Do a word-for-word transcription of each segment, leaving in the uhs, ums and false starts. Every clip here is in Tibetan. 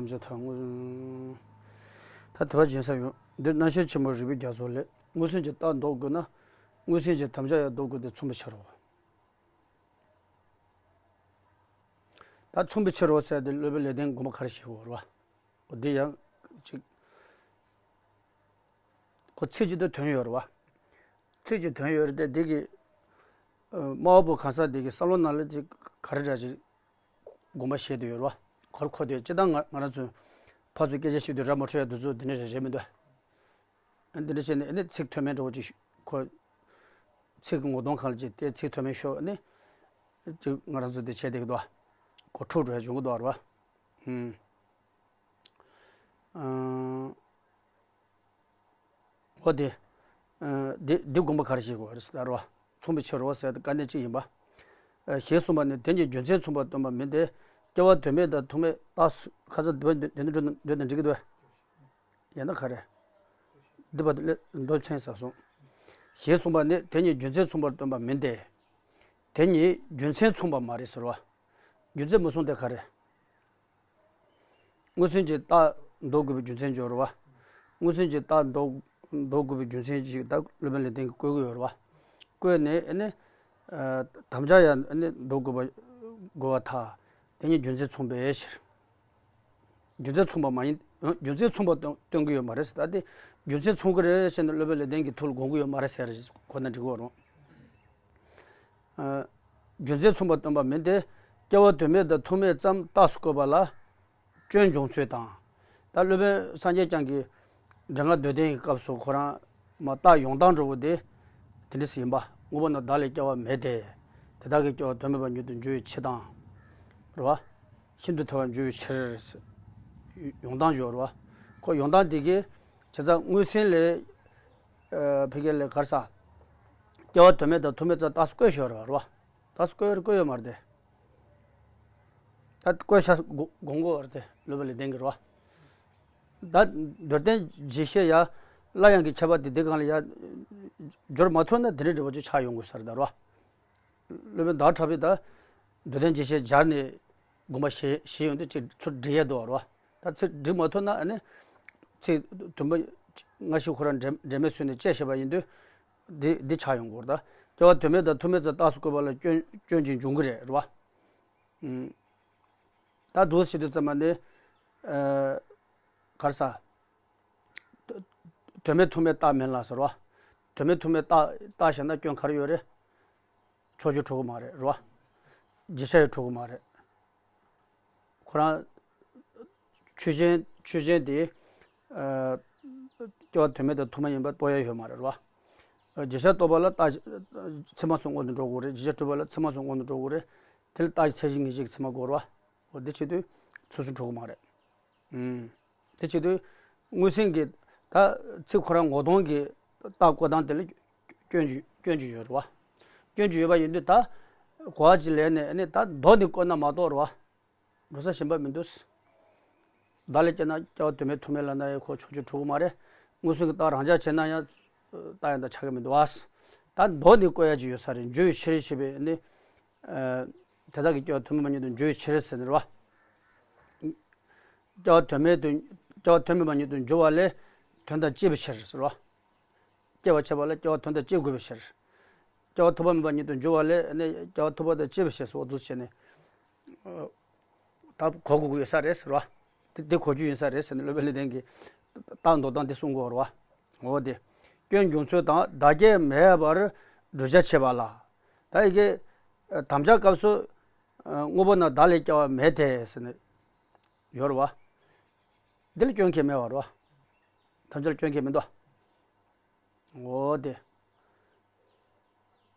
ཐམས་ཅད་ཐལ། དངོས་ད་དེ་བ་སྦྱིན་ས་ཡོད། འདིར་རྣམ་ཤེས་ཆེན་པོ་རིག་པའི་རྒྱ་མཚོ་ལས། མངོན་སུམ་གྱི་རྟགས་འདོགས་དགོས་ན། མངོན་སུམ་གྱི་དམ་བཅའ་ཡང་འདོགས་དགོས་ཏེ། མཚུངས་པའི་ཕྱིར་རོ། ད་མཚུངས་པའི་ཕྱིར་རོ་ཟེར་ཏེ་སློབ་དཔོན་ལེགས་ལྡན་དགོངས་པ་ག་རེ་བཞེས་ཡོད་རེད་བ། འོ་འདི་ཡང་ཅིག་ཁོ་ཚིག་གཅིག་ཏུ་དོན་ཡོད་རེད་བ། ཚིག་གཅིག་དོན་ཡོད་རེད་དེ། འདི་གི་ཨ་སྨྲ་བ་པོ་གང་ཟག་འདི་གི་བསམ་བློ་ནང་ལ་ཅིག་ག་རེ་འདྲ་ཅིག་དགོངས་པ་བཞེས་བསྡད་ཡོད་རེད་བ། གོ་ར་ཁོ་དེ་སྤྱིར་བཏང་ང་ང་རང་ཚོ་ཕར་ཚུར་སྐད་ཆ་བཤད་དུས་ར་མ་འཕྲོད་ཡ་དེ་ཚོ་འདི་འདྲ་རེད་རེད་མི་འདུག་འདི་འདྲ་བྱས་ནས་ཨ་ནི་ཚིག་མཐོ་དམན་འདྲ་བོ་ཅིག་ཁོ་ཚིག་གི་ངོ་གདོང་སྒང་ལ་ཅིག་དེ་ཚིག་མཐོ་དམན་ཤོར་ནས་ཅིག་ང་རང་ཚོ་དེ་བྱས་བསྡད་ཀྱི་འདུག་གོ་འཁྲུག་འགྲོ་ཡ་བྱུང་གི་འདུག་རེད་བ། ཨུམ། ཨང་། འོ་དེ། ཨ་འདི་འདི་དགོངས་པ་ག་རེ་བཞེས་དགོས་རེད་ཟེར་བ། མཚུངས་པའི་ཕྱིར་རོ་ཟེར་ཏེ་དཀའ་གནད་གཅིག་ཡིན་པ། ཨ་ཞེས་གསུངས་པ་ནི་དེ་ཉིད་རྒྱུ་མཚན་མཚུངས་པར་སྟོན་པ་མིན་ཏེ། སྐྱེ་བ་དོན་མེད་དང་ཐུག་མེད་རྟགས་སུ། ཁ་ཚ་འདོད་འདོད་འདོད་འདོད་དང་འགྲིག་གི་འདུག་ཡང་ན་ག་རེ། འདི་བར་དུ་ལས་མདོ་མཚན་ཟབ་སོང་། ཞེས་གསུངས་པ་ནི་དེ་ཉིད་རྒྱུ་མཚན་མཚུངས་པར་སྟོན་པ་མིན་ཏེ། དེ་ཉིད་རྒྱུ་མཚན་མཚུངས་པ་མ་རེད་ཟེར་བ། རྒྱུ་མཚན་མི་མཚུངས་དེ་ག་རེ། མངོན་སུམ་གྱི་རྟགས་འདོགས་དགོས་པའི་རྒྱུ་མཚན་སྦྱོར་བ། མངོན་སུམ་གྱི་རྟགས་འདོགས་འདོགས་དགོས་པའི་རྒྱུ་མཚན་ཞིག་ད་སློབ་དཔོན་ལེགས་ལྡན་གྱིས་བཀོད་ཀྱི་ཡོད་རེད་བ། བཀོད་ནས་ཨ་ནི། ཨ་དམ་བཅའ་ཡང་ཨ་ནི་འདོགས་དགོས་པ་དགོས་པར་ཐལ། དེ་ཉིད་རྒྱུ་མཚན་མཚུངས་པའི་ཕྱིར། རྒྱུ་མཚན་མཚུངས་པ་མ་ཡིན། རྒྱུ་མཚན་མཚུངས་པ་སྟོན་སྟོན་གྱི་ཡོད་མ་རེད་ཟེར། ད་དེ་རྒྱུ་མཚན་མཚུངས་ཀྱི་རེད་ཟེར་ནས་སློབ་དཔོན་ལེགས་ལྡན་གྱིས་ཐུགས་ལ་དགོངས་ཀྱི་ཡོད་མ་རེད་ཟེར་གོ་ན་འགྲིག་གི་རེད། ཨ་རྒྱུ་མཚན་མཚུངས་པ་སྟོན་པ་མིན་ཏེ། སྐྱེ་བ་དོན་མེད་དང་ཐུག་མེད་ཙམ་རྟགས་སུ་བཀོད་པ་ལ་སྐྱོན་འབྱུང་ཚུལ་དང་། ད་སློབ་དཔོན་སངས་རྒྱས་བསྐྱངས་ཀྱིས་འདྲེ་ལྔ་སྡོད་ལྡན་གྱི་སྐབས་སུ་ཁོ་རང་མ་རྟགས་ཡོང་སྟངས་འདྲ་བོ་དེ་དེ་འདྲ་ཞིག་ཡིན་པ། དངོས་པོ་རྣམས་བདག་ལས་སྐྱེ་བ་མེད་དེ། དེ་དག་གི་སྐྱེ་བ་དོན་མེད་པར་མྱུར་དུ་འགྱུར་བའི་ཕྱིར་དང་། རེད་བ། ཤིན་ཏུ་ཐལ་བར་འགྱུར་བའི་ཕྱིར། ཡོང་སྟངས་སྦྱོར་བ། ཁོ་ཡོང་སྟངས་དེ་གིས་བྱས་ཙང་མངོན་སུམ་ལས། ཨ་ཕ་གི་ལས་ག་རེ་ཟ། སྐྱེ་བ་དོན་མེད་དང་ཐུག་མེད་ཙམ་རྟགས་སུ་བཀོད་ཤོར་བ་རེད་བ། རྟགས་སུ་བཀོད་བཀོད་ཡོད་མ་རེད་དེ། ད་བཀོད་ཤག་དགོངས་དགོངས་ཀྱི་ཡོད་རེད་དེ། སློབ་དཔོན་ལེགས་ལྡན་གྱིས་རེད་བ། ད་མདོར་བསྟན་རྒྱས་བཤད་ཡ། སླར་ཡང་གི་ཁྱད་པར་དེ་དེ་སྒང་ལ་ཡ་སྦྱོར་མ་ཐུབ་ན་དེ་འདྲའི་འདྲ་བོ་ཅིག་ཆགས་ཡོང་དགོས་ས་རེད་ད་རེད་བ། སློབ་དཔོན་ཟླ་བ་གྲགས་པས་ད་མདོར་བསྟན་རྒྱས་བཤད་སྦྱར་ནས་དགོངས་པ་བཞེས་བཞེས་ཡོང་དུས་ཅིག་ཚུར་འགྲེལ་ཡས་འདུག་རེད་བ། ད་ཚིག་འགྲིག་མ་ཐུབ་ན་ཨ་ནི་ཚིག་དུམ་བུ་སྔ་ཕྱི་ཁོ་རང་འབྲེལ་འབྲེལ་མེད་བཟོས་ནས་དཔྱད་བཤད་པ་ཡིན་དུས་འདི་འདི་ཆགས་ཡོང་གི་ཡོད་རེད་ད། སྐྱེ་བ་དོན་མེད་དང་ཐུག་མེད་ཙམ་རྟགས་སུ་བཀོད་པ་ལ་སྐྱོན་སྐྱོན་ཅིག་འབྱུང་གི་རེད་རེད་བ། ཨུམ། ད་འདུག་བྱེད་དུས་ཙམ་པ་ནི། ཨ་ག་རེ་ཟ། དོན་མེད་ཐུག་མེད་རྟགས་མིན་ལ་ཟེར་བ། དོན་མེད་ཐུག་མེད་རྟགས་རྟགས་བཞག་ན་སྐྱོན་ག་རེ་ཡོད་རེད། ཕྱོགས་ཆོས་གྲུབ་ཀྱི་མ་རེད་རེད་བ། རྗེས་ཤར་ཡང་གྲུབ་ཀྱི་མ་རེད། ཁོ་རང་ཆོས་ཅན་ཆོས་ཅན་དེ། ཨ་སྐྱེ་བ་དོན་མེད་དང་ཐུག་མེད་ཡིན་པ་རྟོགས་ཡ་ཡོད་མ་རེད་རེད་བ། རྗེས་ཤར་རྟོགས་པ་ལ་རྟགས་ཚད་མ་གསུམ་སྔོན་དུ་འགྲོ་དགོས་རེད། རྗེས་ཤར་གྲུབ་པ་ལ་ཚད་མ་གསུམ་སྔོན་དུ་འགྲོ་དགོས་རེད། དེ་ལ་རྟགས་ཀྱི་ཚད་གཞི་ངེས་ཤེས་ཀྱི་ཚད་མ་དགོས་རེད་བ། འོ་དེ་བྱེད་དུས་ཚུལ་གསུམ་གྲུབ་ཀྱི་མ་རེད། ཨུམ། དེ་བྱེད་དུས་མངོན་སུམ་གྱི་ད་ཚིག་ཁོ་རང་ངོ་གདོང་གི་རྟགས་བཀོད་སྟངས་དེ་ལ་སྐྱོན་གྱི་སྐྱོན་གྱི་ཡོད་རེད་བ། སྐྱོན་གྱི་ཡོད་པ་ཡིན་དུས་ད་གོ་བ་གཅིག་ལེན་ནས་ཨ་ནི་ད་མདོ་ནས་བཀོད་ན་མ་གཏོགས་རེད་བ། འགྲོ་ས་གཞན་པ་མི་འདུག་བདག་ལས་སྐྱེས་ན་སྐྱེ་བ་དོན་མེད་ཐུག་མེད་ལབ་ན་ཡང་ཁོ་ཕྱོགས་ཆོས་གྲུབ་ཀྱི་མ་རེད། མངོན་སུམ་གྱི་རྟགས་རང་འཇགས་བྱས་ན་ཡང་རྟགས་ཡང་དག་ཆགས་ཀྱི་མི་འདུག་བ། ད་མདོ་ནས་བཀོད་ཡ་གཅིག་ཡོད་ས་རེད། འགྱུར་བའི་ཕྱིར་ཞེས་པའི་ནི། ཨ་དེ་དག་གི་སྐྱེ་བ་དོན་མེད་པ་ཉིད་དུ་འགྱུར་བའི་ཕྱིར་ཟེར་ནི་རེད་བ། སྐྱེ་བ་དོན་མེད་དུ་སྐྱེ་བ་དོན་མེད་པ་ཉིད་དུ་འགྱུར་བ་ལས་དོན་དང་བཅས་པའི་ཕྱིར་ཟེར་བ། སྐྱེ་བ་བྱེད་པ་ལ་སྐྱེ་བ་དོན་དང་བཅས་དགོས་པའི་ཕྱིར། སྐྱེ་བ་ཐོབ་པ་མེད་པ་ཉིད་དུ་འགྱུར་བ་ལས་ནི་སྐྱེ་བ་ཐོབ་པ་དང་བཅས་པའི་ཕྱིར་ཟེར་བ་འདུག་བྱས་ནས། ད་གོ་དགོས་ཀྱི་ཡོད་ས་རེད་ཟེར་བ། དེ་དེ་གོ་རྒྱུ་ཡིན་ས་རེད་ཟེར་ནས་སློབ་དཔོན་ལེགས་ལྡན་གྱིས་རྟགས་འདོགས་སྟངས་དེ་གསུང་གི་ཡོད་རེད་བ། འོ་དེ། སྐྱོན་འབྱུང་ཚུལ་དང་བདག་སྐྱེ་མེད་པར་བསྒྲུབ་བྱ་བྱེད་པ་ལ། ད་ཡི་གེ་དམ་བཅའ་སྐབས་སུ་དངོས་པོ་རྣམས་བདག་ལས་སྐྱེ་བ་མེད་དེ་ཟེར་ནས་ཡོད་རེད་བ། འདི་ལ་སྐྱོན་གང་ཡང་མེད་པ་རེད་བ། དམ་བཅའ་ལ་སྐྱོན་གང་ཡང་མི་འདུག་འོ་དེ།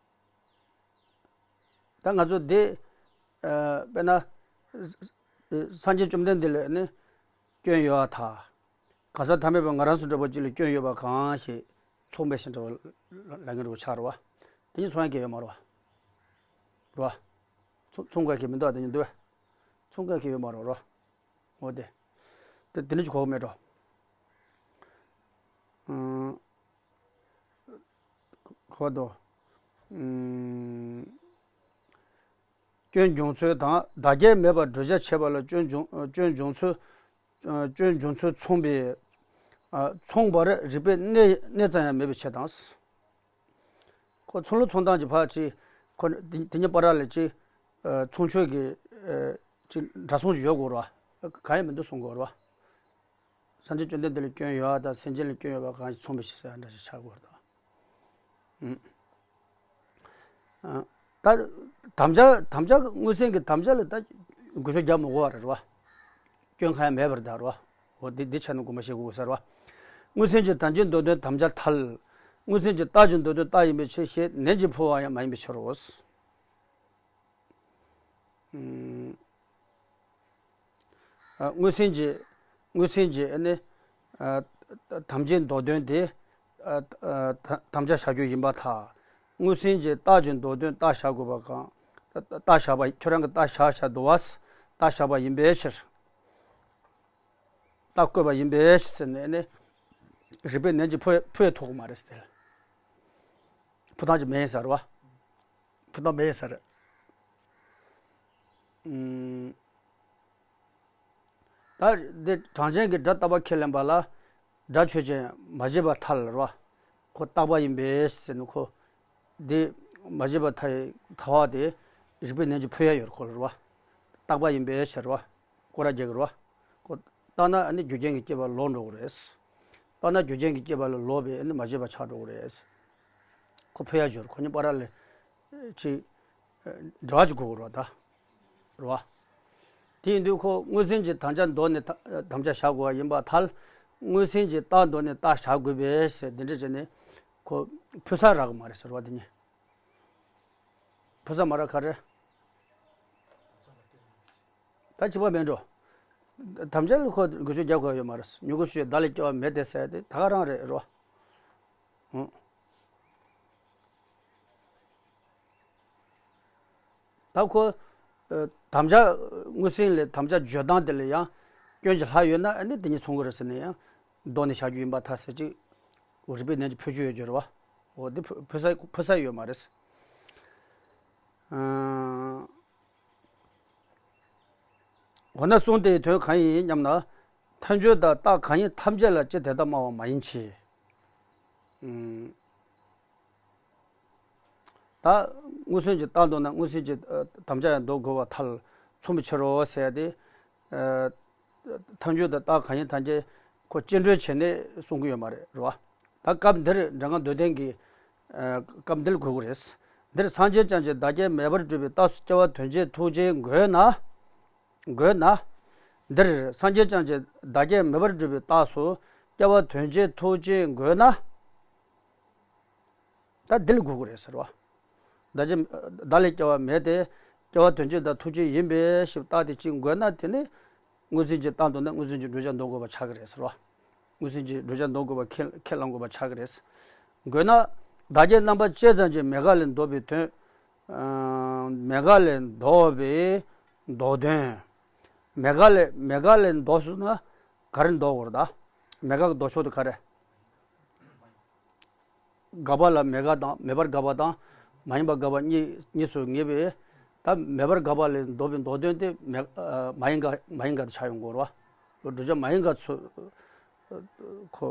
ད་ང་ཚོ་འདི། ཨ་དཔེར་ན། སངས་རྒྱས་བཅོམ་ལྡན་འདས་ལ་ནི་སྐྱོན་ཡོད་པར་ཐལ། གང་ཟག་ཐ་མལ་པ་ང་རང་ཚོ་འདྲ་པོ་ཅིག་ལ་སྐྱོན་ཡོད་པ་གང་ཞིག་མཚུངས་མེད་ཞེས་འདྲ་བ་ལབ་མཁན་འདྲ་པོ་ཆགས་རེད་བ། དེ་གཉིས་མཚུངས་ཡ་གང་ཡང་ཡོད་མ་རེད་བ། རེད་བ། མཚུངས་མཚུངས་ཡ་གང་ཡང་མི་འདུག་དེ་གཉིས་འདུག་བས། མཚུངས་ཡ་གང་ཡང་ཡོད་མ་རེད་བ། འོ་དེ། དེ་དེ་འདྲ་ཅིག་གོ་གི་མེད་འགྲོ། ཨང་། གོ་བ་དོ། ཨང་། སྐྱོན་འབྱུང་ཚུལ་དང་བདག་སྐྱེ་མེད་པར་བསྒྲུབ་བྱ་བྱེད་པ་ལ་སྐྱོན་འབྱུང་སྐྱོན་འབྱུང་ཚུལ་ སྐྱོན་འབྱུང་ཚུལ་མཚུངས་པའི། མཚུངས་པར་རིགས་པའི་གནས་གནས་ཙམ་ཡང་མེད་པའི་ཕྱིར་དང་། ཁོ་མཚུངས་ལུགས་མཚུངས་སྟངས་ཀྱི་ཕར་ཅིག་ཁོ་དེ་དེ་གཉིས་བར་ལ་ཅིག་མཚུངས་ཆོས་ཀྱི་ཅིག་འདྲ་མཚུངས་ཅིག་ཡོད་དགོས་རེད་བ། གང་ཡང་མི་འདུག་གསུང་དགོས་རེད་བ། སངས་རྒྱས་བཅོམ་ལྡན་འདས་ལ་སྐྱོན་ཡོད་པ་དང་སེམས་ཅན་ལ་སྐྱོན་ཡོད་པ་གང་ཞིག་མཚུངས་པའི་ཕྱིར་ཟེར་འདྲ་ཞིག་ཆགས་དགོས་རེད་ད། ད་དམ་བཅའ་དམ་བཅའ་མངོན་སུམ་གྱི་དམ་བཅའ་ལ་ད་འགུལ་སྐྱོད་རྒྱག་མི་དགོས་པ་རེད་བ། སྐྱོན་གང་ཡང་མེད་པར་ད་རེད་བ། འོ་འདི་འདི་ཆ་ནས་དགོངས་པ་བཞེས་དགོས་ས་རེད་བ། མངོན་སུམ་གྱི་དམ་བཅའི་མདོ་དོན་དམ་བཅའ་ཐལ། མངོན་སུམ་གྱི་རྟགས་ཀྱི་མདོ་དོན་རྟགས་ཡིན་པའི་ཕྱིར་ཞེས་ནན་གྱིས་འཕོ་བ་ཡང་མ་ཡིན་པའི་ཕྱིར་རོ། མངོན་སུམ་གྱི་མངོན་སུམ་གྱི་ནི་དམ་བཅའི་མདོ་དོན་དེ་དམ་བཅའ་བཞག་རྒྱུ་ཡིན་པར་ཐལ། མངོན་སུམ་གྱི་རྟགས་ཀྱི་མདོ་དོན་རྟགས་བཞག་དགོས་པ་གང་། རྟགས་བཞག་པ་ཁྱོད་རང་གི་རྟགས་བཞག་བཞག་འདུག་བ། རྟགས་བཞག་པ་ཡིན་པའི་ཕྱིར། རྟགས་བཀོད་པ་ཡིན་པའི་ཕྱིར་ཟེར་ནས་ནི། རིགས་པས་ནན་གྱིས་འཕོ་འཕོ་ཡ་ཐུབ་ཀྱི་མ་རེད་ཟེར། འཕོ་སྟངས་ཀྱི་མེད་ཟེར་བ། འཕོ་སྟངས་མེད་ཟེར། ད་འདི་གྲངས་ཅན་གྱི་སྒྲ་རྟག་པ་ཁས་ལེན་པ་ལ་སྒྲ་ཆོས་ཅན་མ་བྱས་པ་ཐལ་རེད་བ། ཁོ་རྟག་པ་ཡིན་པས་ཟེར་ནས་ཁོ། འདི་མ་བྱས་པ་ཐལ་ཐལ་བ་དེ་རིགས་པས་ནན་གྱིས་འཕོ་ཡ་ཡོད་ཁོ་ལ་རེད་བ། རྟག་པ་ཡིན་པས་ཟེར་བ། སྐོར་ར་རྒྱག་གི་རེད་བ། ཁོ་རྟག་ན་ཨ་ནི་རྒྱུ་རྐྱེན་གྱི་སྐྱེད་པ་ལོག་འགྲོ་གི་རེད། རྟག་ན་རྒྱུ་རྐྱེན་གྱི་སྐྱེད་པ་ལ་ལོག་པས་ཨ་ནི་མ་བྱས་པ་ཆགས་འགྲོ་གི་རེད། ཁོ་འཕོ་ཡ་ཡོད་ཁོ་གཉིས་བར་ལ་ཅིག་འབྲེལ་བ་ཅིག་དགོས་ཀྱི་རེད་བ་ད། རེད་བ། དེ་ཡིན་དུས་ཁོ་མངོན་སུམ་གྱི་དམ་བཅའ་མདོ་ནས་ད་དམ་བཅའ་བཞག་དགོས་པ་ཡིན་པར་ཐལ། མངོན་སུམ་གྱི་རྟགས་མདོ་ནས་རྟགས་བཞག་དགོས་པས་ཟེར་འདི་འདྲ་བྱས་ནས་ཁོ་འཕོ་ས་རག་གི་མ་རེད་ཟེར་བ་དེ་གཉིས། འཕོ་ས་མ་རག་ག་རེ། ད་བྱིས་པ་མེད་འགྲོ། དམ་བཅའ་ལ་ཁོ་འགུལ་སྐྱོད་རྒྱག་དགོས་ཡོད་མ་རེད། མྱུ་གུ་ཤུགས་བདག་ལས་སྐྱེ་བ་མེད་དེ་ཟེར་དེ་ད་ག་རང་རེད་རོ། ཧུང་། ད་ཁོ། ཨ། དམ་བཅའ་མངོན་སུམ་ལས་དམ་བཅའ་བརྗོད་སྟངས་དེ་ལ་ཡང་སྐྱོན་གྱི་ལྷག་ཡོད་ན་ཨ་ནི་དེ་གཉིས་མཚུངས་ཀྱི་རེད་ཟེར་ནས་ཡང་། མདོ་ནས་བཞག་རྒྱུ་ཡིན་པར་ཐལ་ཟེར་ཅིག་རིགས་པས་ནན་གྱིས་འཕོ་རྒྱུ་ཡོད་རྒྱུ་རེད་བ། འོ་འདི་འཕོ་འཕོ་ས་འཕོ་ས་ཡོད་མ་རེད། ཨ། འོ་ན་གསུངས་དེའི་དོན་གང་ཡིན་སྙམ་ན། ཐལ་འགྱུར་དང་རྟགས་གང་ཡིན་ཐམས་ཅད་ལ་སྤྱི་དེ་ལྟར་སྨྲ་བ་མ་ཡིན་གྱི། ཨུམ། ད་མངོན་སུམ་གྱི་རྟགས་མདོར་ན་མངོན་སུམ་གྱི་ཨ་དམ་བཅའ་ཡང་འདོགས་དགོས་པར་ཐལ། མཚུངས་པའི་ཕྱིར་རོ་ཟེར་ཏེ། ཨ། ཐལ་འགྱུར་དང་རྟགས་གང་ཡིན་ཐམས་ཅད་ཁོ་སྐྱེ་འགྲོའི་ཆེད་ནས་གསུང་གི་ཡོད་མ་རེད་རེད་བ། ད་སྐབས་འདིར་འགྲེལ་ཁང་མདོ་བསྟན་གྱི་ཨ་སྐབས་འདིར་གོ་དགོས་རེད། འདིར་སངས་རྒྱས་ཀྱང་ཀྱང་བདག་རྐྱེན་མེད་པར་སྒྲུབ་པའི་རྟགས་སུ་སྐྱེ་བ་དོན་བྱེད་ཐུགས་རྗེ་འགོད་ན། འགོད་ན། འདིར་སངས་རྒྱས་ཀྱང་ཀྱང་བདག་རྐྱེན་མེད་པར་སྒྲུབ་པའི་རྟགས་སུ་སྐྱེ་བ་དོན་བྱེད་ཐུགས་རྗེ་འགོད་ན། ད་འདི་ལ་གོ་དགོས་རེད་ཟེར་བ། བདག་རྐྱེན་བདག་ལས་སྐྱེ་བ་མེད་དེ། སྐྱེ་བ་དོན་བྱེད་དང་ཐུགས་རྗེ་ཡིན་པའི་ཕྱིར་རྟགས་དེ་གཅིག་འགོད་ན་དེ་ནི། མངོན་སུམ་གྱི་རྟགས་མདོར་ན་མངོན་སུམ་གྱི་བསྒྲུབ་བྱ་འདོགས་དགོས་པ་ཆགས་ཀྱི་རེད་ཟེར་བ། མངོན་སུམ་གྱི་བསྒྲུབ་བྱ་འདོགས་དགོས་པ་ཁས་ཁས་བླང་དགོས་པ་ཆགས་ཀྱི་རེད། འགོད་ན། བདག་རྐྱེན་རྣམ་པ་ཅི་ཙམ་གྱིས་མེད་དགག་ལས་ལྡོག་པའི་དོན། ཨ། མེད་དགག་ལས་ལྡོག་པའི་མདོ་དོན། མེད་དགག་ལས་མེད་དགག་ལས་ལྡོག་སོང་ན་ག་རེ་ལྡོག་དགོས་རེད་ད། མེད་དགག་གི་ལྡོག་ཕྱོགས་དེ་ག་རེ། དགག་པ་ལ་མེད་དགག་དང་མེད་པར་དགག་པ་དང་མ་ཡིན་པར་དགག་པ་གཉིས་གཉིས་སུ་ངེས་པས། ད་མེད་པར་དགག་པ་ལས་ལྡོག་པའི་མདོ་དོན་དེ་མེད་ཨ་མ་ཡིན་དགག་མ་ཡིན་དགག་དེ་ཆགས་ཡོང་དགོས་རེད་བ། བསྒྲུབ་བྱ་མ་ཡིན་དགག་ཚུལ་ཁོ་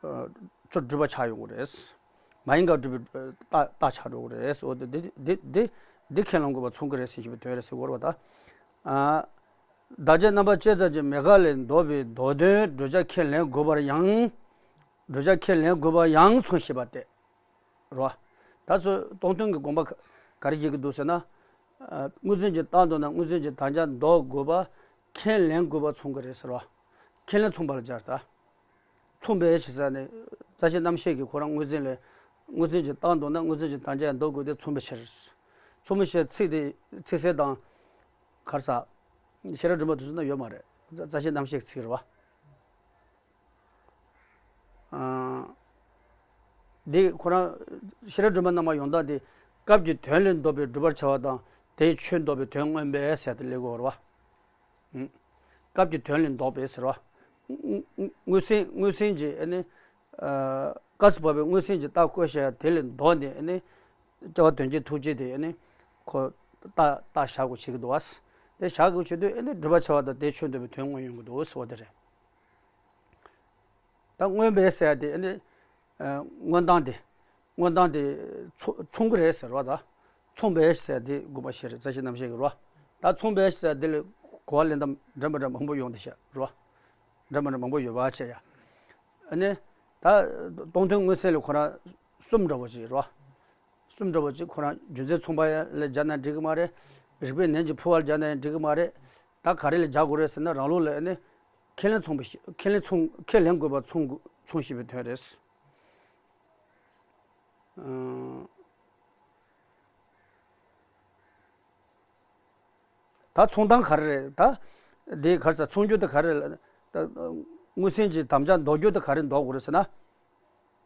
ཨ་ཚུལ་སྒྲུབ་པ་ཆགས་ཡོང་གི་རེད། མ་ཡིན་དགག་སྒྲུབ་པའི་རྟགས་རྟགས་ཆགས་འགྲོ་གི་རེད། འོ་དེ་འདི་འདི་འདི་འདི་ཁས་བླང་དགོས་པ་མཚུངས་ཀྱི་རེད་ཟེར་ཞེས་པའི་དོན་རེད་ཟེར་དགོས་རེད་བ་ད། ཨ། བདག་རྐྱེན་རྣམ་པ་ཅི་ཙམ་གྱིས་མེད་དགག་ལས་ལྡོག་པའི་མདོ་དོན་བསྒྲུབ་བྱ་ཁས་ལེན་དགོས་པར་ཡང་། བསྒྲུབ་བྱ་ཁས་ལེན་དགོས་པར་ཡང་མཚུངས་ཞེས་པ་སྟེ། རོ། ད་གཙོ་སྟོང་ཐུན་གྱི་དགོངས་པ་ག་ག་རེ་བཞེས་ཀྱི་འདུག་ཟེར་ན། ཨ། མངོན་སུམ་གྱི་རྟགས་མདོར་ན་མངོན་སུམ་གྱི་དམ་བཅའ་འདོགས་དགོས་པ་ཁས་ལེན་དགོས་པ་མཚུངས་ཀྱི་རེད་ཟེར་བ། ཁས་ལེན་མཚུངས་པ་ལ་སྦྱར་ད། མཚུངས་པའི་ཕྱིར་ཟེར་ནས་རྩ་ཤེ་རྣམ་ཤེས་ཀྱིས་ཁོ་རང་མངོན་སུམ་ལས། མངོན་སུམ་གྱི་རྟགས་མདོར་ན་མངོན་སུམ་གྱི་དམ་བཅའ་འདོགས་དགོས་ཏེ་མཚུངས་པའི་ཕྱིར། མཚུངས་པའི་ཕྱིར་ཚིག་དེ་ཚིག་གསལ་དང་། ག་རེ་ཟ། ཤེས་རབ་སྒྲོན་མ་དེ་ཚོ་ན་ཡོད་མ་རེད། རྩ་ཤེ་རྣམ་ཤེས་ཀྱི་ཚིག་རེད་བ། ཨ། འདི་ཁོ་རང་ཤེས་རབ་སྒྲོན་མ་རྣམ་པ་ཡོང་སྟངས་དེ་སྐབས་ཀྱི་དོན་ལས་ལྡོག་པའི་བསྒྲུབ་པར་བྱ་བ་དང་དེའི་ཆོས་ལྡོག་པའི་དོན་མངོན་པས་ཟེར་དེ་ལས་གོ་རེད་བ། ཨུ། སྐབས་ཀྱི་དོན་ལས་ལྡོག་པའི་ཟེར་བ། མངོན་སུམ་མངོན་སུམ་གྱི་ཨ་ནི། ཨ། སྐབས་སུ་བབས་པའི་མངོན་སུམ་གྱི་རྟགས་བཀོད་བྱ་དེ་ལས་ལྡོག་ནས་ཨ་ནི། སྐྱེ་བ་དོན་བྱེད་ཐུགས་རྗེ་དེ་ཨ་ནི། ཁོ་རྟགས་རྟགས་བཞག་དགོས་བྱེད་ཀྱི་འདུག་བ། དེ་བཞག་དགོས་བྱེད་དུས་ཨེ་ནི་སྒྲུབ་པ་བྱ་བ་དང་དེའི་ཆོས་འདོད་པའི་དོན་མངོན་ཡོང་གི་འདུག་ཟེར་བ་དེ་རེད། ད་མངོན་པའི་ཟེར་ཡ་དེ་ཨེ་ནི་མངོན་སྟངས་དེ། མངོན་སྟངས་དེ་མཚུངས་མཚུངས་ཀྱི་རེད་ཟེར་བ་དང་། མཚུངས་པའི་ཟེར་ཡ་དེ་དགོངས་པ་བཞེས་རེད། རྩ་ཤེ་རྣམ་བཤད་ཀྱི་རེད་བ། ད་མཚུངས་པའི་ཟེར་ཡ་དེ་ལ་གོ་བ་ལེན་སྟངས་འདྲ་མི་འདྲ་མང་པོ་ཡོང་བསྡད་ཤག་རེད་བ། འདྲ་མི་འདྲ་མང་པོ་ཡོད་པ་བྱས་ཡ། ཨ་ནི། ད་སྟོང་ཐུན་མངོན་གསལ་ལ་ཁོ་རང་གསུམ་འདྲ་པོ་ཅིག་རེད་བ། གསུམ་འདྲ་པོ་ཅིག་ཁོ་རང་རྒྱུ་མཚན་མཚུངས་པ་ལ་སྦྱར་ན་འགྲིག་གི་མ་རེད། རིགས་པས་ནན་གྱིས་འཕུལ་བར་སྦྱར་ན་ཡང་འགྲིག་གི་མ་རེད། ད་ག་རེ་ལ་སྦྱར་དགོས་རེད་ཟེར་ན། རང་ལུགས་ལ་ཨ་ནི་ཁས་ལེན་མཚུངས་པ་ཞིག་ཁས་ལེན་མཚུངས་ཁས་ལེན་དགོས་པ་མཚུངས་མཚུངས་ཞེས་པའི་དོན་རེད། ཨང་། ད་མཚུངས་སྟངས་ག་རེ་རེད། ད་འདི་ག་རེ་ཟེར། མཚུངས་རྒྱུ་དེ་ག་རེ་རེད། ད་མངོན་སུམ་གྱི་དམ་བཅའ་འདོགས་རྒྱུ་དེ་ག་རེ་འདོགས་དགོས་རེད་ཟེར་ན།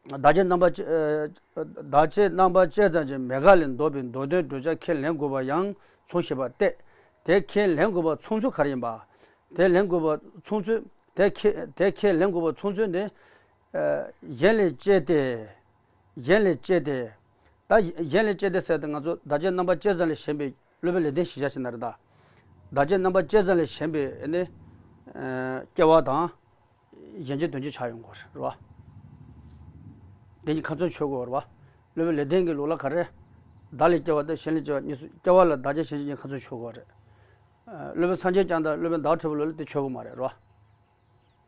བདག་བྱེད་རྣམ་པ་བཅད་ཨ། བདག་བྱེད་རྣམ་པ་བཅད་ཙམ་གྱི་མེད་དགག་ལས་ལྡོག་པའི་མདོར་བསྟན་བསྒྲུབ་བྱ་ཁས་ལེན་དགོས་པ་ཡང་མཚུངས་ཞེས་པ་སྟེ། དེ་ཁས་ལེན་དགོས་པ་མཚུངས་ཚུལ་ག་རེ་ཡིན་པ། དེ་ལེན་དགོས་པ་མཚུངས་ཚུལ། དེ་ཁས་དེ་ཁས་ལེན་དགོས་པ་མཚུངས་ཚུལ་ནི། ཨ། གཞན་ལས་སྐྱེས་ཏེ། གཞན་ལས་སྐྱེས་ཏེ། ད་གཞན་ལས་སྐྱེས་ཏེ་ཟེར་ཏེ་ང་ཚོ་བདག་བྱེད་རྣམ་པ་བཅད་ཙམ་ལས་གཞན་པའི་སློབ་དཔོན་ལེགས་ལྡན་གཞིར་བཞག་བྱས་ན་རེད་ད། བདག་བྱེད་རྣམ་པ་བཅད་ཙམ་ལས་གཞན་པའི་ནི། ཨ། སྐྱེ་བ་དང་། གཞན་བྱེད་དོན་བྱེད་ཆགས་ཡོང་གི་རེད་བ། དེ་གཉིས་ཁ་ཚོན་ཆོད་དགོས་རེད་བ། སློབ་དཔོན་ལེགས་ལྡན་གྱི་ལུགས་ལ་ག་རེ། བདག་ལས་སྐྱེ་བ་དང་གཞན་ལས་སྐྱེ་བ་གཉིས་སུ། སྐྱེ་བ་ལ་བདག་བྱེད་གཞན་བྱེད་གཉིས་ཁ་ཚོན་ཆོད་དགོས་རེད། ཨ། སློབ་དཔོན་སངས་རྒྱས་བསྐྱངས་དང་སློབ་དཔོན་ཟླ་བ་གྲགས་པའི་ལུགས་ལ་དེ་ཆོད་གི་མ་རེད་རོ།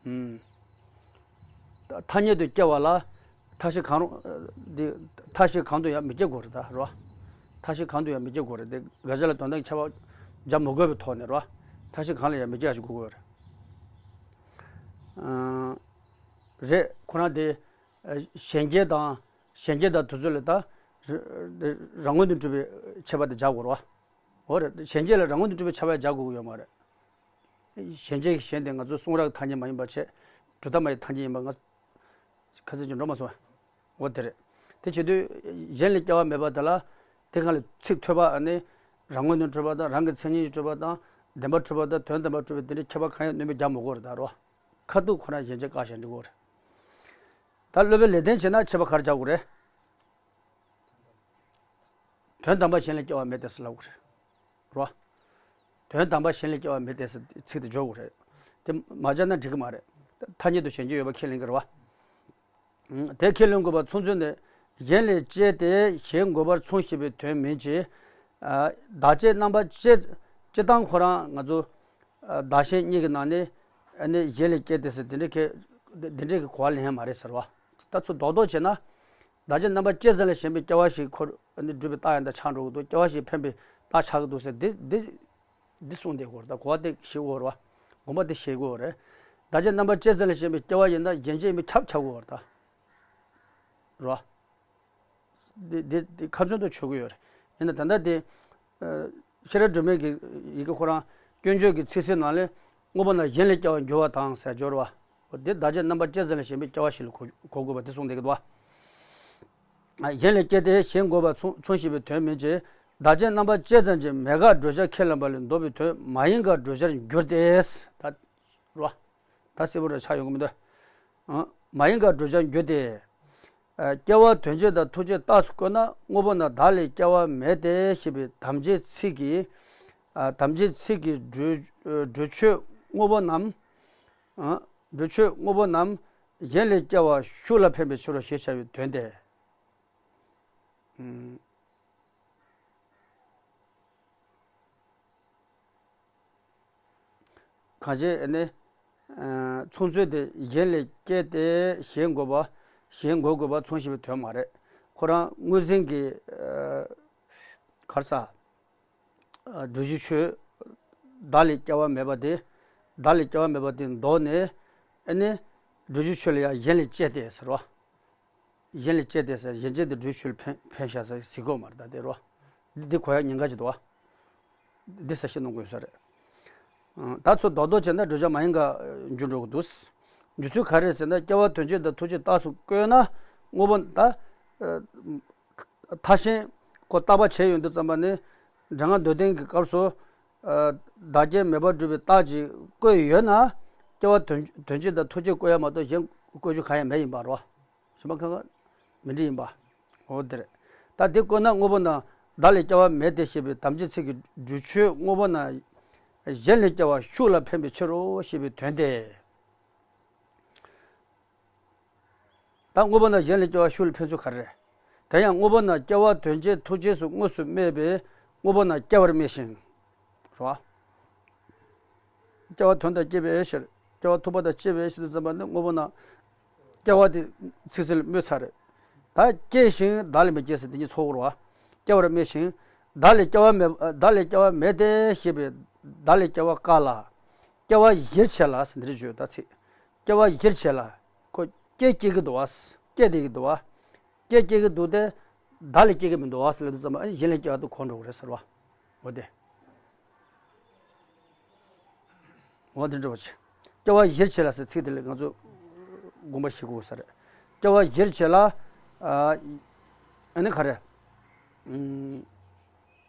ཨུམ། ཐ་སྙད་དུ་སྐྱེ་བ་ལ་མཐའ་བཞི་གང་རུང་། འདི་མཐའ་བཞི་གང་དུ་ཡང་མི་སྐྱེ་དགོས་རེད་ད་རོ། མཐའ་བཞི་གང་དུ་ཡང་མི་སྐྱེ་དགོས་རེད། དེ་དགག་བྱ་ལ་དོན་དག་ཁྱད་པར་སྦྱར་མི་དགོས་པའི་ཐོག་ནས་རོ། མཐའ་བཞི་གང་ལ་ཡང་མི་སྐྱེ་བ་ཞིག་དགོས་དགོས་རེད། ཨང་། རེད། ཁོ་རང་དེ་གཞན་སྐྱེ་དང་། གཞན་སྐྱེ་དང་དེ་ཚོ་ལ་ད་ར་རང་ངོས་ནས་གྲུབ་པའི་ཁྱད་པར་དེ་སྦྱར་དགོས་རེད་བ། འོ་རེད། གཞན་སྐྱེ་ལ་རང་ངོས་ནས་གྲུབ་པའི་ཁྱད་པར་སྦྱར་དགོས་ཀྱི་ཡོད་མ་རེད། གཞན་སྐྱེ་གི་གཞན་དེ་ང་ཚོའི་གསུང་རབ་ཀྱི་ཐ་སྙད་མ་ཡིན་པ་བྱས། གྲུབ་མཐའ་མ་ཡི་ཐ་སྙད་ཡིན་པ་ང་ཁ་ཚིག་ཅིག་འགྲོ་མ་སོང་བས། འོ་དེ་རེད། དེ་བྱེད་དུས་གཞན་ལས་སྐྱེ་བ་མེད་པ་དེ་ལ། དེ་སྒང་ལ་ཚིག་ཐོས་པ་ཨ་ནི། རང་ངོས་ནས་གྲུབ་པ་དང་རང་གི་མཚན་ཉིད་ཀྱིས་གྲུབ་པ་དང་། བདེན་པར་གྲུབ་པ་དང་དོན་བདེན་པར་གྲུབ་པའི་དེ་འདྲའི་ཁྱད་པར་གང་ཡང་སྣོན་པ་རྒྱག་མི་དགོས་རེད་ད་རོ། ཁ་ཐུག་ཁོ་རང་གཞན་སྐྱེ་བཀག་བཞག་འགྲིག་གི་རེད། ད་སློབ་དཔོན་ལེགས་ལྡན་བྱས་ན་ཁྱད་པར་ག་རེ་སྦྱར་དགོས་རེད། དོན་དམ་པར་གཞན་ལས་སྐྱེ་བ་མེད་དེ་ཟེར་ལབ་དགོས་རེད། རོ། དོན་དམ་པར་གཞན་ལས་སྐྱེ་བ་མེད་དེ་ཟེར་ཚིག་དེ་སྦྱོར་དགོས་རེད། དེ་མ་སྦྱར་ན་འགྲིག་གི་མ་རེད། ཐ་སྙད་དུ་གཞན་སྐྱེ་ཡོད་པ་ཁས་ལེན་གྱི་རེད་བ། དེ་ཁས་ལེན་དགོས་པ་མཚུངས་ཚུལ་ནི། གཞན་ལས་སྐྱེས་ཏེ་གཞན་འགོག་པར་མཚུངས་ཞེས་པའི་དོན་མིན་གྱི། ཨ། བདག་བྱེད་རྣམ་པ་བཅད། སྤྱིར་བཏང་ཁོ་རང་ང་ཚོ། ཨ། བདག་གཞན་གཉིས་ཀྱི་ནང་ནས། ཨ་ནི་གཞན་ལས་སྐྱེས་ཏེ་ཟེར་དེ་འདྲའི་ཁས། དེ་འདྲའི་གི་གོ་བ་ལེན་ཡ་མ་རེད་ཟེར་བ། ད་ཚུར་རྡོག་རྡོག་བྱས་ན། བདག་བྱེད་རྣམ་པ་བཅད་ཙམ་ལས་གཞན་པའི་སྐྱེ་བ་ཞིག་ཁོ་ཨ་ནི་སྒྲུབ་པའི་རྟགས་ཡང་དག་ཆགས་འགྲོ་གི་འདུག་སྐྱེ་བ་ཞིག་འཕེན་པའི་རྟགས་ཆགས་ཀྱི་འདུག་ཟེར་འདི་འདི་འདི་གསུངས་བསྡད་ཀྱི་ཡོད་རེད། ད་གོ་བ་དེ་ཤེས་དགོས་རེད་བ། དགོངས་པ་དེ་ཤེས་དགོས་རེད། བདག་བྱེད་རྣམ་པ་བཅད་ཙམ་ལས་གཞན་པའི་སྐྱེ་བ་ཡིན་ན་གཞན་བྱེད་ཡིན་པས་ཁྱབ་ཆགས་དགོས་རེད་ད། རེད་བ། འདི་འདི་འདི་ཁ་ཚོན་དུ་ཆོད་ཀྱི་ཡོད་རེད། ཡིན་ན་ད་ལྟ་དེ། ཨ། ཤེས་རབ་སྒྲོན་མེ་གི་ཡི་གེ་ཁོ་རང་སྐྱོན་བརྗོད་ཀྱི་ཚིག་གསལ་ནང་ལས། དངོས་པོ་རྣམས་གཞན་ལས་སྐྱེ་བར་འགྱུར་བ་དང་ཟེར་སྦྱོར་བ། འོ་དེ་བདག་བྱེད་རྣམ་པ་བཅད་ཙམ་ལས་གཞན་པའི་སྐྱེ་བ་ཞིག་ལ་གོ་གོ་དགོས་པ་དེ་གསུངས་བསྡད་ཀྱི་འདུག་བ། ཨ། གཞན་ལས་སྐྱེས་ཏེ་གཞན་འགོག་པར་མཚུངས་མཚུངས་ཞེས་པའི་དོན་མིན་གྱི། བདག་བྱེད་རྣམ་པ་བཅད་ཙམ་གྱི་མེད་དགག་བསྒྲུབ་བྱ་ཁས་ལེན་པ་ལས་ལྡོག་པའི་དོན་མ་ཡིན་དགག་བསྒྲུབ་བྱར་འགྱུར་ཏེ། ད་རོ། ད་གསལ་པོ་རེ་ཆགས་ཡོང་གི་མི་འདུག་ཨང་། མ་ཡིན་དགག་བསྒྲུབ་བྱར་འགྱུར་ཏེ། ཨ། སྐྱེ་བ་དོན་བྱེད་དང་ཐུག་བྱེད་རྟགས་སུ་བཀོད་ན་དངོས་པོ་རྣམས་བདག་ལས་སྐྱེ་བ་མེད་དེ་ཞེས་པའི་དམ་བཅའི་ཚིག་གིས། ཨ། དམ་བཅའི་ཚིག་གིས་སྒྲུབ་སྒྲུབ་ཆོས་དངོས་པོ་རྣམས། ཨ། སྒྲུབ་ཆོས་དངོས་པོ་རྣམས་གཞན་ལས་སྐྱེ་བ་ཤུགས་ལ་འཕེན་པའི་ཕྱིར་རོ་ཞེས་བྱ་བའི་དོན་ཏེ། ཨུམ། གང་ཞིག་ནི། ཨ། མཚུངས་ཚུལ་དེ་གཞན་ལས་སྐྱེས་ཏེ་གཞན་འགོག་པ། གཞན་འགོག་དགོས་པ་མཚུངས་ཞེས་པའི་དོན་མ་རེད། ཁོ་རང་མངོན་གསལ་གྱི། ཨ། ག་རེ་ཟ། ཨ། སྒྲུབ་བྱའི་ཆོས། བདག་ལས་སྐྱེ་བ་མེད་པ་དེ། བདག་ལས་སྐྱེ་བ་མེད་པ་དེ་ལྡོག་ནས། ཨ་ནི། སྒྲུབ་བྱའི་ཆོས་ལ་ཡང་གཞན་ལས་སྐྱེས་ཏེ་ཟེར་བ། གཞན་ལས་སྐྱེས་ཏེ་ཟེར། གཞན་སྐྱེས་ཏེ་སྒྲུབ་ཆོས་ལ་འཕེན་འཕེན་བཞག་ཟེར་གཟིགས་དགོས་མ་རེད་ད་དེ་རོ། འདི་འདི་གོ་ཡག་ཉེན་ཁ་ཅིག་འདུག་བ། འདི་ས་ཤེས་གནང་དགོས་ས་རེད། ཨང་། ད་ཚུར་རྡོག་རྡོག་བྱས་ན་བསྒྲུབ་བྱ་མ་ཡིན་དགག་འགྱུར་འགྲོ་གི་འདུག་འགྱུར་ཚུལ་ག་རེ་རེད་ཟེར་ན། སྐྱེ་བ་དོན་བྱེད་དང་ཐུག་བྱེད་རྟགས་སུ་བཀོད་ན་དངོས་པོ་ད། ཨ། མཐའ་གཞན་ཁོ་བརྟག་པ་བྱས་ཡོང་དུས་ཙམ་པ་ནི། འགྲེལ་ངག་མདོར་བསྟན་གྱི་སྐབས་སུ། ཨ། བདག་རྐྱེན་མེད་པར་སྒྲུབ་པའི་རྟགས་ཀྱིས་བཀོད་ཡོད་ན། སྐྱེ་བ་དོན་དོན་བྱེད་དང་ཐུག་བྱེད་བཀོད་ཡ་མ་གཏོགས་གཞན་བཀོད་རྒྱུ་གང་ཡང་མེད་ཡིན་པ་རོ། གཞན་པ་གང་ག་མི་འགྲིག་ཡིན་པ། འོ་དེ་རེད། ད་དེ་བཀོད་ན་དངོས་པོ་རྣམས་བདག་ལས་སྐྱེ་བ་མེད་དེ་ཞེས་པའི་དམ་བཅའི་ཚིག་གིས་སྒྲུབ་ཆོས་དངོས་པོ་རྣམས། གཞན་ལས་སྐྱེ་བ་ཤུགས་ལ་འཕེན་པའི་ཕྱིར་རོ་ཞེས་པའི་དོན་ཏེ། ད་དངོས་པོ་རྣམས་གཞན་ལས་སྐྱེ་བ་ཤུགས་ལ་འཕེན་ཚུལ་ག་རེ་རེད། དེ་ཡང་དངོས་པོ་རྣམས་སྐྱེ་བ་དོན་བྱེད་ཐུག་རྗེས་སུ་དངོས་སུ་སྨྲས་པས་དངོས་པོ་རྣམས་སྐྱེ་བར་སྨྲས་ཤིང་། རེད་བ། སྐྱེ་བ་དོན་དང་བཅས་པའི་ཕྱིར། སྐྱེ་བ་ཐུག་པ་དང་བཅས་པའི་ཕྱིར་དུ་བརྩམས་པ་ནི་དངོས་པོ་རྣམས་སྐྱེ་བ་དེ་ཚིག་ཟིན་ལ་སྨོས་ཚར་རེད། ད་སྐྱེ་ཞིང་བདག་ལས་མི་སྐྱེ་ཟེར་དེ་གཉིས་ཚོགས་རེད་བ། སྐྱེ་བར་སྨྲས་ཤིང་། བདག་ལས་སྐྱེ་བ་མེད་བདག་ལས་སྐྱེ་བ་མེད་དེ་ཞེས་པའི་བདག་ལས་སྐྱེ་བ་བཀག་ལ། སྐྱེ་བ་གཞིར་བྱས་ལ་ཟེར་འདི་རེད་བརྗོད་ད་ཚིག་སྐྱེ་བ་གཞིར་བྱས་ལ། ཁོ་སྐྱེ་སྐྱེ་གི་འདུག་བ། སྐྱེ་བསྡད་ཀྱི་འདུག་བ། སྐྱེ་སྐྱེ་གི་འདུག་སྟེ། བདག་ལས་སྐྱེ་གི་མི་འདུག་བ་ཟེར་ལབ་དུས་ཙམ་པ་ཨ་ནི་གཞན་ལས་སྐྱེ་བ་དེ་གོ་འགྲོ་གི་རེད་ཟེར་བ། འོ་དེ། འོ་དེ་འདྲ་བ་ཆེ། སྐྱེ་བ་གཞིར་བྱས་ལ་ཟེར་ཚིག་དེ་ལས་ང་ཚོ་དགོངས་པ་བཞེས་དགོས་ས་རེད། སྐྱེ་བ་གཞིར་བྱས་ལ། ཨ་ནི་ག་རེ། ཨུམ།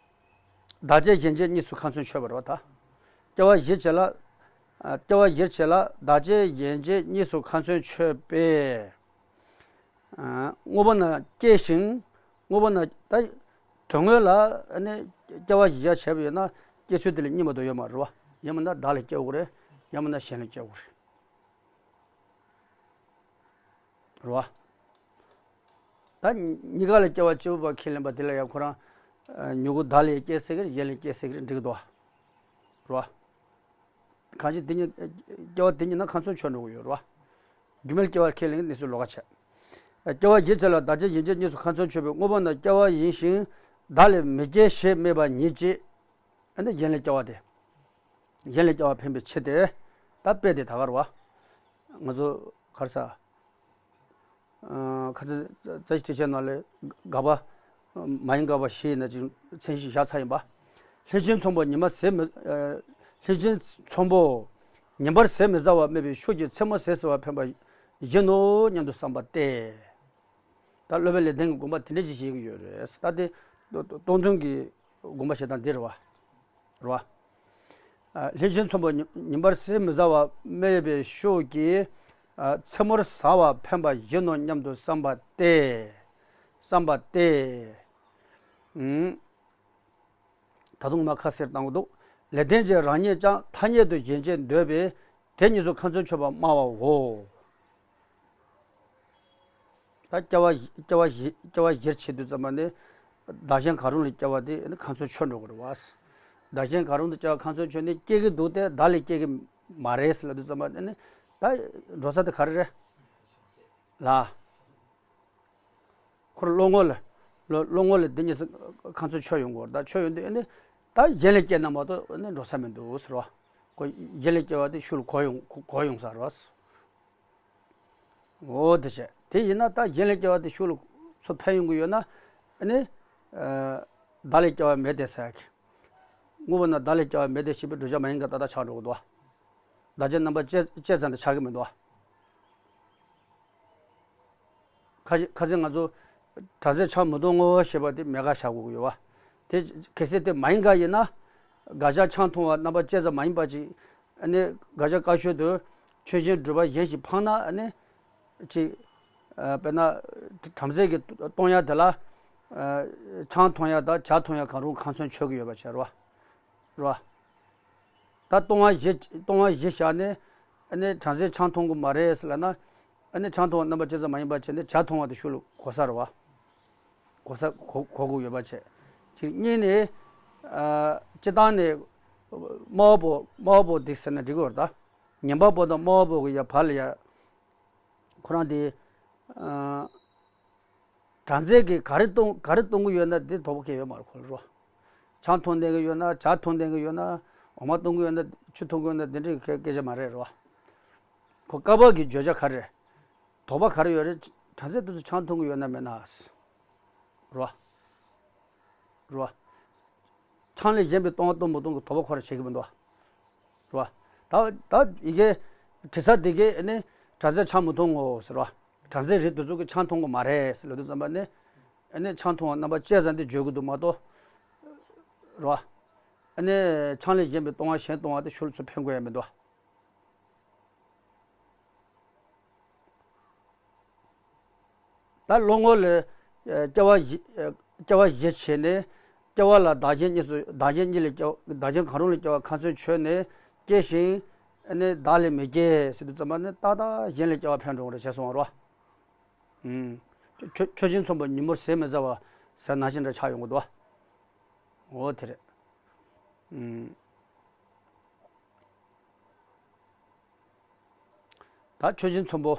བདག་བྱས་གཞན་བྱས་གཉིས་སུ་ཁ་ཚོན་ཆོད་པ་རེད་བ་ད། སྐྱེ་བ་གཞིར་བྱས་ལ། ཨ་སྐྱེ་བ་གཞིར་བྱས་ལ་བདག་བྱས་གཞན་བྱས་གཉིས་སུ་ཁ་ཚོན་ཆོད་པས། ཨ་དངོས་པོ་རྣམས་སྐྱེ་ཞིང་། དངོས་པོ་རྣམས་ད་དོན་དངོས་ལ་ཨ་ནི་སྐྱེ་བ་གཞིར་བྱས་བྱས་པ་ཡོད་ན་སྐྱེ་ཚུལ་དེ་ལ་གཉིས་མ་གཏོགས་ཡོད་མ་རེད་བ། ཡང་མིན་ན་བདག་ལས་སྐྱེ་དགོས་རེད། ཡང་མིན་ན་གཞན་ལས་སྐྱེ་དགོས་རེད། རེད་བ། ད་གཉིས་ཀ་ལ་སྐྱེ་བ་གཅིག་པ་ཁས་ལེན་པ་དེ་ལ་ཡང་ཁོ་རང་ཨ་མྱུ་གུ་བདག་ལས་སྐྱེ་སྲིད་ཀྱི་རེད། གཞན་ལས་སྐྱེ་སྲིད་ཀྱི་རེད་འགྲིག་གི་འདུག་བ། རེད་བ། གང་ཞིག་དེ་གཉིས་སྐྱེ་བ་དེ་གཉིས་ན་ཁ་ཚོན་ཆོད་འགྲོ་གི་ཡོད་རེད་བ། རྒྱུ་མེད་སྐྱེ་བ་ཁས་ལེན་གྱི་གནས་ཚུལ་ལོགས་ཀ་བྱས། སྐྱེ་བ་གཞིར་བྱས་ལ་བདག་བྱས་གཞན་བྱས་གཉིས་སུ་ཁ་ཚོན་ཆོད་པའི་དངོས་པོ་རྣམས་སྐྱེ་བ་ཡིན་ཞིང་བདག་ལས་མི་སྐྱེ་ཞེས་སྨྲས་པ་ཉིད་ཀྱིས། ཨ་ནི་གཞན་ལས་སྐྱེ་བ་དེ། གཞན་ལས་སྐྱེ་བ་འཕེན་པའི་ཕྱིར་ཏེ། ད་དཔེ་དེ་ད་ག་རེད་བ། ང་ཚོ་ག་རེ་ཟ། ཁ་ཚ་ཚ་ཞིག་ཁྲིད་བྱས་ནང་ལས་དགག་པ། མ་ཡིན་དགག་པ་བཞི་ཡིན་ན་ཅིག་མཚན་གཞི་བཞག་ཚར་ཡིན་པ། ལྷས་བྱིན་ཚོམ་བུ་ཉི་མ་ཟེར་མི། ལྷས་བྱིན་ཚོམ་བུ་ཉིན་པར་ཟས་མི་ཟ་བར་སྨྲས་པའི་ཤུགས་ཀྱིས་མཚན་མོར་ཟས་ཟ་བར་འཕེན་པ་བཞིན་ནོ་སྙམ་དུ་བསམ་པ་སྟེ། ད་སློབ་དཔོན་ལེགས་ལྡན་གྱི་དགོངས་པ་དེ་འདྲ་ཅིག་བཞེས་ཀྱི་ཡོད་རེད། ད་དེ་སྟོང་ཐུན་གྱི་དགོངས་པ་བཞེས་སྟངས་འདི་རེད་བ། རེད་བ། ལྷས་བྱིན་ཚོམ་བུ་ཉི་ཉིན་པར་ཟས་མི་ཟ་བར་སྨྲས་པའི་ཤུགས་ཀྱིས། མཚན་མོར་ཟ་བར་འཕེན་པ་བཞིན་ནོ་སྙམ་དུ་བསམ་པ་སྟེ། བསམ་པ་སྟེ། ད་དུང་མ་ཁ་གསལ་བཏང་གི་འདུག་ལེགས་ལྡན་གྱིས་རང་ཉིད་ཀྱང་ཐ་སྙད་དུ་གཞན་བྱས་འདོད་པས་དེ་གཉིས་སུ་ཁ་ཚོན་ཆོད་པར་སྨྲ་བའོ། ད་སྐྱེ་བ་སྐྱེ་བ་སྐྱེ་བ་གཞིར་བྱེད་དུས་ཙམ་པ་ནི་བདག་གཞན་གང་རུང་ལ་སྐྱེ་བ་དེ་ནི་ཁ་ཚོན་ཆོད་འགྲོ་གི་རེད་བ། བདག་གཞན་གང་རུང་དུ་སྐྱེ་བ་ཁ་ཚོན་ཆོད་ནས་སྐྱེ་གི་འདུག་སྟེ་བདག་ལས་སྐྱེ་གི་མ་རེད་ཟེར་ལབ་དུས་ཙམ་པ་ནི་ད་འགྲོ་ས་དེ་ག་རེ་རེད། ལ། ཁོ་རང་བློ་ངོ་ལ། བློ་བློ་ངོ་ལ་འདི་གཉིས་སུ་ཁ་ཚོན་ཆོད་ཡོང་གི་རེད། ད་ཆོད་ཡོང་དུས་ཨ་ནི་ད་གཞན་ལས་སྐྱེས་ན་མ་གཏོགས་ཨ་ནི་འགྲོ་ས་མི་འདུག་ཟེར་བ། ཁོ་གཞན་ལས་སྐྱེ་བ་དེ་ཤུགས་ལ་གོ་ཡོང་གོ་ཡོང་ས་རེད་བ། འོ་དེ་བྱས་དེ་ཡིན་ན་ད་གཞན་ལས་སྐྱེ་བ་དེ་ཤུགས་ལ་ཚུར་འཕེན་ཡོང་གི་ཡོད་ན་ཨ་ནི། བདག་ལས་སྐྱེ་བ་མེད་དེ་ཟེར་གི། དངོས་པོ་རྣམས་བདག་ལས་སྐྱེ་བ་མེད་དེ་ཞེས་པའི་བསྒྲུབ་བྱ་མ་ཡིན་དགག་ཏག་ཏག་ཆགས་འགྲོ་གི་འདུག་བ། བདག་བྱའི་རྣམ་པ་བཅད་བཅད་ཙམ་དུ་ཆགས་ཀྱི་མི་འདུག་བ། ཁ་ཁ་སང་ང་ཚོ་བྲམ་ཟེ་ཆང་མི་འཐུང་ངོ་ཞེས་པ་དེ་མེད་དགག་བཞག་དགོས་ཀྱི་ཡོད་བ། དེ་གལ་སྲིད་དེ་མ་ཡིན་དགག་ཡིན་ན། དགག་བྱ་ཆང་འཐུང་བ་རྣམ་པ་བཅད་ཙམ་མ་ཡིན་པ་ཅིག་ཨ་ནི་དགག་བྱ་བཀག་ཤོས་དུ་ཆོས་ཅན་སྒྲུབ་པ་གཞན་ཞིག་འཕངས་ན་ཨ་ནི། ཅིག་དཔེར་ན། བྲམ་ཟེ་གིས་གཏོང་ཡ་དེ་ལ། ཆང་འཐུང་ཡ་དང་ཇ་འཐུང་ཡ་གང་རུང་ཁ་ཚོན་ཆོད་ཀྱི་ཡོད་པ་བྱས་རོ། རོ། ད་གཏོང་བ་བཞི་གཏོང་བ་བཞི་བཞག་ནས་ཨ་ནི་བྲམ་ཟེས་ཆང་འཐུང་གི་མ་རེད་ཟེར་ལབ་ན། ཨ་ནི་ཆང་འཐུང་བ་རྣམ་པ་ཅི་ཙམ་མ་ཡིན་པ་བྱས་ནས་ཇ་འཐུང་བ་དེ་ཤུགས་ལ་གོ་ས་རེད་བ། གོ་ས་གོ་གོ་དགོས་ཡོད་པ་བྱས། གཅིག་གཉིས་ནས། ཨ་སྤྱི་བཏང་ནས་སྨྲ་བ་པོ་སྨྲ་བ་པོ་འདི་ཟེར་ན་འགྲིག་གི་ཡོད་རེད་ད། ཉན་པ་པོ་དང་སྨྲ་བ་པོ་གི་ཡ་བར་ལ་ཡ། ཁོ་རང་དེ། ཨ། བྲམ་ཟེ་གིས་ག་རེ་གཏོང་ག་རེ་གཏོང་གི་ཡོད་ན་དེ་དོགས་པ་གང་ཡང་ཡོད་མ་རེད་ཁོ་ལ་རོ། ཆང་འཐུང་བསྡད་ཀྱི་ཡོད་ན་ཇ་འཐུང་བསྡད་ཀྱི་ཡོད་ན་འོ་མ་གཏོང་གི་ཡོད་ན་ཆུ་འཐུང་གི་ཡོད་ན་དེ་འདྲའི་སྐད་སྐད་ཆ་མ་རེད་རོ། ཁོ་བཀག་པ་གི་བརྗོད་བྱ་ག་རེ། དོགས་པ་ག་རེ་ཡོད་རེད། བྲམ་ཟེ་དེ་ཚོ་ཆང་འཐུང་གི་ཡོད་ན་མེད་ན། རོ། རོ། ཆང་ལས་གཞན་པའི་གཏོང་བ་གཏོང་མི་གཏོང་གི་དོགས་པ་ཁོ་རང་བྱེད་ཀྱི་མི་འདུག་རོ། ད་ད་ཡི་གེ་དྲི་ཟ་དེ་གས་ནི་བྲམ་ཟེ་ཆང་མི་འཐུང་ངོ་ཟེར་རོ། བྲམ་ཟེ་རིགས་དེ་ཚོ་གིས་ཆང་འཐུང་གི་མ་རེད་ཟེར་ལབ་དུས་ཙམ་པ་ནི། ཨ་ནི་ཆང་འཐུང་བ་རྣམ་པ་བཅད་ཙམ་དེ་བརྗོད་ཀྱི་འདུག་མ་གཏོགས། རོ། ཨ་ནི་ཆང་ལས་གཞན་པའི་གཏོང་བ་གཞན་གཏོང་བ་དེ་ཤུགས་ལ་ཚུར་འཕེན་དགོས་ཡ་མི་འདུག་ད་བློ་ངོ་ལ་སྐྱེ་བ་བཞི་སྐྱེ་བ་བཞི་བྱས་ནས་ སྐྱེ་བ་ལ་བདག་གཞན་གཉིས་སུ་བདག་གཞན་གཉིས་ལས་སྐྱེ་བ་བདག་གཞན་གང་རུང་ལས་སྐྱེ་བ་ཁ་ཚོན་ཆོད་ནས་སྐྱེ་ཞིང་། ཨ་ནི་བདག་ལས་མི་སྐྱེ་ཟེར་དུས་ཙམ་པ་ནི་ཏག་ཏག་གཞན་ལས་སྐྱེ་བ་འཕེན་འགྲོ་བ་རེད་བྱས་སོང་བ་རེད་བ། ཨུམ། ཆོས་ཆོས་ཆོས་ཆེན་ཚོམ་བུ་ཉིན་མོར་ཟས་མི་ཟ་བ་ཟེར་ན་བཞིན་འདྲ་ཆགས་ཡོང་གི་འདུག་འོ་དེ་རེད། ཨུམ། ད་ཆོས་ཆེན་ཚོམ་བུ།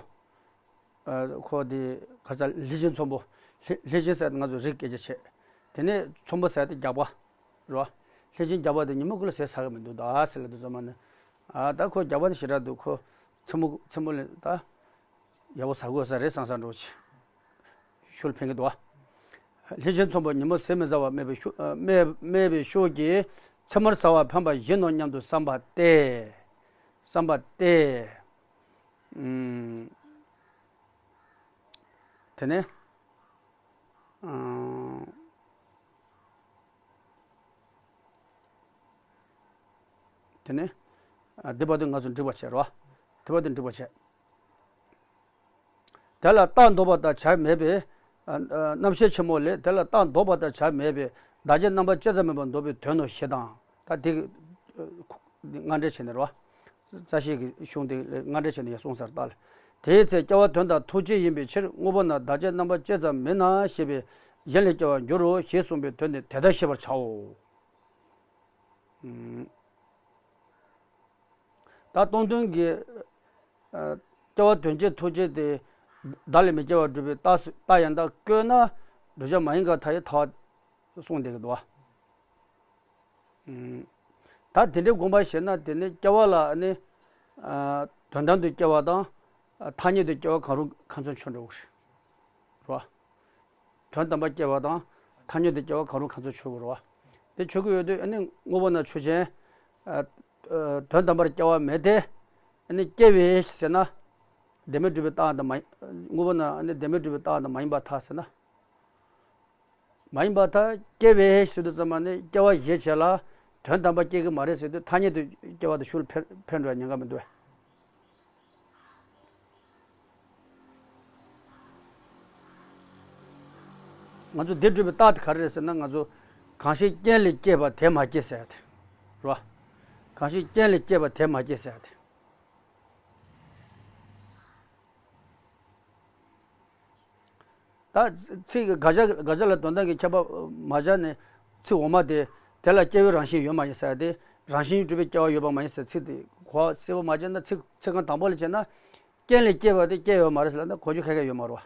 ཨ། ཁོ་དེ་ག་ས་ལྷས་བྱིན་ཚོམ་བུ། ལྷས་ལྷས་བྱིན་ཟེར་ང་ཚོ་རིགས་སྐད་ཆ་བཤད། དེ་ནས་ཚོམ་བུ་ཟེར་དེ་རྒྱགས་པ་རེད་བ། ལྷས་བྱིན་རྒྱགས་པ་དེ་ཉིན་མོ་ཀུན་ལ་ཟས་ཟ་གི་མི་འདུག་ད་ཟེར་ལབ་དུས་ཙམ་པ་ནི། ཨ། ད་ཁོ་རྒྱགས་པ་དེ་ཞེ་དྲག་འདུག་ཁོ་མཚན་མོ་མཚན་མོ་ལ་ད་ཡག་པོ་ཟ་དགོས་ས་རེད་བསམ་བསམ་འགྲོ་ཆེ། ཤུལ་ཕན་གྱི་འདུག་ལྷས་བྱིན་ཚོམ་བུ་ཉིན་མོ་ཟས་མི་ཟ་བ་སྨྲས་པའི་ཤུགས། ཨ། སྨྲས་སྨྲས་པའི་ཤུགས་ཀྱིས་མཚན་མོར་ཟ་བ་ཕན་པ་བཞིན་ནོ་སྙམ་དུ་བསམ་པ་སྟེ། བསམ་པ་སྟེ། ཨུམ། དེ་ནས། ཨ། དེ་ནས། ཨ། འདི་བར་དུ་ང་ཚོ་འགྲིག་པ་བྱས་རོ། འདི་བར་དུ་འགྲིག་པ་བྱས། དེ་ལ་རྟགས་འདོགས་པ་དང་བྱར་མེད་པས། ཨ། ཨ། རྣམ་བཤད་ཆེན་མོ་ལས། དེ་ལ་རྟགས་འདོགས་པ་དང་བྱར་མེད་པས་བདག་བསྐྱེད་རྣམ་པ་བསྐྱེད་ཙམ་མིན་པར་འདོགས་པའི་དོན་ནོ་ཞེས་དང་། ད་དེ་སྔ་འགྲེལ་བྱས་ནས་རོ། རྩ་ཤེའི་གཞུང་དེ་ལས་སྔ་འགྲེལ་བྱས་ནས་ཡང་གསུངས་ས་རེད་ད། དེའི་ཚེ་སྐྱེ་བ་དོན་དང་ཐུག་བྱེད་ཡིན་པའི་ཕྱིར། དངོས་པོ་ན་བདག་བསྐྱེད་རྣམ་པ་བསྐྱེད་ཙམ་མིན་ན་ཞེས་པས་གཞན་ལས་སྐྱེ་བར་འགྱུར་རོ་ཞེས་གསུངས་པའི་དོན་ནི་དེ་ལྟར་ཤེས་པར་བྱའོ། ཨུམ། ད་སྟོང་དོན་གྱི། ཨ། སྐྱེ་བ་དོན་བྱེད་ཐུག་བྱེད་དེ་བདག་ལས་མི་སྐྱེ་བར་སྒྲུབ་པའི་རྟགས་སུ་རྟགས་ཡང་དག་བཀོད་ན་བསྒྲུབ་བྱ་མ་ཡིན་པར་ཐལ་བའི་ཐལ་བ་གསུངས་བསྡད་ཀྱི་འདུག་བ། ཨུམ། ད་དེ་འདྲའི་དགོངས་པ་བཞེས་ན་དེ་ནི་སྐྱེ་བ་ལ་ནི། ཨ། དོན་དམ་དུ་སྐྱེ་བ་དང་། ཨ། ཐ་སྙད་དུ་སྐྱེ་བ་གང་རུང་ཁ་ཚོན་ཆོད་འགྲོ་གི་རེད། རེད་བ། དོན་དམ་པར་སྐྱེ་བ་དང་ཐ་སྙད་དུ་སྐྱེ་བ་གང་རུང་ཁ་ཚོན་ཆོད་དགོས་རེད་བ། དེ་ཆོད་ཀྱི་ཡོད་དུས་ཨ་ནི་དངོས་པོ་ན་ཆོས་ཅན། ཨ། ཨ། དོན་དམ་པར་སྐྱེ་བ་མེད་དེ། ཨ་ནི་སྐྱེ་བས་ཟེར་ན། བདེན་མེད་སྒྲུབ་པའི་རྟགས་དང་མ། དངོས་པོ་ན་ཨ་ནི་བདེན་མེད་སྒྲུབ་པའི་རྟགས་དང་མ་ཡིན་པར་ཐལ་ཟེར་ན། མ་ཡིན་པར་ཐལ། སྐྱེ་བས་ཟེར་དུས་ཙམ་པ་ནི་སྐྱེ་བ་གཞིར་བྱས་ལ་དོན་དམ་པར་སྐྱེ་གི་མ་རེད་ཟེར་དུས་ཐ་སྙད་དུ་སྐྱེ་བ་དང་ཤུལ་ཕན་ཕན་འགྲོ་ཡ་ཉེན་ཁ་མི་འདུག་བས། ང་ཚོ་འདི་སྒྲུབ་པའི་རྟགས་དེ་ག་རེ་རེད་ཟེར་ན། ང་ཚོ་གང་ཞིག་རྐྱེན་ལས་སྐྱེས་པ་དེ་མ་སྐྱེས་ཟེར་ཡ་དེ་རེད་བ། གང་ཞིག་རྐྱེན་ལས་སྐྱེས་པ་དེ་མ་སྐྱེས་ཟེར་ཡ་དེ། ད་ཚིག་དགག་བྱ་དགག་བྱ་ལ་དོན་དག་གི་ཁྱད་པར་མ་སྦྱར་ནས་ཚིག་འོག་མ་དེ། དེ་ལ་སྐྱེ་བོའི་རང་བཞིན་ཡོད་མ་ཡིན་ཟེར་ཡ་དེ། རང་བཞིན་གྱིས་གྲུབ་པའི་སྐྱེ་བ་ཡོད་པ་མ་ཡིན་ཟེར་ཚིག་དེ་གོ་བ་གསལ་པོ་མ་བྱས་ན། ཚིག་ཚིག་རྐང་དང་པོ་ལ་བྱས་ན། རྐྱེན་ལས་སྐྱེས་པ་དེ་སྐྱེ་ཡོད་མ་རེད་ཟེར་ལབ་ན་གོ་རྒྱུ་ཁ་ཁ་ཡོད་མ་རེད་བ།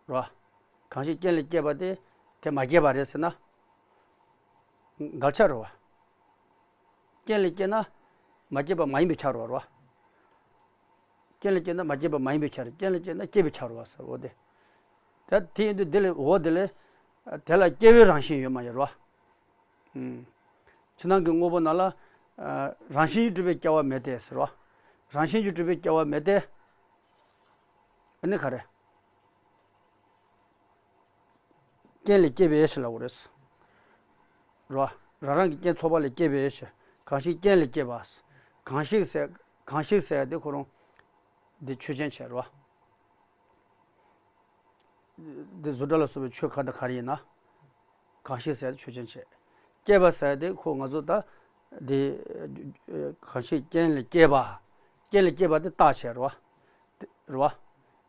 རེད་བ། གང་ཞིག་རྐྱེན་ལས་སྐྱེས་པ་དེ་དེ་མ་སྐྱེས་པ་རེད་ཟེར་ན། འགལ་ཆ་རེད་བ། རྐྱེན་ལས་སྐྱེས་ན་མ་སྐྱེས་པ་མ་ཡིན་པའི་ཆ་རེད་བ། རེད་བ། རྐྱེན་ལས་སྐྱེས་ན་མ་སྐྱེས་པ་མ་ཡིན་པའི་ཆ་རེད། རྐྱེན་ལས་སྐྱེས་ན་སྐྱེས་པའི་ཆ་རེད་བ་ཟེར། འོ་དེ། ད་དེ་ཡིན་དུས་དེ་ལས་འོ་དེ་ལས། དེ་ལ་སྐྱེ་བོའི་རང་བཞིན་ཡོད་མ་ཡིན་རེད་བ། ཕྱི་ནང་གི་དངོས་པོ་རྣམས་ལ། ཨ། རང་བཞིན་གྱིས་གྲུབ་པའི་སྐྱེ་བ་མེད་དེ་ཟེར་བ། རང་བཞིན་གྱིས་གྲུབ་པའི་སྐྱེ་བ་མེད་དེ། ཨ་ནི་ག་རེ། རྐྱེན་ལས་སྐྱེས་པའི་ཕྱིར་ལབ་དགོས་རེད། རེད་བ། རང་རང་གི་རྐྱེན་ཚོགས་པ་ལས་སྐྱེས་པའི་ཕྱིར། གང་ཞིག་རྐྱེན་ལས་སྐྱེས་པ། གང་ཞིག་ཟེར། གང་ཞིག་ཟེར་ཡ་དེ་ཁོ་རང་། འདི་ཆོས་ཅན་བྱས་རེད་བ། འདི་བཟོ་གྲྭ་ལ་སོགས་པའི་ཆོས་གང་དང་ག་རེ་ཡིན་ན། གང་ཞིག་ཟེར་ཡ་དེ་ཆོས་ཅན་བྱས། སྐྱེས་པ་ཟེར་ཡ་དེ་ཁོ་ང་ཚོ་ད། འདི། གང་ཞིག་རྐྱེན་ལས་སྐྱེས་པ། རྐྱེན་ལས་སྐྱེས་པ་དེ་རྟགས་བྱས་རེད་བ། དེ་རེད་བ།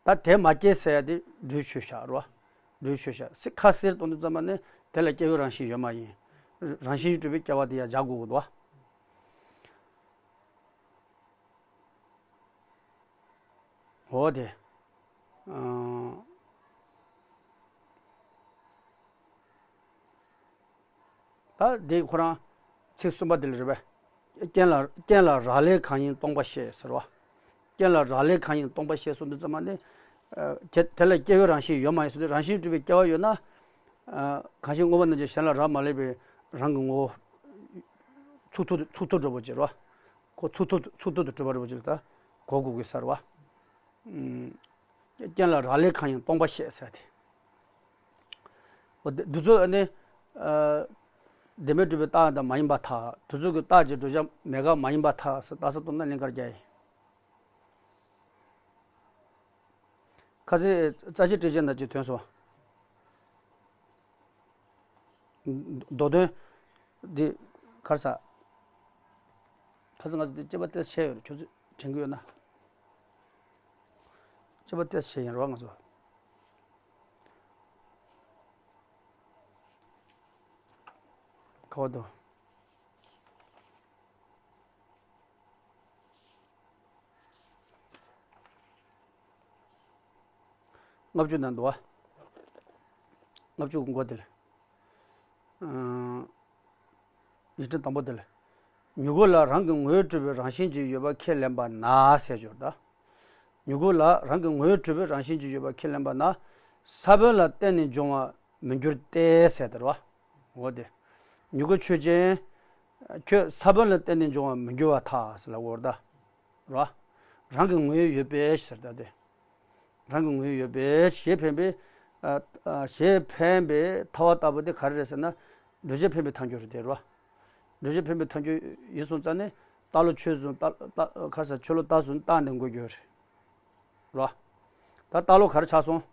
ད་དེ་མ་སྐྱེས་ཟེར་ཡ་དེ་སྦྲུལ་ཆོས་བཞག་རེད་བ། སྦྲུལ་ཆོས་བཞག་སི་ཁ་གསལ་གཏོང་དུས་ཙམ་པ་ནི་དེ་ལ་སྐྱེ་བོའི་རང་བཞིན་ཡོད་མ་ཡིན། རང་བཞིན་གྱིས་གྲུབ་པའི་སྐྱེ་བ་དེ་ཡང་སྦྱར་དགོས་ཀྱི་འདུག་བ། འོ་དེ། ཨང་། ད་དེ་ཁོ་རང་ཚིག་གསུམ་པ་དེ་ལ་རེད་པས། རྐྱེན་ལ་རྐྱེན་ལ་རག་ལས་གང་ཡིན་སྟོང་པ་ཤེས་ཟེར་བ། རྐྱེན་ལ་རག་ལས་གང་ཡིན་སྟོང་པ་ཤེས་གསུངས་དུས་ཙམ་པ་ནི། ཨ། དེ་དེ་ལ་སྐྱེ་བོའི་རང་བཞིན་ཡོད་མ་ཡིན་ཟེར་དུས་རང་བཞིན་གྲུབ་པའི་སྐྱེ་བ་ཡོད་ན། ཨ། གང་ཞིག་དངོས་པོ་རྣམས་ཀྱི་གཞན་ལ་རག་མ་ལས་པའི་རང་གི་ངོ་བོ། ཚུགས་ཐུབ་ཚུགས་ཐུབ་འགྲོ་བོ་ཅིག་རེད་བ། ཁོ་ཚུགས་ཐུབ་ཚུགས་ཐུབ་ཏུ་གྲུབ་པ་རེད་བོ་ཅིག་ལ་ད་གོ་དགོས་ཀྱི་ཟེར་བ། ཨུམ། རྐྱེན་ལ་རག་ལས་གང་ཡིན་སྟོང་པ་ཤེས་ཟེར་ཏེ། འོ་དེ་འདི་ཚོ་ནི། ཨ། བདེན་མེད་སྒྲུབ་པའི་རྟགས་དང་མ་ཡིན་པར་ཐལ། དེ་ཚོ་གི་རྟགས་ཀྱི་བསྒྲུབ་བྱ་མེད་དགག་མ་ཡིན་པར་ཐལ་ཟེར་རྟགས་གསལ་གཏོང་ན་ལིང་གར་རྒྱག་ཡིན། ཁ་སང་རྩ་ཤེ་ཊཱིཀ་ཆེན་ན་ཅིག་ཐོན་སོང་། མདོ་དོན་འདི་ག་རེ་ཟ། ཁ་སང་ང་ཚོ་འདི་དཔྱད་པ་ཏོག་ཙམ་བྱས་ཡོད་རེད། ཁྱོད་ཚོས་དྲན་གྱི་ཡོད་ན། དཔྱད་པ་ཏོག་ཙམ་བྱས་ཡིན་རོགས། ང་ཚོ་ག་བ་འདུག་ལྔ་བཅུ་ནང་འདུག་བ། ལྔ་བཅུ་གི་མགོ་དེ་ལ། ཨང་། ཡིག་ཕྲེང་དང་པོ་དེ་ལ། མྱུ་གུ་ལ་རང་གི་ངོས་གྲུབ་པའི་རང་བཞིན་ཅིག་ཡོད་པ་ཁས་ལེན་པ་ན་ཟེར་སྦྱོར་ད། མྱུ་གུ་ལ་རང་གི་ངོས་གྲུབ་པའི་རང་བཞིན་ཅིག་ཡོད་པ་ཁས་ལེན་པ་ན། ས་བོན་ལ་བརྟེན་ནས་འབྱུང་བ་མི་འགྱུར་ཏེ་ཟེར་དེ་རེད་བ། འོ་དེ། མྱུ་གུ་ཆོས་ཅན། ཁྱོད་ས་བོན་ལ་བརྟེན་ནས་འབྱུང་བ་མི་འགྱུར་བར་ཐལ་ཟེར་ལབ་ཀྱི་ཡོད་རེད་ད། རེད་བ། རང་གི་ངོས་ཡོད་པའི་ཟེར་ད་དེ། རང་གི་ངོས་ཡོད་པའི་ཞེས་འཕེན་པའི། ཨ། ཨ། ཞེས་འཕེན་པའི་ཐལ་བ་ལྟ་བུ་དེ་ག་རེ་རེད་ཟེར་ན། འགྲེལ་བྱེད་འཕེན་པའི་ཐལ་འགྱུར་རེད་དེ་རེད་བ། འགྲེལ་བྱེད་འཕེན་པའི་ཐལ་འགྱུར་ཡིན་སོང་ཙང་ནི། རྟགས་ལོག་ཆོས་བཟུང་རྟགས་རྟགས་ག་རེ་ཟ། ཆོས་ལོག་རྟགས་བཟུང་རྟགས་འདི་འགོད་རྒྱུ་རེད། རེད་བ། ད་རྟགས་ལོག་ག་རེ་ཆགས་སོང་།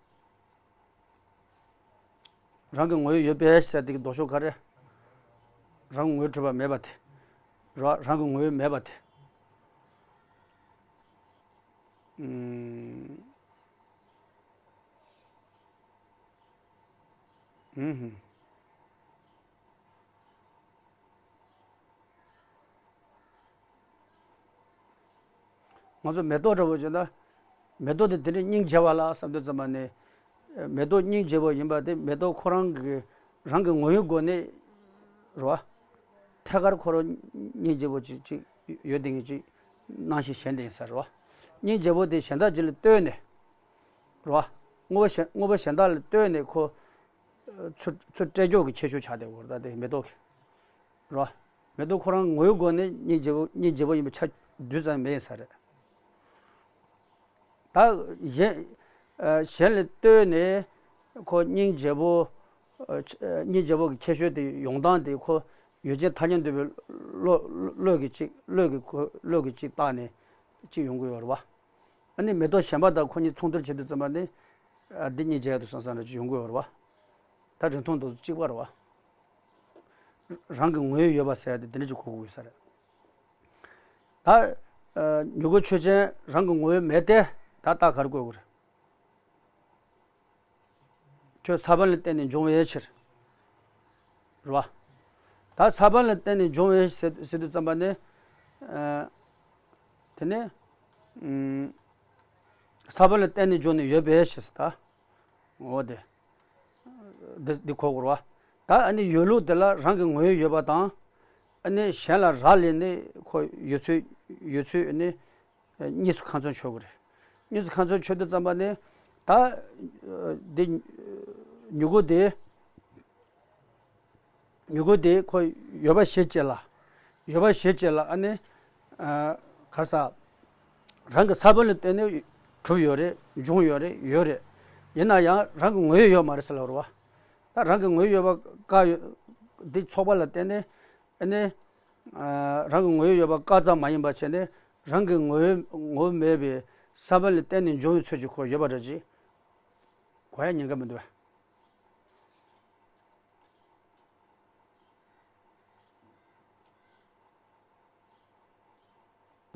རང་གི་ངོས་ཡོད་པའི་ཟེར་དེ་གི་ལྡོག་ཕྱོགས་ག་རེ། རང་གི་ངོས་གྲུབ་པ་མེད་པ་དེ། རེད་བ། རང་གི་ངོས་མེད་པ་དེ། ཨུམ། ཨུམ། ང་ཚོ་མེ་ཏོག་འདྲ་པོ་བྱས་ན། མེ་ཏོག་དེ་དེ་འདྲའི་སྙིང་རྗེ་བ་ལ་བསམ་དུས་ཙམ་པ་ནས། མེ་ཏོག་སྙིང་རྗེ་པོ་ཡིན་པ་དེ་མེ་ཏོག་ཁོ་རང་གི་རང་གི་ངོས་སྒོ་ནས། རེད་བ། ཐད་ཀར་ཁོ་རང་སྙིང་རྗེ་པོ་ཅིག་ཅིག་ཡོད་དེ་ངེས་ཅིག་སྣང་ཞིང་ཞེན་དེ་ཡིན་ས་རེད་བ། སྙིང་རྗེ་པོ་དེ་གཞན་དག་ཅིག་ལ་ལྟོས་ནས། རེད་བ། དངོས་པོ་གཞན་དངོས་པོ་གཞན་དག་ལ་ལྟོས་ནས་ཁོ། ཚུར་ཚུར་སྤྲད་རྒྱུ་གི་ཁྱད་ཆོས་ཆགས་བསྡད་ཡོད་རེད་ད་དེ་མེ་ཏོག་གི། རེད་བ། མེ་ཏོག་ཁོ་རང་ངོས་སྒོ་ནས་སྙིང་རྗེ་པོ་སྙིང་རྗེ་པོ་ཡིན་པ་ཆ་རྒྱུས་ཙམ་མེད་ཡིན་ས་རེད། ད་གཞན། ཨ། གཞན་ལ་ལྟོས་ནས་ཁོ་སྙིང་རྗེ་པོ། ཨ། སྙིང་རྗེ་པོ་གི་ཁྱད་ཆོས་དེ་ཡོང་སྟངས་དེ་ཁོ་ཡུལ་ཅན་ཐ་སྙད་འདོད་པའི་བློ་བློ་གི་ཅིག་བློ་གི་ཁོ་བློ་གི་ཅིག་བཏགས་ནས་ཅིག་ཡོང་གི་ཡོད་རེད་བ། ཨ་ནི་མེ་ཏོག་གཞན་པ་དང་ཁོ་གཉིས་མཚུངས་བསྡུར་བྱེད་དུས་ཙམ་པ་ནི། ཨ། འདི་སྙིང་རྗེ་ཡག་འདུག་བསམ་བསམ་འདྲ་ཅིག་ཡོང་གི་ཡོད་རེད་བ། ད་རིང་ཐུང་དུ་གཅིག་པ་རེད་བ། རང་གི་ངོས་ཡོད་པ་ཟེར་ཡ་དེ་དེ་འདྲ་ཅིག་གོ་དགོས་ས་རེད། ད། ཨ། མྱུ་གུ་ཆོས་ཅན་རང་གི་ངོས་མེད་དེ། ད་རྟགས་ག་རེ་བཀོད་དགོས་རེད། ཁྱོད་ས་བོན་ལ་བརྟེན་ནས་འབྱུང་བའི་ཕྱིར། རེད་བ། ད་ས་བོན་ལ་བརྟེན་ནས་འབྱུང་བའི་ཟེར་ཟེར་དུས་ཙམ་པ་ནི། ཨ། དེ་ནི། ཨུམ། ས་བོན་ལ་བརྟེན་ནས་འབྱུང་ནས་ཡོད་པའི་ཕྱིར་ད། འོ་དེ། འདི་འདི་གོ་དགོས་རེད་བ། ད་ཨ་ནི་ཡོད་ལུགས་དེ་ལ་རང་གི་ངོས་ཡོད་པ་དང་། ཨ་ནི་གཞན་ལ་རག་ལས་ནས་ཁོ་ཡོད་ཚུལ་ཡོད་ཚུལ་ཨ་ནི། གཉིས་སུ་ཁ་ཚོན་ཆོད་དགོས་རེད། གཉིས་སུ་ཁ་ཚོན་ཆོད་དུས་ཙམ་པ་ནི། ད། འདི། མྱུ་གུ་དེ། མྱུ་གུ་དེ་ཁོ་ཡོད་པ་གཞི་བྱས་ལ། ཡོད་པ་གཞི་བྱས་ལ་ཨ་ནི། ཨ། ག་རེ་ཟ། རང་གི་ས་བོན་ལ་བརྟེན་ནས་གྲུབ་ཡོད་རེད། འབྱུང་ཡོད་རེད། ཡོད་རེད། ཡིན་ན་ཡང་རང་གི་ངོས་ཡོད་མ་རེད་ཟེར་ལབ་རེད་བ། ད་རང་གི་ངོས་ཡོད་པ་བཀག་ཡོད། འདི་ཚོགས་པ་ལ་བརྟེན་ནས་ཨ་ནི། ཨ། རང་གི་ངོས་ཡོད་པ་བཀག་ཙམ་མ་ཡིན་པ་བྱས་ནས་རང་གི་ངོས་ངོས་མེད་པའི་ས་བོན་ལ་བརྟེན་ནས་འབྱུང་བའི་ཚུལ་གྱི་ཁོ་ཡོད་པ་འདྲ་ཅིག་གོ་ཡ་ཉེན་ཁ་མི་འདུག་བས།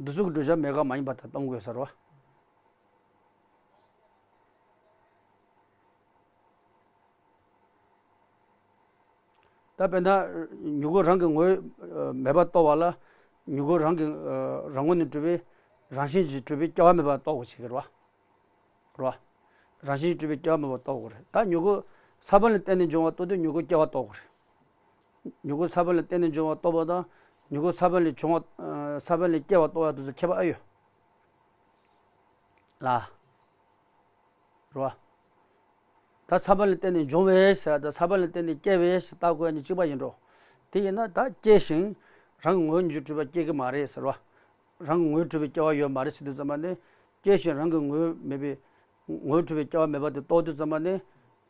འདི་ཚོ་གི་བསྒྲུབ་བྱ་མེད་དགག་མ་ཡིན་པ་དག་གཏོང་དགོས་ཟེར་བ། ད་དཔེར་ན། མྱུ་གུ་རང་གི་ངོས་མེད་པར་རྟོགས་པ་ལ། མྱུ་གུ་རང་གི་རང་ངོས་ནས་གྲུབ་པའི་རང་བཞིན་གྱིས་གྲུབ་པའི་སྐྱེ་བ་མེད་པར་རྟོགས་དགོས་བྱེད་ཀྱི་རེད་བ། རེད་བ། རང་བཞིན་གྱིས་གྲུབ་པའི་སྐྱེ་བ་མེད་པར་རྟོགས་དགོས་རེད། ད་མྱུ་གུ་ས་བོན་ལ་བརྟེན་ནས་འབྱུང་བ་རྟོགས་དུས་མྱུ་གུ་སྐྱེ་བ་རྟོགས་དགོས་རེད། མྱུ་གུ་ས་བོན་ལ་བརྟེན་ནས་འབྱུང་བ་རྟོགས་པ་དང་། མྱུ་གུ་ས་བོན་ལས་བྱུང་བ། ས་བོན་ལས་སྐྱེ་བ་རྟོགས་ཡ་དེ་ཚོ་ཁྱད་པར་ཨེ་ཡོད། ལ། རེད་བ། ད་ས་བོན་ལ་བརྟེན་ནས་འབྱུང་བའི་ཟེར་ཡ་དང་ས་བོན་ལ་བརྟེན་ནས་སྐྱེ་བའི་ཟེར་ལྟ་དགོས་ཡ་གཉིས་གཅིག་པ་ཡིན་འགྲོ། དེ་ཡིན་ན་ད་སྐྱེ་ཞིང་རང་གི་ངོས་ནས་གྲུབ་པ་སྐྱེ་གི་མ་རེད་ཟེར་བ། རང་གི་ངོས་གྲུབ་པའི་སྐྱེ་བ་ཡོད་མ་རེད་ཟེར་དུས་ཙམ་པ་ནི། སྐྱེ་ཞིང་རང་གི་ངོས་མེད་པའི། ངོས་གྲུབ་པའི་སྐྱེ་བ་མེད་པ་དེ་རྟོགས་དུས་ཙམ་པ་ནི།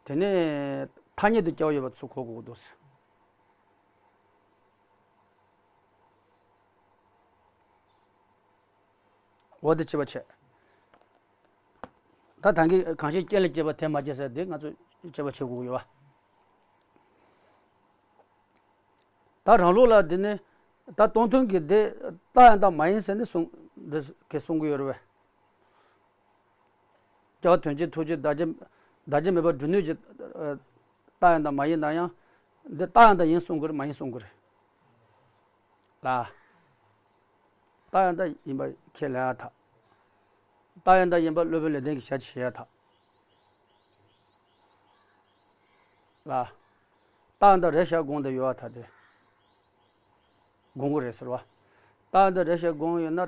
དེ་ནས་ཐ་སྙད་དུ་སྐྱེ་བ་ཡོད་པ་ཚོ་གོ་དགོས་འདུག་ཟེར། འོ་དེ་དཔྱད་པ་བྱས། ད་ད་གིན་གང་ཞིག་རྐྱེན་ལས་སྐྱེས་པ་དེ་མ་སྐྱེས་ཟེར་དེ་ང་ཚོས་དཔྱད་པ་བྱེད་དགོས་ཀྱི་ཡོད་ ད་རང་ལུགས་ལ་འདི་ནི་ད་སྟོང་ཐུན་གྱི་འདི་རྟགས་ཡང་དག་མ་ཡིན་ཟེར་ནས་གསུང་འདི་གི་གསུང་གི་ཡོད་རེད་པས། སྐྱེ་བ་དོན་བྱེད་ཐུག་བྱེད་བདག་བྱེད། བདག་བྱེད་མེད་པར་སྒྲུབ་ནུས་ཀྱི་རྟགས་ཡང་དག་མ་ཡིན་ན་ཡང་། འདི་རྟགས་ཡང་དག་ཡིན་གསུང་གི་རེད་མ་ཡིན་གསུང་གི་རེད་ལ། རྟགས་ཡང་དག་ཡིན་པ་ཁས་ལེན་ཡ་ཐག་རྟགས་ཡང་དག་ཡིན་པ་སློབ་དཔོན་ལེགས་ལྡན་གྱིས་ཞལ་གྱིས་བཞེས་ཡ་ཐག་ལ། རྟགས་ཡང་དག་རེད་ཤག་དགོངས་ཏེ་ཡོད་པ་ཐག་དེ། དགོངས་ཀྱི་རེད་ཟེར་བ། རྟགས་ཡང་དག་རེད་ཤག་དགོངས་ཡོད་ན་ད།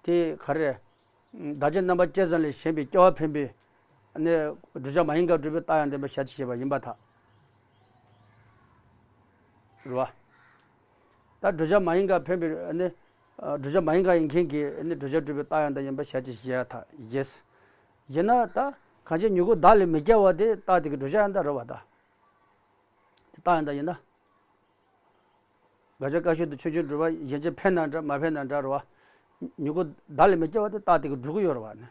དེ་ག་རེ། བདག་རྐྱེན་རྣམ་པ་ཅན་ཙམ་ལས་གཞན་པའི་སྐྱེ་བ་འཕེན་པའི། ནས་བསྒྲུབ་བྱ་མ་ཡིན་གང་སྒྲུབ་པའི་རྟགས་ཡང་དག་ཡིན་པ་ཞལ་གྱིས་བཞེས་པ་ཡིན་པ་ཐག་རེད་བ། ད་བསྒྲུབ་བྱ་མ་ཡིན་གང་འཕེན་པའི་ནི། བསྒྲུབ་བྱ་མ་ཡིན་གང་ཡིན་མཁན་གྱི་ནི་བསྒྲུབ་བྱ་སྒྲུབ་པའི་རྟགས་ཡང་དག་ཡིན་པ་ཞལ་གྱིས་བཞེས་ཡ་ཐག་ཡིན། ཡིན་ན་ད། གང་ཕྱིར་མྱུ་གུ་བདག་ལས་མི་སྐྱེ་བ་དེ་རྟགས་དེ་གི་བསྒྲུབ་བྱ་ཡང་དག་རེད་བ་ད། དེ་རྟགས་ཡང་དག་ཡིན་ན། དགག་བྱ་བཀག་ཤུལ་དུ་ཆོས་ཅན་སྒྲུབ་པ་གཞན་ཕྱིར་འཕེན་ན་འདྲ་མ་འཕེན་ན་འདྲ་རེད་བ། མྱུ་གུ་བདག་ལས་མི་སྐྱེ་བ་དེ་རྟགས་དེ་གིས་སྒྲུབ་ཀྱི་ཡོད་རེད་བ་ནི།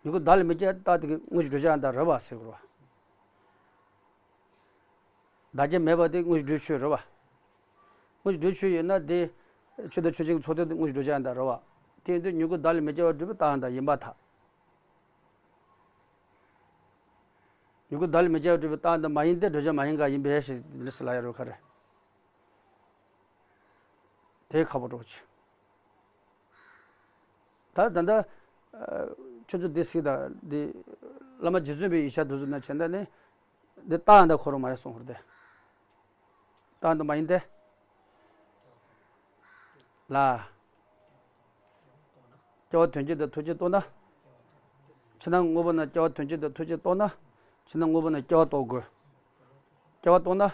མྱུ་གུ་བདག་ལས་མི་སྐྱེ་བ་རྟགས་དེ་གིས་དངོས་གཞི་བསྒྲུབ་བྱ་ཡང་དག་རེད་བ་ཟེར་དགོས་རེད་བ། བདག་རྐྱེན་མེད་པ་དེ་དངོས་གཞི་སྒྲུབ་ཆོས་རེད་བ། དངོས་གཞི་སྒྲུབ་ཆོས་ཡིན་ན་དེ། ཆོས་དང་ཆོས་ཅན་གྱི་ཚོགས་དོན་དེ་དངོས་གཞི་བསྒྲུབ་བྱ་ཡང་དག་རེད་བ། དེ་ཡིན་དུས་མྱུ་གུ་བདག་ལས་མི་སྐྱེ་བ་སྒྲུབ་པའི་རྟགས་ཡང་དག་ཡིན་པ་ཐག་མྱུ་གུ་བདག་ལས་མི་སྐྱེ་བ་སྒྲུབ་པའི་རྟགས་འདི་མ་ཡིན་ཏེ་བསྒྲུབ་བྱ་མ་ཡིན་གང་ཡིན་པས་ཞེས་འདི་ལ་ཟེར་ལ་ཡ་རོ་ཁ་རེ། དེ་ཁག་པོ་འགྲོ་ཆེ། ད་ད་ལྟ་ཁྱོད་ཚོ་འདི་གཟིགས་དང་འདི་བླ་མ་རྗེ་བཙུན་པའི་ཡིག་ཆ་དུས་ཚོད་ན་བྱས་ན་ནི་འདི་རྟགས་འདི་ཁོ་རང་མ་རེད་གསུངས་པ་རེད་དེ། རྟགས་འདི་མ་ཡིན་ཏེ། ལ། སྐྱེ་བ་དོན་བྱེད་དང་ཐུག་བྱེད་རྟོགས་ན། ཕྱི་ནང་དངོས་པོ་ན་སྐྱེ་བ་དོན་བྱེད་དང་ཐུག་བྱེད་རྟོགས་ན། ཕྱི་ནང་དངོས་པོ་ན་སྐྱེ་བ་རྟོགས་དགོས། སྐྱེ་བ་རྟོགས་ན།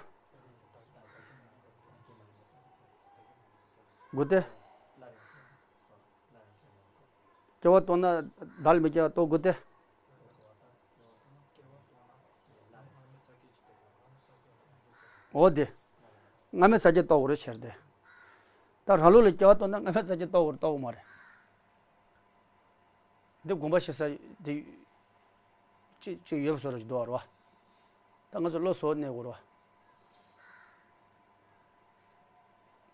དགོས་ཏེ། སྐྱེ་བ་རྟོགས་ན་བདག་ལས་མི་སྐྱེ་བ་རྟོགས་དགོས་ཏེ། འོ་དེ། སྔ་མའི་ས་བཅད་རྟོགས་དགོས་རེད་ཟེར་ཏེ། ད་རང་ལུགས་ལ་སྐྱེ་བ་རྟོགས་ན་སྔ་མའི་ས་བཅད་རྟོགས་དགོས་རེད་རྟོགས་དགོས་མ་རེད། འདི་དགོངས་པ་བཞེས་ས་འདི་གཅིག་གཅིག་ཡོད་པ་བཟོ་འདྲ་ཞིག་འདུག་བ་རེད་བ། ད་ང་ཚོ་བློ་བཟོ་གནས་དགོས་རེད་བ།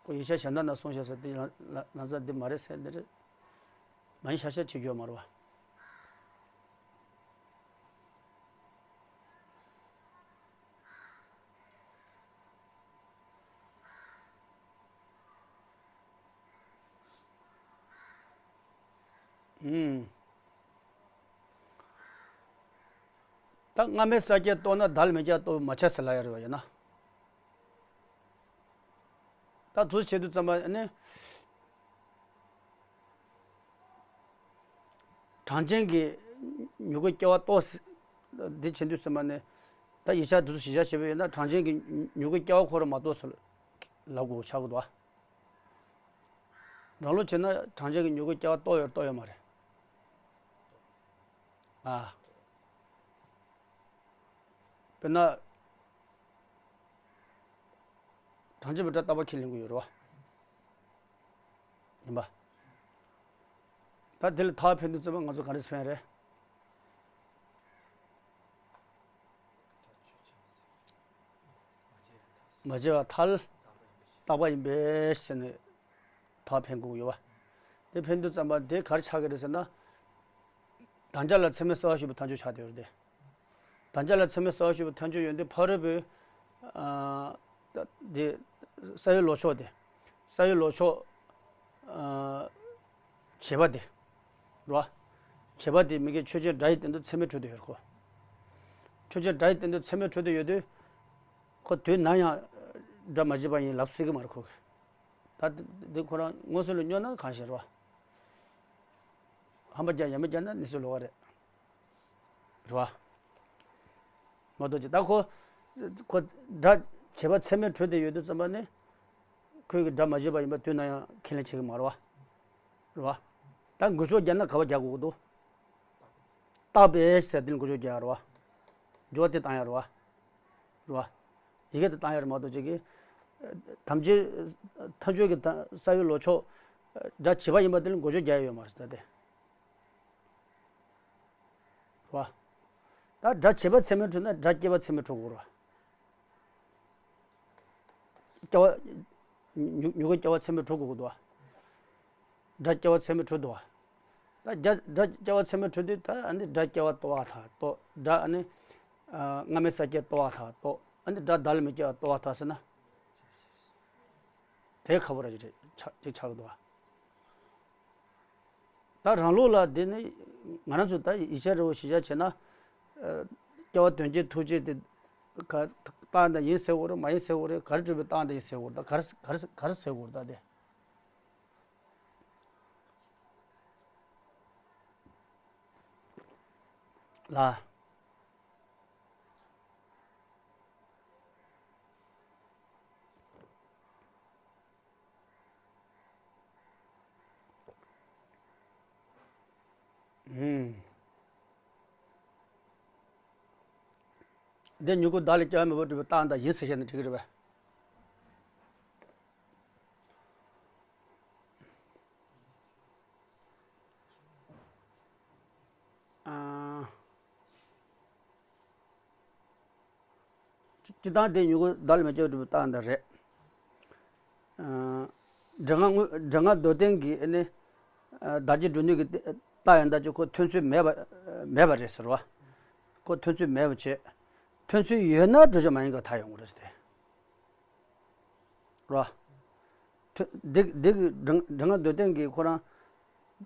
ཁོ་ཡིག་ཆ་གཞན་དག་ན་གསུངས་བཞག་ས་འདི་ལ་ལ་ལ་ཚ་འདི་མ་རེད་ཟེར་འདི་རེད། མ་ཡིན་ཤ་ཤ་བྱེད་རྒྱུ་ཡོད་མ་རེད་བ། ཨུམ། ད་སྔ་མའི་ས་བཅད་རྟོགས་ན་བདག་ལས་མི་སྐྱེ་བ་རྟོགས་མ་ཆགས་ཟེར་ལ་ཡ་རེད་བ་ཡིན་ན། ད་དུས་བྱེད་དུས་ཙམ་པ་ནི། གྲངས་ཅན་གྱི་མྱུ་གུ་སྐྱེ་བ་རྟོགས། འདི་བྱེད་དུས་ཙམ་པ་ནི། ད་ཡིག་ཆ་དུས་གཞི་བཞག་བྱས་པ་ཡིན་ན་གྲངས་ཅན་གྱི་མྱུ་གུ་སྐྱེ་བ་ཁོ་རང་མ་རྟོགས་ཟེར་ལབ་དགོས་ཆགས་ཀྱི་འདུག་བ། རང་ལུགས་བྱས་ན་གྲངས་ཅན་གྱི་མྱུ་གུ་སྐྱེ་བ་རྟོགས་ཡོད་རྟོགས་ཡོད་མ་རེད། ཨ། དཔེར་ན། གྲངས་ཅན་པའི་སྒྲ་རྟག་པ་ཁས་ལེན་གྱི་ཡོད་རེད་བ། ཡིན་པ། ད་དེ་ལ་ཐར་པ་འཕེན་དུས་ཙམ་པ་ང་ཚོ་ག་རེ་འཕེན་རེད། མ་བྱས་པ་ཐལ། རྟག་པ་ཡིན་པས་ཟེར་ནས་ཐར་པ་འཕེན་དགོས་ཀྱི་ཡོད་པ། དེ་འཕེན་དུས་ཙམ་པ་དེ་ག་རེ་ཆགས་ཀྱི་རེད་ཟེར་ན། དམ་བཅའ་ལ་ཚད་མས་བསལ་བ་ཞུགས་པའི་མཐའ་མཇུག་ཆགས་བསྡད་ཡོད་རེད་དེ། དམ་བཅའ་ལ་ཚད་མས་བསལ་བ་ཞུགས་པའི་མཐའ་མཇུག་ཡོད་དུས་ཕ་རོལ་པོའི། ཨ། ད་དེ། ས་ཡོད་ལོག་ཕྱོགས་དེ། ས་ཡོད་ལོག་ཕྱོགས། ཨ། བྱས་པ་དེ། རེད་བ། བྱས་པ་དེ་མི་དགེ་ཆོས་ཅན་སྒྲ་ཡི་སྟེང་དུ་ཚད་མས་གྲུབ་བསྡད་ཡོད་རེད་ཁོ། ཆོས་ཅན་སྒྲ་ཡི་སྟེང་དུ་ཚད་མས་གྲུབ་བསྡད་ཡོད་དུས། ཁོ་དུས་ནམ་ཡང་སྒྲ་མ་བྱས་པ་ཡིན་ལབ་སྲིད་ཀྱི་མ་རེད་ཁོ་གིས། ད་འདི་ཁོ་རང་མངོན་སུམ་ལ་སྙོན་ན་གང་ཞིག་རེད་བ། ཧམ་པ་རྒྱག་ཡ་མ་རྒྱག་ན་གནས་ཚུལ་ལོགས་ཀ་རེད། རེད་བ། མ་གཏོགས་ཅི་ད་ཁོ། ཁོ་སྒྲ་བྱས་པ་ཚད་མས་གྲུབ་བསྡད་ཡོད་དུས་ཙམ་པ་ནི། ཁོས་ཀྱི་སྒྲ་མ་བྱས་པ་ཡིན་པ་དུས་ནམ་ཡང་ཁས་ལེན་བྱེད་ཀྱི་མ་རེད་བ། རེད་བ། ད་འགུལ་ཕྱོགས་རྒྱག་ན་ག་པར་རྒྱག་དགོས་ཀྱི་འདུག་རྟག་པས་ཟེར་དེ་ལ་འགུལ་ཕྱོགས་རྒྱག་ཡ་རེད་བ། སྦྱོར་བ་དེ་བཏང་ཡ་རེད་བ། རེད་བ། ཡི་གེ་དེ་བཏང་ཡ་རེད་མ་གཏོགས་ཅིག་གིས། དམ་བཅའ། མཐའ་མཇུག་གི་ད་ས་ཡོད་ལོག་ཕྱོགས། སྒྲ་བྱས་པ་ཡིན་པ་དེ་ལ་འགུལ་ཕྱོགས་རྒྱག་ཡ་ཡོད་མ་རེད་ད་དེ། རེད་བ། ད་སྒྲ་བྱས་པ་ཚད་མས་གྲུབ་ན་སྒྲ་སྐྱེས་པ་ཚད་མས་གྲུབ་དགོས་རེད་བ། སྐྱེ་བ། མྱུ་མྱུ་གུ་སྐྱེ་བ་ཚད་མས་གྲུབ་དགོས་ཀྱི་འདུག་བ། སྒྲ་སྐྱེ་བ་ཚད་མས་གྲུབ་འདུག་བ། ད་སྒྲ་སྒྲ་སྐྱེ་བ་ཚད་མས་གྲུབ་དུས་ད་ཨ་ནི་སྒྲ་སྐྱེ་བ་ལྟོ་བ་དང་ལྟོ། སྒྲ་ཨ་ནི་སྔ་མའི་ས་བཅད་ལྟོ་བ་དང་ལྟོ། ཨ་ནི་སྒྲ་བདག་ལ་མི་སྐྱེ་བ་ལྟོ་བ་དང་ཟེར་ན། དེ་ཁ་བོ་ར་ཅིག་ཆགས་ཅིག་ཆགས་ཀྱི་འདུག་བ། ད་རང་ལུགས་ལ་འདི་ནི་ང་རང་ཚོ་ད་ཡིག་ཆ་རེ་བོ་གཞི་བཞག་བྱས་ན། ཨ། སྐྱེ་བ་དོན་བྱེད་ཐུག་བྱེད་དེ་ག་རྟགས་དང་ཡིན་ཟེར་བ་རེད། མ་ཡིན་ཟེར་བ་རེད། ག་རེ་གྲུབ་པའི་རྟགས་དང་ཡིན་ཟེར་བ་རེད། ད་ག་རེ་ག་རེ་ག་རེ་ཟེར་བ་རེད་ད་དེ་ལ། ཨུམ། འདི་མྱུ་གུ་བདག་ལ་སྐྱེ་བ་མེད་པར་གྲུབ་པའི་རྟགས་འདི་ཡིན་ཟེར་བཤད་ན་འགྲིག་གི་རེད་པས། ཨ། སྤྱིར་བཏང་དེ་མྱུ་གུ་བདག་ལ་མི་སྐྱེ་བར་གྲུབ་པའི་རྟགས་འདི་རེད། ཨ། འདྲེ་ལྔ་དངོས་འདྲེ་ལྔ་མདོར་བསྟན་གྱི་ཨ་ནི། ཨ། བདག་གཅིག་སྒྲུབ་ནུས་ཀྱི་རྟགས་ཡང་དག་ཅིག་ཁོ་ཐོན་ཚུལ་མེད་པ་མེད་པ་རེད་ཟེར་བ། ཁོ་ཐོན་ཚུལ་མེད་པ་བྱས། ཐོན་ཚུལ་ཡོད་ན་བགྲོད་བྱ་མ་ཡིན་པར་མཐར་ཡོང་གི་རེད་ཟེར་ཏེ། རོ། ཐོ་འདི་འདི་གི་འདྲེ་ལྔ་མདོར་བསྟན་གྱི་ཁོ་རང་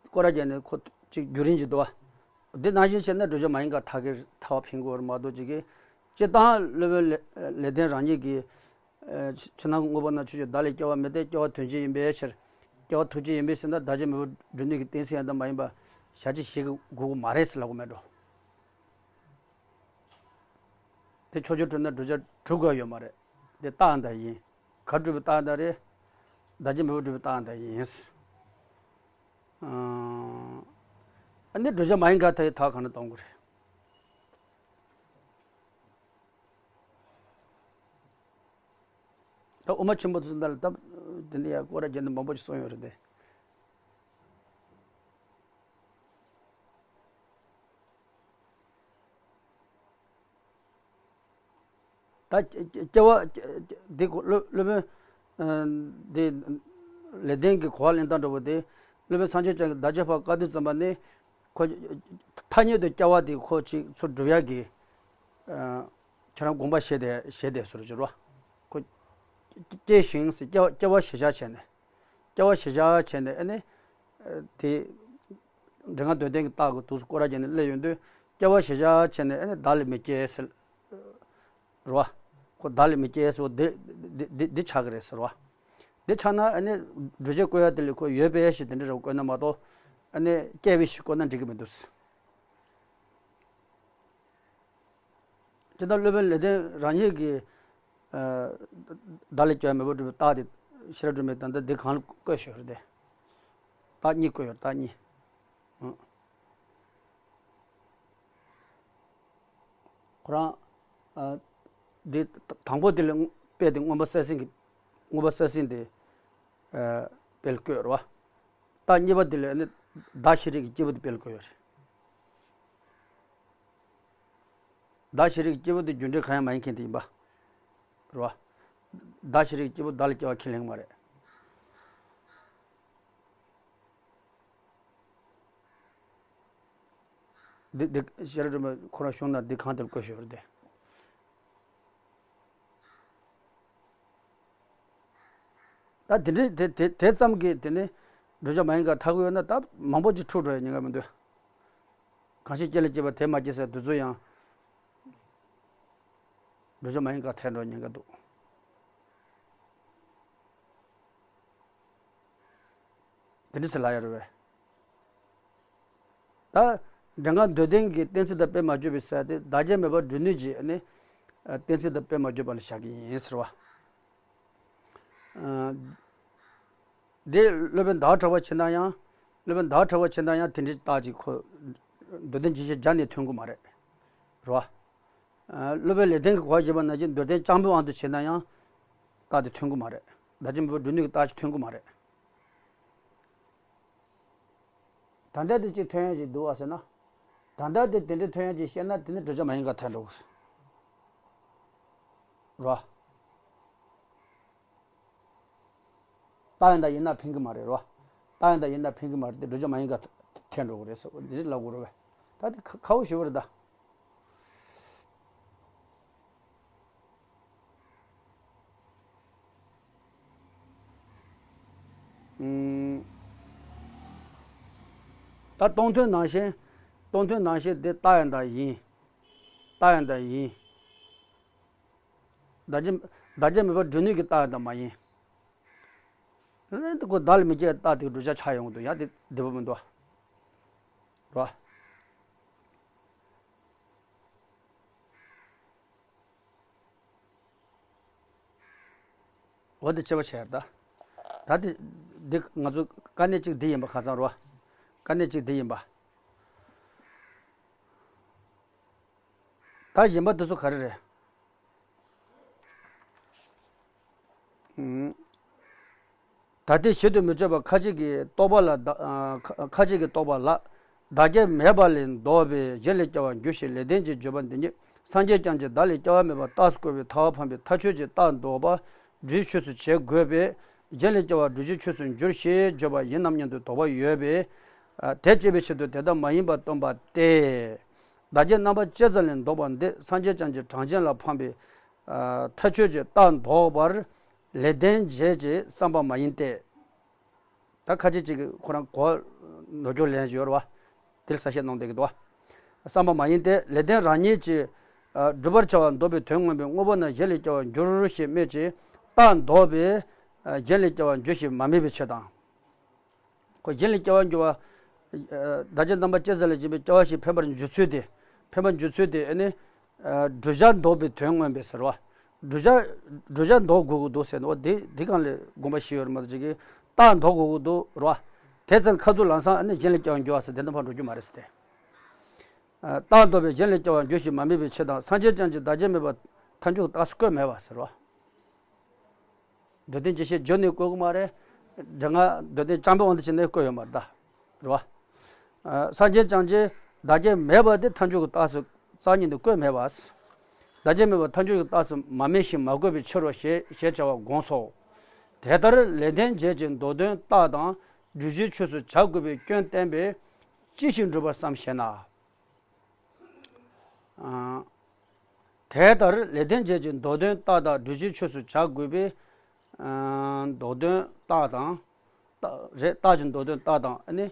སྐོར་ར་བརྒྱབ་ནས་ཁོ་ཅིག་རྒྱུན་རིང་ཅིག་འདུག་བ། འདི་ནང་བཞིན་བྱས་ན་བགྲོད་བྱ་མ་ཡིན་པར་མཐར་གྱི་མཐར་བ་ཕན་གྱི་ཡོད་རེད་མ་གཏོགས་ཅིག་གིས། སྤྱིར་བཏང་སློབ་དཔོན་ལེགས་ལེགས་ལྡན་རང་ཉིད་ཀྱིས། ཕྱི་ནང་གི་དངོས་པོ་རྣམས་ཆོས་ཅན། བདག་ལས་སྐྱེ་བ་མེད་དེ། སྐྱེ་བ་དོན་བྱེད་ཡིན་པའི་ཕྱིར། སྐྱེ་བ་ཐུག་བྱེད་ཡིན་པའི་ཕྱིར་ན་བདག་གཅིག་མེད་པར་སྒྲུབ་ནུས་ཀྱི་གཏན་ཚིགས་ཡང་དག་མ་ཡིན་པ་ཞལ་གྱིས་བཞེས་དགོས་ཀྱི་མ་རེད་ཟེར་ལབ་དགོས་མེད་འགྲོ། དེ་ཕྱོགས་ཆོས་གྲུབ་ན་བགྲོད་བྱ་གྲུབ་དགོས་ཡོད་མ་རེད། དེ་རྟགས་ཡང་དག་ཡིན། ག་གྲུབ་པའི་རྟགས་ཡང་དག་རེད། བདག་གཅིག་མེད་པར་གྲུབ་པའི་རྟགས་ཡང་དག་ཡིན། ཨ་ནི་བགྲོད་བྱ་མ་ཡིན་པར་མཐར་ཡི་མཐར་གང་ལ་གཏོང་དགོས་རེད། ད་དབུ་མ་ཆེན་པོ་ཚོ་འདི་ལ་ད་དེ་འདྲ་ཡང་སྐོར་ར་བརྒྱབ་ནས་མང་པོ་ཞིག་གསུངས་ཡོད་རེད་དེ། ད་སྐྱེ་བ་འདི་སློབ་དཔོན་འདི་ལེགས་ལྡན་གྱི་གོ་བ་ལེན་སྟངས་འདྲ་པོ་དེ། སློབ་དཔོན་སངས་རྒྱས་བསྐྱངས་ཀྱིས་བདག་གཅིག་པུར་བཀའ་བསྡུས་ཙམ་པ་ནི། ཁོ་ཐ་སྙད་དུ་སྐྱེ་བ་དེ་ཁོ་ཅིག་ཚུར་སྒྲུབ་ཡག་གི། ཁྱེད་རང་དགོངས་པ་བཞེས་ཏེ་བཞེས་ཏེ་ཟེར་གྱི་རེད་བ། ཁོ་སྐྱེ་ཞིང་ཟེར་སྐྱེ་བ་སྐྱེ་བ་གཞིར་བཞག་བྱས་ནས། སྐྱེ་བ་གཞིར་བཞག་བྱས་ནས་ཨ་ནི། དེ་འདྲེ་ལྔ་མདོར་བསྟན་གྱི་རྟགས་ཀྱི་དུས་སུ་སྐོར་ར་བརྒྱབ་ནས་སླེབས་ཡོང་དུས། སྐྱེ་བ་གཞིར་བཞག་བྱས་ནས་ཨ་ནི་བདག་ལས་མི་སྐྱེ་ཟེར། རེད་བ། ཁོ་བདག་ལས་མི་སྐྱེ་ཟེར་བ་འདི་འདི་འདི་འདི་ཆགས་ཀྱི་རེད་ཟེར་བ། འདི་ཆགས་ན་ཨ་ནི་བགྲོད་བྱ་བཀོད་ཡ་དེ་ལས་ཁོ་ཡོད་པའི་ཞིག་དེ་འདྲ་རེ་བ་བཀོད་ན་མ་གཏོགས། ཨ་ནི་སྐྱེ་བའི་ཞིག་བཀོད་ན་འགྲིག་གི་མི་འདུག་དེ་ལྟར་སློབ་དཔོན་ལེགས་ལྡན་རང་ཉིད་ཀྱིས། ཨ། བདག་ལས་སྐྱེ་བ་མེད་པར་གྲུབ་པའི་རྟགས་དེ་ཤེས་རབ་སྒྲོན་མེ་ད་ལྟ་འདི་གང་ལ་བཀོད་ཞོར་དེ། རྟགས་གཉིས་བཀོད་ཡོད། རྟགས་གཉིས། ཨང་། ཁོ་རང་། ཨ། འདི་དང་པོ་དེ་ལ་དཔེ་དེ་མངོན་པ་གསལ་ཟིན་གྱི། མངོན་པ་གསལ་ཟིན་དེ། ཨ། དཔེ་ལ་བཀོད་རེད་བ། རྟགས་གཉིས་པ་དེ་ལ་ནི་བདག་ཤེས་རིག་གི་སྐྱེས་བུ་དེ་དཔེ་ལ་བཀོད་ཡོད་རེད། བདག་ཤེས་རིག་གི་སྐྱེས་བུ་དེ་རྒྱུ་འབྲས་གང་ཡང་མ་ཡིན་མཁན་དེ་ཡིན་པ། རེད་བ། བདག་ཤེས་རིག་གི་སྐྱེས་བུ་བདག་ལས་སྐྱེ་བ་ཁས་ལེན་གྱི་མ་རེད། འདི་འདི་ཤེས་རབ་སྒྲོན་མེ་ཁོ་རང་གཞུང་ན་འདི་གང་དེར་བཀོད་ཞོར་དེ། ད་དེ་འདྲའི་དེ་དེ་དེ་ཙམ་གྱིས་དེ་ནི་བགྲོད་བྱ་མ་ཡིན་པར་མཐར་གྱི་ཡོད་ན་ད་མང་པོ་ཅིག་འཁྲུག་འགྲོ་ཡ་ཉེན་ཁ་མི་འདུག་གང་ཞིག་སྐྱེ་ལ་སྐྱེས་པ་དེ་མ་སྐྱེས་ཟེར་དེ་ཚོ་ཡང་བགྲོད་བྱ་མ་ཡིན་པར་ཐལ་འགྲོ་ཉེན་ཁ་འདུག་དེ་འདྲ་ཟེར་ལབ་ཡ་རེད་པས། ད་འདྲེ་ལྔ་མདོར་བསྟན་གྱི་གཏན་ཚིགས་དང་དཔེ་མ་འཇོག་པའི་ས་དེ་བདག་རྐྱེན་མེད་པར་སྒྲུབ་ནུས་ཀྱི་ནི་གཏན་ཚིགས་དང་དཔེ་མ་འཇོག་པ་ལ་བཞག་གི་ཡིན་ཟེར་བ། འདི་སློབ་དཔོན་ཟླ་བ་གྲགས་པ་བྱེད་ན་ཡང་། སློབ་དཔོན་ཟླ་བ་གྲགས་པ་བྱེད་ན་ཡང་དེ་འདྲའི་རྟགས་ཅིག་ཁོ། མདོར་བསྟན་རྒྱས་བཤད་སྦྱར་ནས་ཐོན་གྱི་མ་རེད། རེད་བ། སློབ་དཔོན་ལེགས་ལྡན་གྱིས་གོ་བ་བཞེས་པ་ནང་བཞིན་མདོར་བསྟན་རྐྱང་པའི་དབང་དུ་བྱས་ན་ཡང་། རྟགས་དེ་ཐོན་གྱི་མ་རེད། བདག་རྐྱེན་མེད་པར་སྒྲུབ་ནུས་ཀྱི་རྟགས་ཅིག་ཐོན་གྱི་མ་རེད། ད་ལྟ་དེ་ཅིག་ཐོན་ཡ་ཅིག་འདུག་བ་ཟེར་ན། ད་ལྟ་དེ་དེ་འདྲ་ཐོན་ཡ་ཅིག་བཤད་ན་དེ་ནི་བགྲོད་བྱ་མ་ཡིན་པར་ཐལ་འགྲོ་གི་རེད། རྟགས་ཡང་དག་ཡིན་ན་ཕན་གི་མ་རེད་རོ། རྟགས་ཡང་དག་ཡིན་ན་ཕན་གི་མ་རེད་དེ་བསྒྲུབ་བྱ་མ་ཡིན་ག་འཐེན་འགྲོ་གི་རེད་ཟེར་འདི་ལབ་དགོས་རེད་བས། ད་དེ་ཁ་ཁ་བོ་ཞེ་པོ་རེད་ད། ཨུམ། ད་སྟོང་ཐུན་ནང་བཞིན། སྟོང་ཐུན་ནང་བཞིན་དེ་རྟགས་ཡང་དག་ཡིན། རྟགས་ཡང་དག་ཡིན། བདག་རྐྱེན་བདག་རྐྱེན་མེད་པར་སྒྲུབ་ནུས་ཀྱི་རྟགས་ཡང་དག་མ་ཡིན། ཨ་ནི་ཁོ་བདག་ལ་མི་སྐྱེ་བའི་རྟགས་དེ་བསྒྲུབ་བྱ་ཆགས་ཡོང་གི་འདུག་ཡ་དེ་བདེ་པོ་མི་འདུག་བ། རེད་བ། འོ་དེ་དཔྱད་པ་བྱས་ད། ད་དེ་འདི་ང་ཚོ་དཀའ་གནད་གཅིག་འདི་ཡིན་པ་ཁ་སང་རོ། དཀའ་གནད་གཅིག་འདི་ཡིན་པ། ད་གཞན་པ་དེ་ཚོ་ག་རེ་རེད། ཨུམ། ད་ལྟའི་ཞིབ་ཏུ་མི་དཔྱོད་པ་ཁ་ཅིག་གིས་རྟོག་པ་ལ་བདག་ཨ་ཁ་ཁ་ཅིག་གིས་རྟོག་པ་ལ་བདག་རྐྱེན་མེད་པ་ལས་ལྡོག་པའི་གཞན་ལས་སྐྱེ་བར་འགྱུར་ཞེས་ལེགས་ལྡན་གྱིས་བརྗོད་པ་འདི་ཉིད་སངས་རྒྱས་བསྐྱངས་ཀྱིས་བདག་ལས་སྐྱེ་བ་མེད་པར་རྟགས་སུ་བཀོད་པའི་ཐར་པ་འཕངས་པའི་མཐའ་དཔྱོད་ཀྱི་རྟགས་འདོགས་པ་སྒྲུབ་བྱའི་ཆོས་སུ་བྱེད་དགོས་པས་གཞན་ལས་སྐྱེ་བ་བསྒྲུབ་བྱའི་ཆོས་སུ་འགྱུར་ཞེས་བརྗོད་པ་ཡིན་ནམ་སྙམ་དུ་དོགས་པ་ཡོད་པས། ཨ་དེ་བསྐྱེད་པའི་ཕྱིར་དུ་དེ་ལྟར་མ་ཡིན་པ་སྟོན་པ་སྟེ། བདག་རྐྱེན་རྣམ་པ་ཅི་ཙམ་ལས་ལྡོག་པ་འདི་སངས་རྒྱས་བསྐྱངས་ཀྱིས་གྲངས་ཅན་ལ་འཕངས་པའི་ཨ་མཐའ་དཔྱོད་ཀྱི་རྟགས་འདོགས་པར་ལེགས་ལྡན་འབྱེད་ཀྱི་བསམ་པ་མ་ཡིན་ཏེ། ད་ཁ་ཅིག་ཅིག་གིས་ཁོ་རང་གོ་ནོར་འཁྱོག་ལེན་བཞིན་ཡོད་རེད་བ། འདིར་གསལ་བཤད་གནང་བསྡད་ཀྱི་འདུག་བ། བསམ་པ་མ་ཡིན་ཏེ་ལེགས་ལྡན་རང་ཉིད་ཀྱིས་ཨ་བསྒྲུབ་པར་བྱ་བ་འདོགས་པའི་དོན་མངོན་པའི་དངོས་པོ་རྣམས་གཞན་ལས་སྐྱེ་བར་འགྱུར་ཞེས་སྨྲས་ཀྱི་རྟགས་འདོགས་པས་ཨ་གཞན་ལས་སྐྱེ་བར་འགྱུར་ཞེས་མ་སྨྲས་པའི་ཕྱིར་དང་། ཁོ་གཞན་ལས་སྐྱེ་བར་འགྱུར་བ། ཨ་བདག་རྐྱེན་རྣམ་པ་ཅི་ཙམ་ལས་བྱུང་བའི་སྐྱེ་བ་ཞིག་འཕེན་པར་འགྱུར་ཚུལ་དེ། འཕེན་པར་འགྱུར་ཚུལ་དེ་ཨ་ནི། ཨ་བསྒྲུབ་བྱ་འདོགས་པའི་དོན་མངོན་པས་ཟེར་བ། བསྒྲུབ་བྱ། བསྒྲུབ་བྱ་འདོགས་དགོས་ཀྱི་འདུག་ཟེར་ནས་འོ་དེ་དེ་གང་ལས་དགོངས་པ་བཞེས་ཡོད་རེད་མ་གཏོགས་ཅིག་གིས་རྟགས་འདོགས་དགོས་ཀྱི་འདུག་རེད་བ། དེ་ཙམ་ཁ་ཐུག་ལམ་སང་ཨ་ནི་གཞན་ལས་སྐྱེ་བར་འགྱུར་བ་ཟེར་དེ་འདྲ་ཕར་འགྲོ་རྒྱུ་མ་རེད་ཟེར་ཏེ། ཨ་རྟགས་འདོགས་པས་གཞན་ལས་སྐྱེ་བར་འགྱུར་ཞེས་མ་སྨྲས་པའི་ཕྱིར་དང་སངས་རྒྱས་བསྐྱངས་ཀྱིས་བདག་རྐྱེན་མེད་པར་མཐའ་འཇུག་རྟགས་སུ་བཀོད་མེད་པ་ཟེར་བ། འདོད་དོན་ཅི་ཞིག་བརྗོད་ནས་བཀོད་ཀྱི་མ་རེད། འདྲ་ང་འདོད་དོན་རྐྱང་པའི་དབང་དུ་བྱས་ནས་བཀོད་ཡོད་མ་རེད་ད། རེད་བ། ཨ་སངས་རྒྱས་བསྐྱངས་ཀྱིས་བདག་རྐྱེན་མེད་པ་དེ་མཐའ་འཇུག་གི་རྟགས་སུ་རྩ་བ་ཉིད་དུ་བཀོད་མེད་པ། བདག་རྐྱེན་མེད་པ་མཐའ་འཇུག་གི་རྟགས་སུ་མ་སྨྲས་ཤིང་མ་བཀོད་པའི་ཕྱིར་རོ་ཞེས་ཞེས་བྱ་བ་དགོངས་སོ། དེ་ལྟར་ལེགས་ལྡན་འབྱེད་ཀྱི་མདོ་དོན་རྟགས་དང་བསྒྲུབ་བྱའི་ཆོས་སུ་བྱ་དགོས་པའི་སྐྱོན་བསྟན་པས་ཅི་ཞིག་འགྲུབ་པར་བསམ་ཞེ་ན། ཨ་དེ་ལྟར་ལེགས་ལྡན་འབྱེད་ཀྱི་མདོ་དོན་རྟགས་དང་བསྒྲུབ་བྱའི་ཆོས་སུ་བྱ་དགོས་པས། ཨ་མདོ་དོན་རྟགས་དང་། རྟགས་རེད་རྟགས་ཀྱི་མདོ་དོན་རྟགས་དང་ཨ་ནི།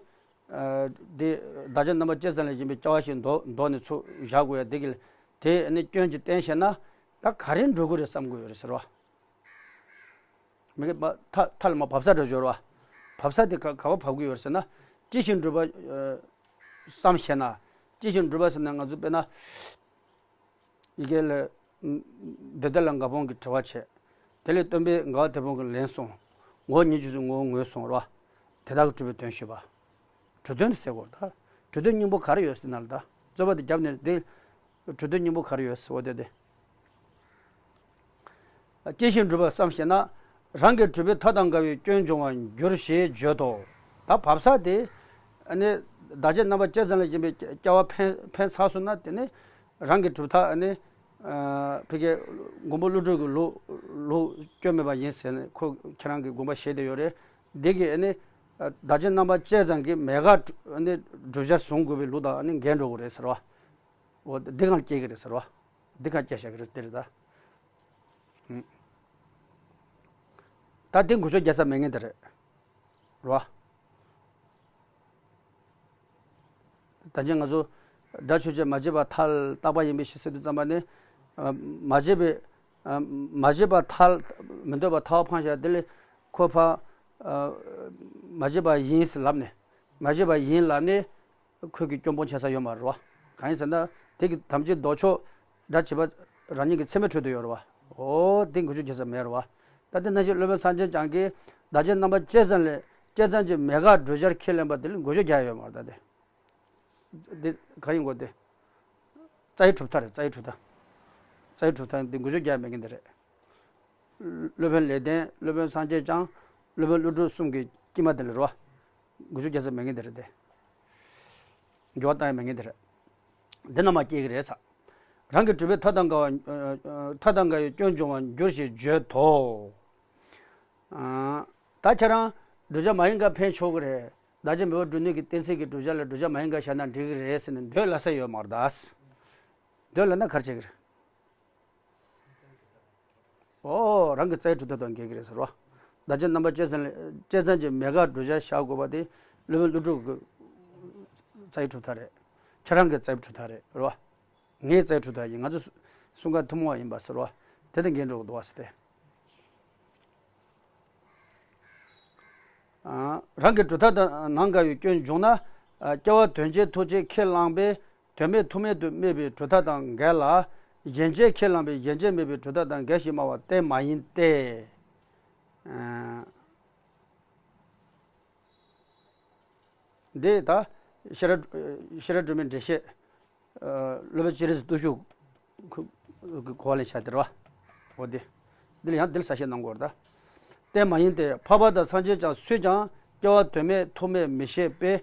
ཨ་འདི་བདག་རྐྱེན་རྣམ་པ་ཅི་ཙམ་ལས་བྱུང་བའི་སྐྱེ་བ་ཞིག་འདོགས་འདོགས་ནས་ཚུར་བཞག་དགོས་ཡ་འདི་གི་དེ་ཨ་ནི་སྐྱོན་གྱི་རྟེན་བཤད་ན་ད་ག་རེ་འགྲོ་གི་རེད་བསམ་དགོས་ཡོད་རེད་ཟེར་བ། མི་གི་མ་མཐའ་མཐའ་ལ་མ་བབས་ས་འདྲ་ཞོར་བ། བབས་ས་དེ་ག་ག་བ་བབས་ཀྱི་ཡོད་ཟེར་ན། ཅི་ཞིག་འགྲུབ་པ། ཨ་བསམ་ཞེ་ན། ཅི་ཞིག་འགྲུབ་པ་ཟེར་ན་ང་ཚོ་དཔེར་ན། ཡི་གེ་ལ། འདི་ལྟར་ལ་དགའ་དཔང་གིས་དྲི་བ་བྱས། དེ་ལས་སྟོན་པས་དགའ་བ་དེ་དཔང་གིས་ལན་གསུངས། ངོ་བོ་ཉིད་ཀྱི་ཚུལ་ངོ་བོ་ངོས་གསུངས་རོ། དེ་དག་གིས་གྲུབ་པའི་དོན་ཞུས་པ། གྲུབ་དོན་དེ་གསལ་གོ་ད། གྲུབ་དོན་སྙིང་པོ་ག་རེ་ཡོད་ཟེར་ན་ལ་ད། རྩོད་པ་དེ་བརྒྱབ་ནས་དེ། གྲུབ་དོན་སྙིང་པོ་ག་རེ་ཡོད་ཟེར་བ་དེ་དེ། ཅི་ཞིག་འགྲུབ་པར་བསམ་ཞེ་ན། རང་གི་གྲུབ་པའི་མཐའ་དང་འགལ་བའི་སྐྱོན་འབྱུང་བར་འགྱུར་ཞེས་བརྗོད་དོ། ད་བབས་ས་དེ། ཨ་ནི། བདག་རྐྱེན་རྣམ་པ་ཅི་ཙམ་ལས་བྱུང་བའི་སྐྱེ་བ་འཕེན་འཕེན་ཚར་སོང་ན་དེ་ནི། རང་གི་གྲུབ་མཐའ་ཨ་ནི། ཨ་ཕ་གི་མགོན་པོ་ཀླུ་སྒྲུབ་ཀྱི་ལུགས་ལུགས་སྐྱོན་མེད་པ་ཡིན་ཟེར་ནས་ཁོ་ཁྱེད་རང་གིས་དགོངས་པ་བཞེས་བསྡད་ཡོད་རེད། འདི་གིས་ཨ་ནི། བདག་རྐྱེན་རྣམ་པ་ཅི་ཙམ་གྱིས་མེད་དགག་ཨ་ནི་བསྒྲུབ་བྱར་བཟུང་དགོས་པའི་ལུགས་དང་ཨ་ནི་འགལ་འགྲོ་གི་རེད་ཟེར་བ། འོ་འདི་གང་སྐྱེ་གི་རེད་ཟེར་བ། འདི་གང་སྐྱེ་བཞག་གི་རེད་འདི་རེད་ད། ཨུམ། ད་འདི་འགུལ་སྐྱོད་རྒྱག་ས་མེད་མཁན་དེ་རེད། རེད་བ། ད་ཅི་ང་ཚོ་སྒྲ་ཆོས་ཅན་མ་བརྗེད་པར་ཐལ་རྟག་པ་ཡིན་པའི་ཕྱིར་ཟེར་དུས་ཙམ་པ་ནི། ཨ་མ་བརྗེད་པའི་ཨ་མ་བརྗེད་པར་ཐལ་མི་འདོད་པར་ཐལ་བ་འཕངས་བཞག་དེ་ལས་ཁོ་ཕར་ཨ་མ་བརྗེད་པ་ཡིན་ཟེར་ལབ་ནས་མ་བརྗེད་པ་ཡིན་ལབ་ནས། ཁོས་ཀྱི་སྐྱོན་སྤོང་བྱེད་ས་ཡོད་མ་རེད་བ། གང་ཡིན་ཟེར་ན། དེ་གི་དམ་བཅའི་ལྡོག་ཕྱོགས་སྒྲ་བྱས་པ་རང་ཉིད་ཀྱི་ཚད་མའི་ཁྲོད་དུ་ཡོད་རེད་བ། འོ་དེ་འགུལ་སྐྱོད་བྱེད་ས་མེད་རེད་བ། ད་དེ་ནང་བཞིན་སློབ་དཔོན་སངས་རྒྱས་བསྐྱངས་ཀྱིས་བདག་རྐྱེན་རྣམ་པ་ཅི་ཙམ་ལས་ཅི་ཙམ་གྱིས་མེད་དགག་བསྒྲུབ་བྱར་ཁས་ལེན་པ་དེ་ལ་འགུལ་སྐྱོད་རྒྱག་ཡོད་མ་རེད་ད་དེ། དེ་ག་ཡིན་དགོས་དེ། རྩ་བའི་གྲུབ་མཐའ་རེད་རྩ་བའི་གྲུབ་མཐའ། རྩ་བའི་གྲུབ་མཐའ་འདི་འགུལ་སྐྱོད་རྒྱག་མེད་མཁན་དེ་རེད། སློབ་དཔོན་ལེགས་ལྡན་སློབ་དཔོན་སངས་རྒྱས་བསྐྱངས། སློབ་དཔོན་ཀླུ་སྒྲུབ་གསུམ་གྱི་དཀྱིལ་མ་དེ་ལ་རོ། འགུལ་སྐྱོད་རྒྱག་ས་མེད་མཁན་དེ་རེད་དེ། འགྱུར་བ་བཏང་ཡ་མེད་མཁན་དེ་རེད། འདི་རྣམས་མ་སྐྱེ་གི་རེད་ས། རང་གི་གྲུབ་པའི་མཐའ་དང་འགལ་བ་མཐའ་དང་འགལ་བའི་སྐྱོན་འབྱུང་བར་འགྱུར་ཞེས་བརྗོད་དོ། ཨ་ ད་ཁྱེད་རང་བསྒྲུབ་བྱ་མ་ཡིན་ག་འཕེན་ཆོག་གི་རེད། བདག་བྱ་མེད་པར་སྒྲུབ་ནུས་ཀྱི་གཏན་ཚིགས་ཀྱི་བསྒྲུབ་བྱ་ལ་བསྒྲུབ་བྱ་མ་ཡིན་ག་བཞག་ན་འགྲིག་གི་རེད་ཟེར་ནས་འདོད་ལབ་ས་ཡོད་མ་རེད་ད། འདོད་ལབ་ན་ག་རེ་བྱེད་ཀྱི་རེད། ཨོ། རང་གི་རྩ་བའི་གྲུབ་མཐའ་དང་འགལ་གྱི་རེད་ཟེར་བ། བདག་བྱ་རྣམ་པ་བཅད་ཙམ་ལ་བཅད་ཙམ་གྱི་མེད་དགག་བསྒྲུབ་བྱ་བཞག་དགོས་པ་དེ་སློབ་དཔོན་ཀླུ་སྒྲུབ་ཀྱི་རྩ་བའི་གྲུབ་མཐའ་རེད། ཁྱེད་རང་གི་རྩ་བའི་གྲུབ་མཐའ་རེད། རེད་བ། ངའི་རྩ་བའི་གྲུབ་མཐའ་ཡིན། ང་ཚོ་གསུང་སྐད་ཐུན་མོང་བ་ཡིན་པ་ཟེར་བ། དེ་དང་འགལ་འགྲོ་གི་འདུག་བ་ཟེར་ཏེ། རང་གི་གྲུབ་མཐའ་དང་ནང་འགལ་བའི་སྐྱོན་བྱུང་ན། སྐྱེ་བ་དོན་བྱེད་ཐུག་བྱེད་ཁས་བླངས་པས་དོན་མེད་ཐུག་མེད་དུ་སྨྲས་པའི་གྲུབ་མཐའ་དང་འགལ་ལ། གཞན་བྱེད་ཁས་བླངས་པས་གཞན་བྱེད་སྨྲས་པའི་གྲུབ་མཐའ་དང་འགལ་ཞེས་སྨྲ་བ་གཏན་མ་ཡིན་ཏེ། འདི་ད་ཤེས་རབ་ཤེས་རབ་སྒྲོན་མེའི་འགྲེལ་བཤད། སློབ་དཔོན་སྤྱན་རས་གཟིགས་བརྟུལ་ཞུགས་གོ་བ་ལེན་བྱ་དེ་རེད་བ། འོ་དེ། འདི་ལ་ཡང་འདི་ལ་གསལ་བཤད་གནང་དགོས་རེད་ད། གཏན་མ་ཡིན་ཏེ། འཕགས་པ་དང་སངས་རྒྱས་ཀྱང་སུས་ཀྱང་སྐྱེ་བ་དོན་མེད་ཐུག་མེད་མི་བཞེད་པས།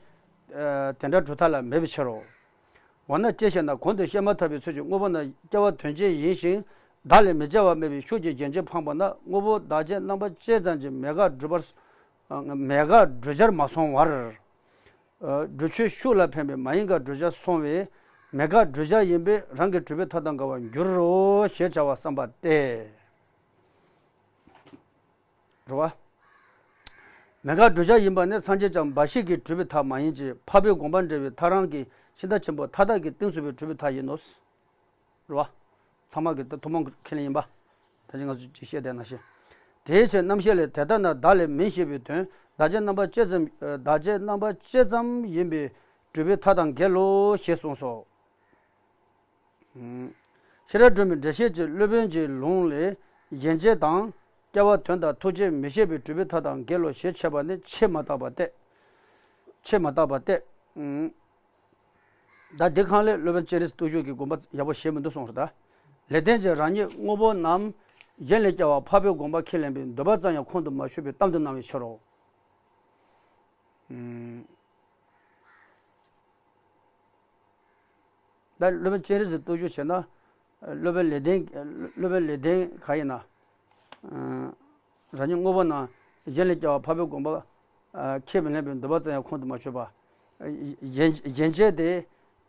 དེ་འདྲ་གྲུབ་མཐའ་ལ་མེད་པའི་ཕྱིར་རོ། འོ་ན་ཅི་ཞེ་ན། གོང་དུ་བཤད་མ་ཐག་པའི་ཚུལ་གྱིས་དངོས་པོ་རྣམས་སྐྱེ་བ་དོན་བྱེད་ཡིན་ཞིང་བདག་ལས་མི་སྐྱེ་བ་སྨྲས་པའི་ཤུགས་ཀྱིས་རྒྱན་ཆས་འཕངས་པ་ན་དངོས་པོ་བདག་བྱེད་རྣམ་པ་བཅད་ཙམ་གྱི་མེད་དགག་བསྒྲུབ་པར། མེད་དགག་བསྒྲུབ་བྱར་མ་སོང་བར། སྒྲུབ་ཆོས་ཤུགས་ལ་འཕེན་པའི་མ་ཡིན་དགག་བསྒྲུབ་བྱར་སོང་བས་མེད་དགག་བསྒྲུབ་བྱ་ཡིན་པས་རང་གི་གྲུབ་པའི་མཐའ་དང་འགལ་བར་འགྱུར་རོ་ཞེས་བྱ་བ་བསམ་པ་སྟེ། རེད་བ། མེད་དགག་བསྒྲུབ་བྱ་ཡིན་པ་ནི་སངས་རྒྱས་ཀྱང་འབའ་ཞིག་གི་གྲུབ་པའི་མཐའ་མ་ཡིན་གྱི། འཕགས་པའི་དགོངས་པ་འགྲེལ་བའི་མཐར་རང་གི་ཤིང་རྟ་ཆེན་པོ་མཐའ་དག་གིས་གཏིང་ཟབ་པའི་གྲུབ་པའི་མཐའ་ཡིན་ནོ། རེད་བ། ཚང་མ་གི་ཐུན་མོང་ཁས་ལེན་ཡིན་པ། ད་ཅི་ང་ཚོས་ཅིག་བཤད་བསྡད་ན་ཤེས། དེའི་ཕྱིར་རྣམ་བཤད་ལས། དེ་ལྟ་ན་བདག་ལས་མིན་ཞེས་པའི་དོན་བདག་བྱེད་རྣམ་པ་བཅད་ཙམ། བདག་བྱེད་རྣམ་པ་བཅད་ཙམ་ཡིན་པས་གྲུབ་པའི་མཐའ་དང་འགལ་ལོ་ཞེས་གསུངས་སོ། ཤེས་རབ་སྒྲོན་མེའི་འགྲེལ་བཤད་ཀྱི་སློབ་དཔོན་གྱི་ལུང་ལས་གཞན་བྱེད་དང་སྐྱེ་བ་དོན་དང་ཐུག་བྱེད་མི་བཞེད་པའི་གྲུབ་པའི་མཐའ་དང་འགལ་ལོ་ཞེས་འཆད་པ་ནི་ཆེས་མ་དག་པ་སྟེ། ཆེས་མ་དག་པ་སྟེ། ད་འདི་གང་ལས་སློབ་དཔོན་སྤྱན་རས་གཟིགས་བརྟུལ་ཞུགས་ཀྱི་དགོངས་པ་ཡག་པོ་བཞེས་མི་འདུག་གསུངས་རེད་ད། ལེགས་ལྡན་གྱིས་རང་ཉིད་དངོས་པོ་རྣམས་གཞན་ལས་སྐྱེ་བ་འཕགས་པའི་དགོངས་པ་ཁས་ལེན་པའི་འདོད་པ་ཙམ་ཡང་ཁོང་དུ་མ་ཆུད་པའི་གཏམ་དུ་སྣང་བའི་ཕྱིར་རོ། ད་སློབ་དཔོན་སྤྱན་རས་གཟིགས་བརྟུལ་ཞུགས་བྱས་ན། སློབ་དཔོན་ལེགས་ལྡན། སློབ་དཔོན་ལེགས་ལྡན་ག་ཡིན་ན། རང་ཉིད་དངོས་པོ་རྣམས་གཞན་ལས་སྐྱེ་བ་འཕགས་པའི་དགོངས་པ། ཁས་མི་ལེན་པའི་འདོད་པ་ཙམ་ཡང་ཁོང་དུ་མ་ཆུད་པ། གཞན་གཞན་བྱེད་དེ་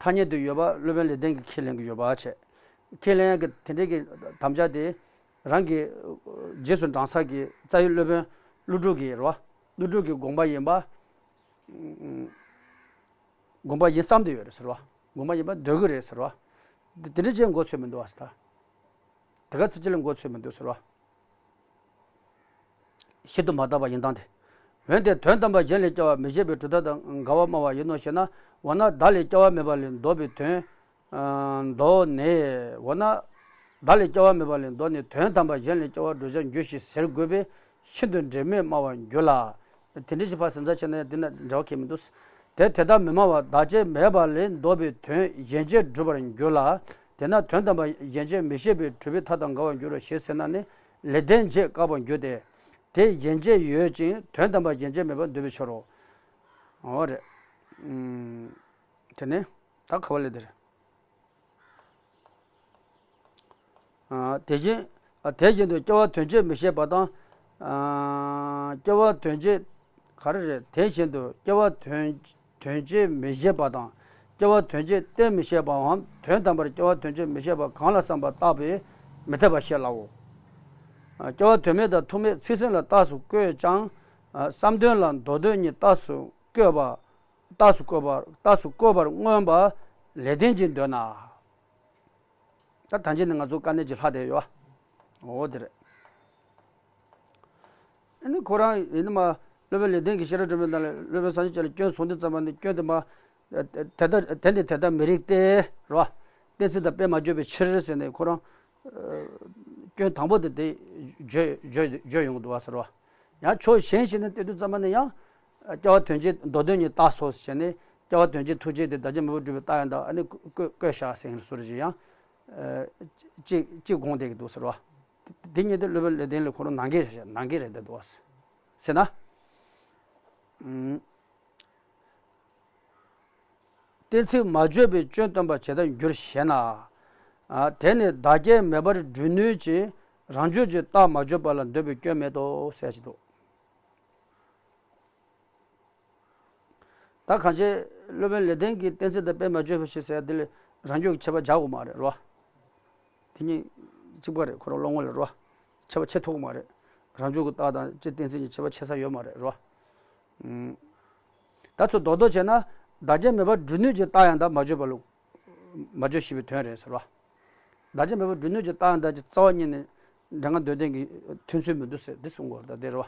ཐ་སྙད་དུ་ཡོད་པ་སློབ་དཔོན་ལེགས་ལྡན་གྱིས་ཁས་ལེན་གྱི་ཡོད་པ་བྱས། ཁས་ལེན་ཡག་གི་དེ་འདྲའི་གི་དམ་བཅའ་དེ་རང་གི་རྗེས་སུ་འབྲང་ས་གི་རྩ་བའི་སློབ་དཔོན་ཀླུ་སྒྲུབ་ཀྱི་རེད་བ། ཀླུ་སྒྲུབ་ཀྱི་དགོངས་པ་ཡིན་པ། དགོངས་པ་ཡིན་བསམ་བསྡད་ཡོད་རེད་ཟེར་བ། དགོངས་པ་ཡིན་པ་འདོད་ཀྱི་རེད་ཟེར་བ། འདི་འདི་འདྲ་བྱས་མགོ་ཚོས་མི་འདུག་བ་ཟེར་ད། དེ་ག་ཚིག་གཅིག་ལ་མགོ་ཚོས་མི་འདུག་ཟེར་བ། ཤིན་ཏུ་མ་དག་པ་ཡིན་སྟངས་དེ། འོན་ཏེ་དོན་དམ་པར་གཞན་ལས་སྐྱེ་བ་མི་བཞེད་པའི་གྲུབ་མཐའ་དང་འགལ་བར་སྨྲ་བ་ཡིན་ནོ་ཞེ་ན། འོ་ན་བདག་ལས་སྐྱེ་བ་མེད་པ་ལས་ལྡོག་པའི་དོན། ལྡོག་ནས། འོ་ན། བདག་ལས་སྐྱེ་བ་མེད་པ་ལས་ལྡོག་ནས་དོན་དམ་པར་གཞན་ལས་སྐྱེ་བར་བསྒྲུབ་བྱར་འགྱུར་ཞེས་ཟེར་དགོས་པས་ཤིན་ཏུ་འབྲེལ་མེད་སྨྲ་བར་འགྱུར་ལ། དེ་འདྲའི་ཕྱིར་ཕར་ཟིན་ཚར་བྱས་ན་ཡང་འདི་ན་འབྲེལ་བ་ཁེལ་མི་འདུག་དེ་དེ་ལྟར་མི་སྨྲ་བར་བདག་བྱེད་མེད་པ་ལས་ལྡོག་པའི་དོན་གཞན་བྱེད་སྒྲུབ་པར་འགྱུར་ལ། དེས་ན་དོན་དམ་པར་གཞན་བྱེད་མི་བཞེད་པའི་གྲུབ་པའི་མཐའ་དང་འགལ་བར་འགྱུར་རོ་ཞེས་ཟེར་ན་ནི་ལེགས་ལྡན་འབྱེད་བཀག་པར་འགྱུར་ཏེ། དེ་གཞན་བྱེད་ཡོད་ཅིང་དོན་དམ་པར་གཞན་བྱེད་མེད་པར་འདོད་པའི་ཕྱིར་རོ། འོ་རེད། དེ་ནས་ད་ག་བ་ལས་དེ་རེད། དེ་བཞིན། དེ་བཞིན་དུ་སྐྱེ་བ་དོན་བྱེད་མི་བཞེད་པ་དང་། སྐྱེ་བ་དོན་བྱེད། ག་རེ་རེད། དེ་བཞིན་དུ་སྐྱེ་བ་དོན་དོན་བྱེད་མི་བཞེད་པ་དང་སྐྱེ་བ་དོན་བྱེད་གཏན་མི་བཞེད་པའམ་དོན་དམ་པར་སྐྱེ་བ་དོན་བྱེད་མི་བཞེད་པ་གང་ལ་བསམ་པ་བརྟག་པས་མི་འཐད་པ་ཞེས་ལབ་བོ། སྐྱེ་བ་དོན་མེད་དང་ཐུག་མེད་ཚིག་ཟིན་ལ་རྟགས་སུ་བཀོད་ཀྱང་། བསམ་དོན་ལ་མདོ་དོན་གཉིས་རྟགས་སུ་བཀོད་པ། རྟགས་སུ་བཀོད་པ་རྟགས་སུ་བཀོད་པར་མངོན་པ་ལེགས་ལྡན་གྱིས་འདོད་ན། ད་ཐམས་ཅད་ནི་ང་ཚོ་དཀའ་གནད་ཅིག་ལྷག་བསྡད་ཡོད། འོ་དེ་རེད། ཨ་ནི་ཁོ་རང་ཡིན་ནི་མ། སློབ་དཔོན་ལེགས་ལྡན་གྱིས་ཤེས་རབ་སྒྲོན་མེའི་ནང་ལ་སློབ་དཔོན་སངས་རྒྱས་བཅས་ལ་སྐྱོན་གསུངས་དུས་ཙམ་པ་ནི་སྐྱོན་དེ་མ། དེ་ལྟ་དེ་ནི་དེ་ལྟར་མི་རིགས་ཏེ། རེད་བ། གཏན་ཚིགས་དང་དཔེ་མ་བརྗོད་པའི་ཕྱིར་ཟེར་ནས་ཁོ་རང་། སྐྱོན་དང་པོ་དེ་དེ་བརྗོད་བརྗོད་བརྗོད་ཡོང་གི་འདུག་བ་ཟེར་བ། ཡང་ཕྱོགས་གཞན་ཞིག་ནས་བལྟས་དུས་ཙམ་པ་ནི་ཡང་། སྐྱེ་བ་དོན་བྱེད་མདོ་དོན་གཉིས་རྟགས་སོ་ཟེར་ནས་སྐྱེ་བ་དོན་བྱེད་ཐུག་བྱེད་དེ་བདག་བྱེད་མེད་པར་སྒྲུབ་པའི་རྟགས་ཡང་དག་ཨ་ནི་བཀོད་བཀོད་བཀོད་བཞག་ཟེར་བཟོ་འདྲ་ཞིག་ཡང་། གཅིག་གཅིག་དགོངས་བསྡད་ཀྱི་འདུག་ཟེར་བ། དེ་ཉིད་དུ་སློབ་དཔོན་ལེགས་ལྡན་ལ་ཁོ་རང་ནང་འགལ་རེད་ནང་འགལ་རེད་བསྡད་འདུག་བ། ཟེར་ན། གཏན་ཚིགས་མ་བརྗོད་པའི་སྐྱོན་སྟོན་པ་ཇི་ལྟར་འགྱུར་ཞེ་ན། དེ་ནི་བདག་བྱེད་མེད་པར་སྒྲུབ་ནུས་ཀྱི་རང་རྒྱུད་ཀྱི་རྟགས་མ་བརྗོད་པ་ལ་འདོད་པའི་སྐྱོན་མེད་དོ་ཟེར་གྱི་འདུག་ད་གང་ཅི་སློབ་དཔོན་ལེགས་ལྡན་གྱི་གཏན་ཚིགས་དང་དཔེ་མ་བརྗོད་པའི་ཕྱིར་ཟེར་ཡ་དེ་ལ་རང་རྒྱུད་ཀྱི་ཁྱད་པར་སྦྱར་དགོས་མ་རེད་རོ། དེ་གཉིས་གཅིག་པ་རེད། ཁོ་རང་བློ་ངོ་ལ་རོ། ཁྱད་པར་ཕྱེ་ཐུབ་ཀྱི་མ་རེད། རང་རྒྱུད་ཀྱི་རྟགས་དང་སྤྱིར་གཏན་ཚིགས་གཉིས་ཁྱད་པར་ཕྱེ་ས་ཡོད་མ་རེད་རོ། ཨུམ། ད་ཚུར་རྡོག་རྡོག་བྱས་ན་བདག་རྐྱེན་མེད་པར་སྒྲུབ་ནུས་ཀྱི་རྟགས་ཡང་དག་མ་བརྗོད་པ་ལ། མ་བརྗོད་ཞེས་པའི་དོན་རེད་ཟེར་བ། བདག་རྐྱེན་མེད་པར་སྒྲུབ་ནུས་ཀྱི་རྟགས་ཡང་དག་ཅིག་རྩ་བ་ཉིད་ནས་འདྲ་ང་འདོད་ལྡན་གྱི་མཐུན་ཚུལ་མི་འདུག་ཟེར་འདི་གསུང་དགོས་རེད་ད་དེ་རེད་བ།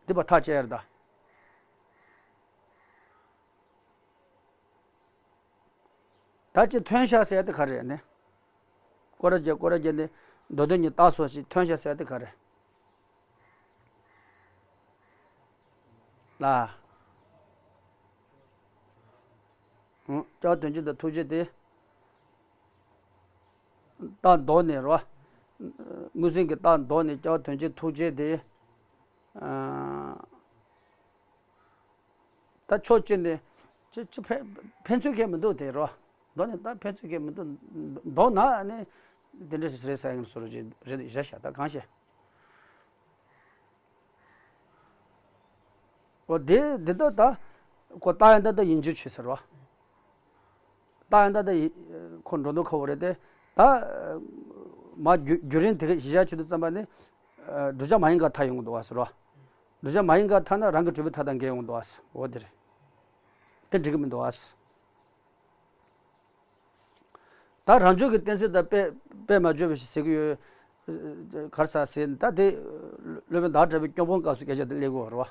འདི་པ་ཐག་བཅད་ཡ་རེད་ད། ད་ཅི་ཐོན་ཤག་ཟེར་ཡ་དེ་ག་རེ་རེད་ནི། སྐོར་ར་རྒྱག་སྐོར་ར་རྒྱག་ནི་མདོ་དོན་གཉིས་བཏགས་སོ་ཞེས་ཐོན་ཤག་ཟེར་ཡ་དེ་ག་རེ་ལ། ཨང་། སྐྱབས་དོན་བྱེད་དང་ཐུགས་རྗེ་སྟེ། རྟགས་འདོགས་ནས་རོ། དངོས་ཟིན་གྱི་རྟགས་འདོགས་ནས་སྐྱབས་དོན་བྱེད་ཐུགས་རྗེ་སྟེ། ཨ། ད་ཕྱོགས་གཅིག་ནས་ཅི་ཅི་ཕན་ཕན་ཚུན་ཁེལ་མི་འདུག་དེ་རོ། མདོ་ནས་ད་ཕན་ཚུན་ཁེལ་མི་འདུག་མདོ་ན་ནི་དེ་འདྲ་ཞིག་རེད་ཟེར་ཡིན་སོ་རོ་ཅིག་རེད་རེད་ཤག་ད་གང་ཤེས། འོ་དེ་འདི་ལྟ་ད་ཁོ་རྟགས་ཡང་དག་ད་ཡིན་རྒྱུ་ཆོས་ཟེར་བ། རྟགས་ཡང་དག་ད་ཡི་ཁོ་འགྲོ་འདུག་ཁ་བོ་རེད་དེ། ད་མ་རྒྱུ་རྒྱུ་རིང་དེ་ག་གཞི་བཞག་ཆོས་དུ་བརྩམས་པ་ནི། བསྒྲུབ་བྱ་མ་ཡིན་ག་ཐལ་ཡོང་གི་འདུག་བ་ཟེར་བ། བསྒྲུབ་བྱ་མ་ཡིན་ག་ཐལ་ན་རང་གི་གྲུབ་པའི་མཐའ་དང་འགལ་ཡོང་གི་འདུག་བ་ཟེར། འོ་དེ་རེད། དེ་འགྲིག་གི་མི་འདུག་བ་ཟེར། ད་རང་རྒྱུད་ཀྱི་གཏན་ཚིགས་དང་དཔེ་དཔེ་མ་བརྗོད་པ་ཞིག་ཟེར་གྱི་ཡོད། གར་ས་ཟེར་ད་དེ་སློབ་དཔོན་བདག་འདྲ་བའི་སྐྱོང་སྤོང་སྐབས་སུ་སྐད་ཆ་དེ་སླེབས་ཀྱི་ཡོད་རེད་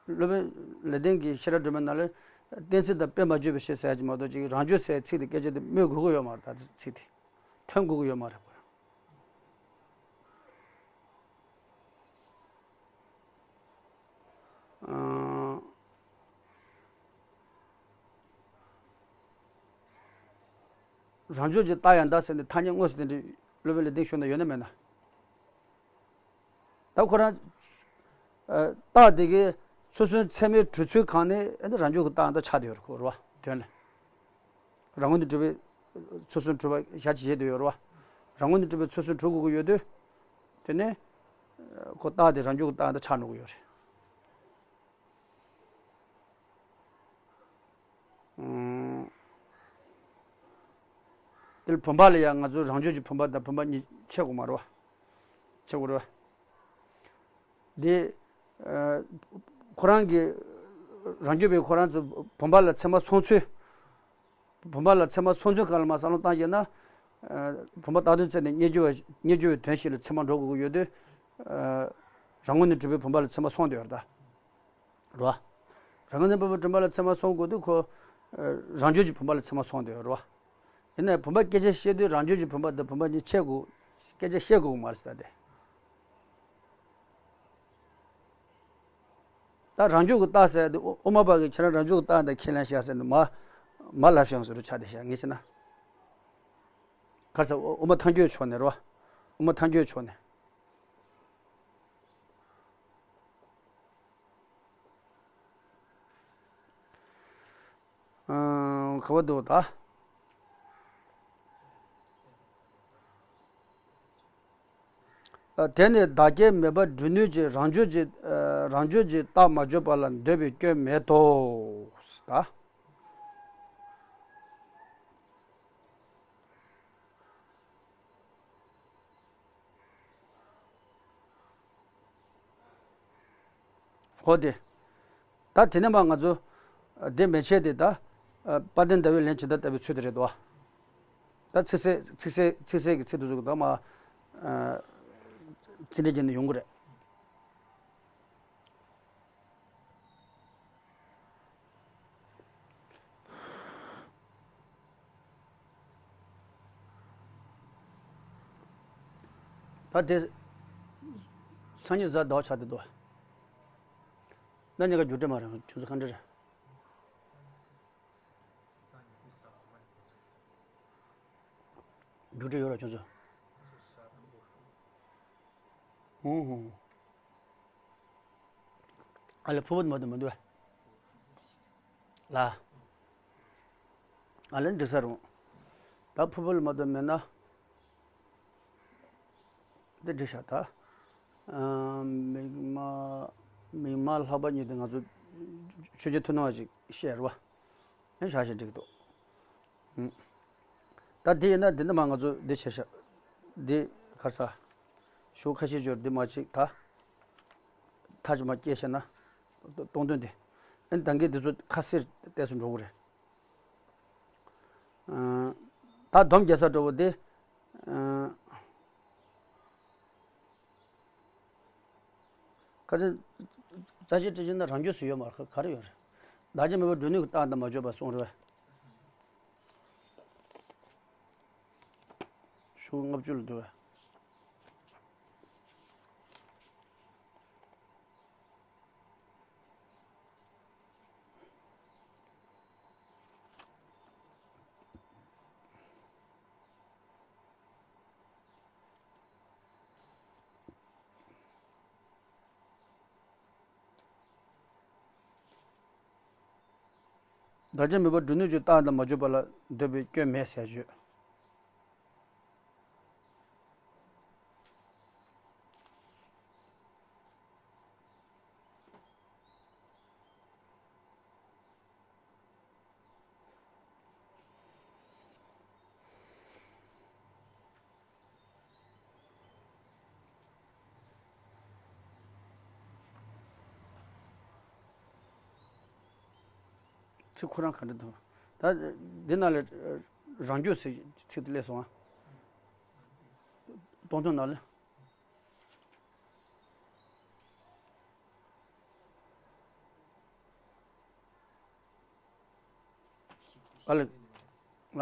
བ། སློབ་དཔོན་ལེགས་ལྡན་གྱི་ཤེས་རབ་སྒྲོན་མེ་ནང་ལ་གཏན་ཚིགས་དང་དཔེ་མ་བརྗོད་པ་ཞིག་ཟེར་ཡ་ཅིག་མ་གཏོགས་ཅིག་རང་རྒྱུད་ཟེར་ཚིག་དེ་སྐད་ཆ་དེ་སྨོས་དགོས་ཀྱི་ཡོད་མ་རེད། ད་ཚིག་དེ་ཐོན་དགོས་ཀྱི་ཡོད་མ་རེད་ཁོ་རང་། ཨང་། རང་རྒྱུད་ཀྱི་རྟགས་ཡང་དག་ཟེར་ནས་ཐ་སྙད་དངོས་སུ་དེ་འདྲའི་སློབ་དཔོན་ལེགས་ལྡན་ཤོད་ན་ཡོད་ན་མེད་ན། ད་ཁོ་རང་། ཨ། རྟགས་དེ་གའི་ཚུལ་གསུམ་ཚད་མའི་གྲུབ་ཚུལ་གང་ནས་ཨ་ནི་རང་རྒྱུད་ཀྱི་རྟགས་ཡང་དག་ཆགས་བསྡད་ཡོད་རེད་ཁོ་རེད་བ་དོན་ལ། རང་ངོས་ནས་གྲུབ་པའི་ཚུལ་གསུམ་གྲུབ་པ་ཞལ་གྱིས་བཞེས་བསྡད་ཡོད་རེད་བ། རང་ངོས་ནས་གྲུབ་པའི་ཚུལ་གསུམ་གྲུབ་དགོས་ཀྱི་ཡོད་དུས། དེ་ནས་ཁོ་རྟགས་དེ་རང་རྒྱུད་ཀྱི་རྟགས་ཡང་དག་ཆགས་འགྲོ་གི་ཡོད་རེད། ཨང་། དེ་ལ་བུམ་པ་ལ་ཡང་ང་ཚོ་རང་རྒྱུད་ཀྱི་བུམ་པ་དང་བུམ་པ་གཉིས་ཕྱེ་དགོས་མ་རེད་བ། ཕྱེ་དགོས་རེད་བ། དེ། ཨ། ཁོ་རང་གི་རང་རྒྱུད་པའི་ཁོ་རང་ཚོ་བུམ་པ་ལ་ཚད་མ་སོང་ཚུལ། བུམ་པ་ལ་ཚད་མ་སོང་ཚུལ་གང་ལ་མ་བསམ་བློ་བཏང་ཡོད་ན། ཨ། བུམ་པ་རྟགས་དོན་བཙལ་ནས་རྙེད་རྒྱུ་བ་རྙེད་རྒྱུ་བའི་དོན་ཞིག་ལ་ཚད་མ་འགྲོ་དགོས་ཀྱི་ཡོད་དུས། ཨ། རང་ངོས་ནས་གྲུབ་པའི་བུམ་པ་ལ་ཚད་མ་སོང་བསྡད་ཡོད་རེད་ད། རོ། རང་ངོས་ནས་བུམ་པ་བུམ་པ་ལ་ཚད་མ་སོང་དགོས་དུས་ཁོ། ཨ། རང་རྒྱུད་ཀྱི་བུམ་པ་ལ་ཚད་མ་སོང་བསྡད་ཡོད་རེད་བ། ཡིན་ནའི་བུམ་པ་སྐད་ཆ་བཤད་དུས་རང་རྒྱུད་ཀྱི་བུམ་པ་དང་བུམ་པ་གཉིས་ཕྱེ་དགོས། སྐད་ཆ་བཤད་དགོས་མ་རེད་ཟེར་ཏེ། ད་རང་རྒྱུད་ཀྱི་རྟགས་ཟེར་ཏེ་དབུ་མ་པ་གིས་ཁྱེད་རང་རང་རྒྱུད་ཀྱི་རྟགས་འདི་ཁས་ལེན་བྱ་ཟེར་ནས་མ་མ་ལབ་བྱུང་ཟེར་རུ་ཆ་དེ་བྱ་ངེས་ཤེས་ན། ག་རེ་ཟེར་དབུ་མ་ཐལ་འགྱུར་ཕྱོགས་ནས་རོ། དབུ་མ་ཐལ་འགྱུར་ཕྱོགས་ནས། ཨང་། ག་བ་འདུག་ད། ཨ། དེ་ནི་བདག་རྐྱེན་མེད་པར་སྒྲུབ་ནུས་ཀྱི་རང་རྒྱུད་ཀྱི། ཨ། རང་རྒྱུད་ཀྱི་རྟགས་མ་བརྗོད་པ་ལ་འདོད་པའི་སྐྱོན་མེད་དོ། ད། འོ་དེ། ད་དེ་ནས་མ་ང་ཚོ། དེ་མན་ཆད་དེ་ད། དཔལ་ལྡན་ཟླ་འོད་ལན་ཇི་ལྟར་བཏབ་པའི་ཚུལ་དེ་རེད་དོ། ད་ཚིག་གསལ་ཚིག་གསལ་ཚིག་གསལ་གྱི་ཚིག་དེ་ཚོ་གི་ད་མ། ཚིག་འགྲེལ་བརྒྱབ་ནས་ཡོང་གི་རེད། ད་དེ། སང་ཉིན་གཟའ་ཟླ་བ་ཆགས་བསྡད་འདུག་ན་ཉེ་ག་རྒྱུ་འབྲས་མ་རེད་ཁྱོད་ཚོ་ག་འདྲ་རེད། རྒྱུ་འབྲས་ཡོད་ར་ཁྱོད་ཚོ། ཧུང་ཧུང་། ཨ་ལེ་ཕུར་བུ་མ་གཏོགས་མི་འདུག་ཨ། ལ། ཨ་ལེ་འགྲིག་ས་རུང་། ད་ཕུར་བུ་ལ་མ་གཏོགས་མེད་ན། འདི་འགྲིག་ཤག་ད། ཨ། མིག་དམར། མིག་དམར་ལྷག་པ་གཉིས་དེ་ང་ཚོ་ ཆོས་རྒྱལ་ཐུབ་སྣང་ཅིག་བཤད་རེད་བ། ཨེ་བཞག་བཞག་འགྲིག་འདུག་ད་དེ་ཡིན་ན་འདི་འདྲ་མ་ང་ཚོ་འདི་བྱས་ཤག་འདི་གར་ས་ཤོག་ཁ་ཤས་སྦྱོར་འདི་མ་ཅིག་ད་མཐའ་ཅིག་མ་སྐྱེས་ཤེ་ན་གཏོང་དོན་དེ་ཨེ་ད་གིན་འདི་ཚོ་ཁ་གསལ་ཏོག་ཙམ་འགྲོ་གི་རེད། ད་སྡོམ་རྒྱག་ས་འགྲོ་བོ་དེ། ཁ་ཅིག་རྩ་ཤེ་སྤྲད་ཀྱི་ན་རང་རྒྱུད་སུ་ཡོད་མ་རེད། ག་རེ་ཡོད་རེད། བདག་རྐྱེན་མེད་པར་སྒྲུབ་ནུས་ཀྱི་རྟགས་དང་མ་བརྗོད་པ་གསུངས་རེད། ཤོག་ལྔ་བཅུ་ལ་འདུག་བས། བདག་རྐྱེན་མེད་པར་སྒྲུབ་ནུས་ཀྱི་རྟགས་དང་མ་བརྗོད་པ་ལ་འདོད་པའི་སྐྱོན་མེད་ཟེར་བརྗོད། ཚིག་ཁོ་རང་ག་འདྲ་འདུག་ད་འདི་ནང་ལ་རང་རྒྱུད་ཟེར་ཚིག་དེ་སླེབས་སོང་ཨ། སྟོང་ཐུན་ནང་ལ། ཨ་ལེ། ཨ།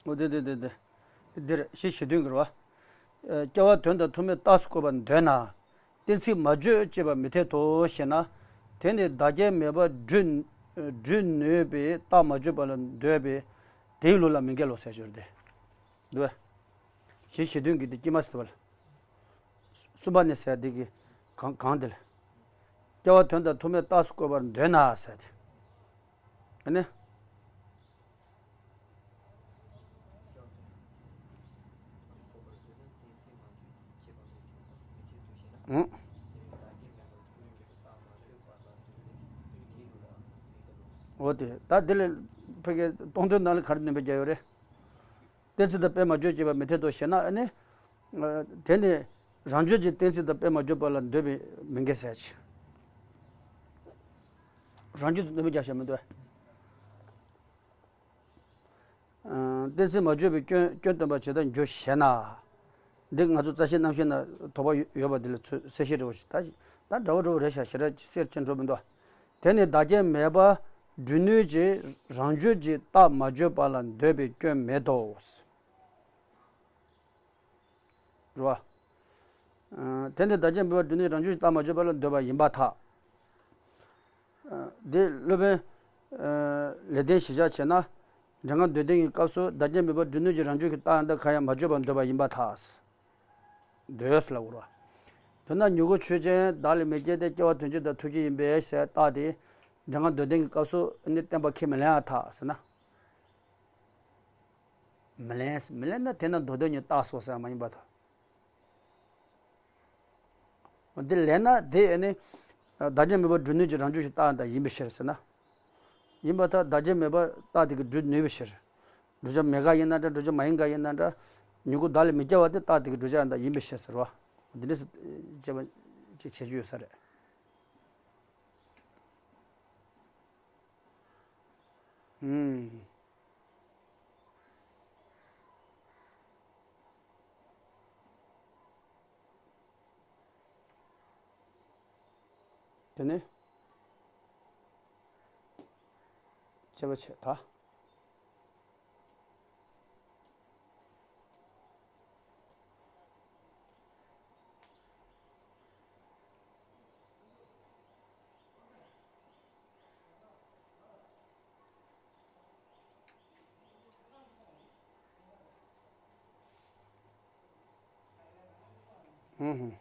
འོ་དེ་དེ་དེ་དེ། འདིར་གཞི་གཞི་མཐུན་གྱི་རེད་བ། སྐྱེ་བ་དོན་དང་ཐུག་མེད་རྟགས་སུ་བཀོད་པར་འདོད་ན། གཏན་ཚིགས་མ་བརྗོད་ཅེས་པ་མི་འཐད་དོ་ཞེ་ན། དེ་ནི་བདག་རྐྱེན་མེད་པར་སྒྲུབ་སྒྲུབ་ནུས་པའི་རྟགས་མ་བརྗོད་པ་ལ་འདོད་པས་དེའི་ལུགས་ལ་མི་འགལ་ལོ་ཟེར་ཞོར་ཏེ། འདུག་གཞི་གཞི་མཐུན་གྱི་དེ་དཀྱིལ་མ་ཟེར་བ་ལ། གསུམ་པ་ནི་ཟེར་དེ་གི་གང་གང་དེ་ལ། སྐྱེ་བ་དོན་དང་ཐུག་མེད་རྟགས་སུ་བཀོད་པར་འདོད་ན་ཟེར་དེ། ཨ་ནི། ཨང་། འོ་དེ་ད་དེ་ལས་ཕ་གི་སྟོང་ཐུན་ནང་ལ་ག་རེ་ནོན་པ་རྒྱག་ཡོད་རེད། གཏན་ཚིགས་དང་དཔེ་མ་བརྗོད་ཅེས་པ་མི་འཐད་དོ་ཞེ་ན་ཨ་ནི། དེ་ནི་རང་རྒྱུད་ཀྱི་གཏན་ཚིགས་དང་དཔེ་མ་བརྗོད་པ་ལ་འདོད་པའི་མི་འགལ་ཟེར་ཅིག་རང་རྒྱུད་དུ་འདོད་པའི་རྒྱ་ཞེས་མི་འདོད། གཏན་ཚིགས་མ་བརྗོད་པའི་སྐྱོན་སྐྱོན་སྟོན་པ་ཇི་ལྟར་འགྱུར་ཞེ་ན། འདི་ང་ཚོ་རྩ་ཤེ་རྣམ་ཤེས་ན་དོགས་པ་ཡོད་པ་འདི་ལ་ཚོད་གསལ་བཤད་འདྲ་བོ་ཞིག་ད་ད་འདྲ་བོ་འདྲ་བོ་རེད་ཤག་ཞེ་དྲག་གསལ་ཅན་འགྲོ་མི་འདུག་དེ་ནི་བདག་རྐྱེན་མེད་པ་སྒྲུབ་ནུས་ཀྱི་རང་རྒྱུད་ཀྱི་རྟགས་མ་བརྗོད་པ་ལ་འདོད་པའི་སྐྱོན་མེད་དོ། རེད་བ། དེ་ནི་བདག་རྐྱེན་མེད་པར་སྒྲུབ་ནུས་རང་རྒྱུད་ཀྱི་རྟགས་མ་བརྗོད་པ་ལ་འདོད་པ་ཡིན་པར་ཐལ། འདི་སློབ་དཔོན་ལེགས་ལྡན་གཞི་བཞག་བྱས་ན། འགྲེང་བུ་འདོད་ལྡན་གྱི་སྐབས་སུ་བདག་རྐྱེན་མེད་པར་སྒྲུབ་ནུས་ཀྱི་རང་རྒྱུད་ཀྱི་རྟགས་ཡང་དག་གང་ཡང་མ་བརྗོད་པར་འདོད་པ་ཡིན་པར་ཐལ། འདོད་ལ་འུར་བ། འདོད་ན་མྱུ་གུ་ཆོས་ཅན་བདག་ལས་མི་སྐྱེ་སྟེ་སྐྱེ་བ་དོན་སྤྱི་དང་ཐུག་རྒྱུ་ཡིན་པས་ཟེར་རྟགས་དེ། འགྲེང་བུ་འདོད་ལྡན་གྱི་སྐབས་སུ་ནི་བརྟན་པ་ཁས་མི་ལེན་ཡང་ཐལ་ཟེར་ན། མི་ལེན་མི་ལེན་ན་དེ་ན་མདོ་དོན་ཉིད་རྟགས་སོ་ཟེར་མ་ཡིན་པར་ཐལ། འདི་ལེན་ན་དེ་ཨ་ནི། བདག་རྐྱེན་མེད་པར་སྒྲུབ་ནུས་ཀྱི་རང་རྒྱུད་ཀྱི་རྟགས་དང་ཡིན་པའི་ཕྱིར་ཟེར་ན། ཡིན་པར་ཐལ། བདག་རྐྱེན་མེད་པར་རྟགས་དེ་གིས་སྒྲུབ་ནུས་པའི་ཕྱིར། བསྒྲུབ་བྱ་མེད་ག་ཡིན་ན་འདྲ་བསྒྲུབ་བྱ་མ་ཡིན་ག་ཡིན་ན་འདྲ། མྱུ་གུ་བདག་ལས་མི་སྐྱེ་བ་དེ་རྟགས་དེ་གིས་བསྒྲུབ་བྱ་ཡང་དག་ཡིན་པའི་ཕྱིར་ཟེར་བ། འདི་འདྲ་ཞིག་དཔྱད་པ་ཅིག་བྱེད་རྒྱུ་ཡོད་ས་རེད། ཨུམ། དེ་ནས་དཔྱད་པ་བྱེད་ད། ཧུམ་ཧུམ།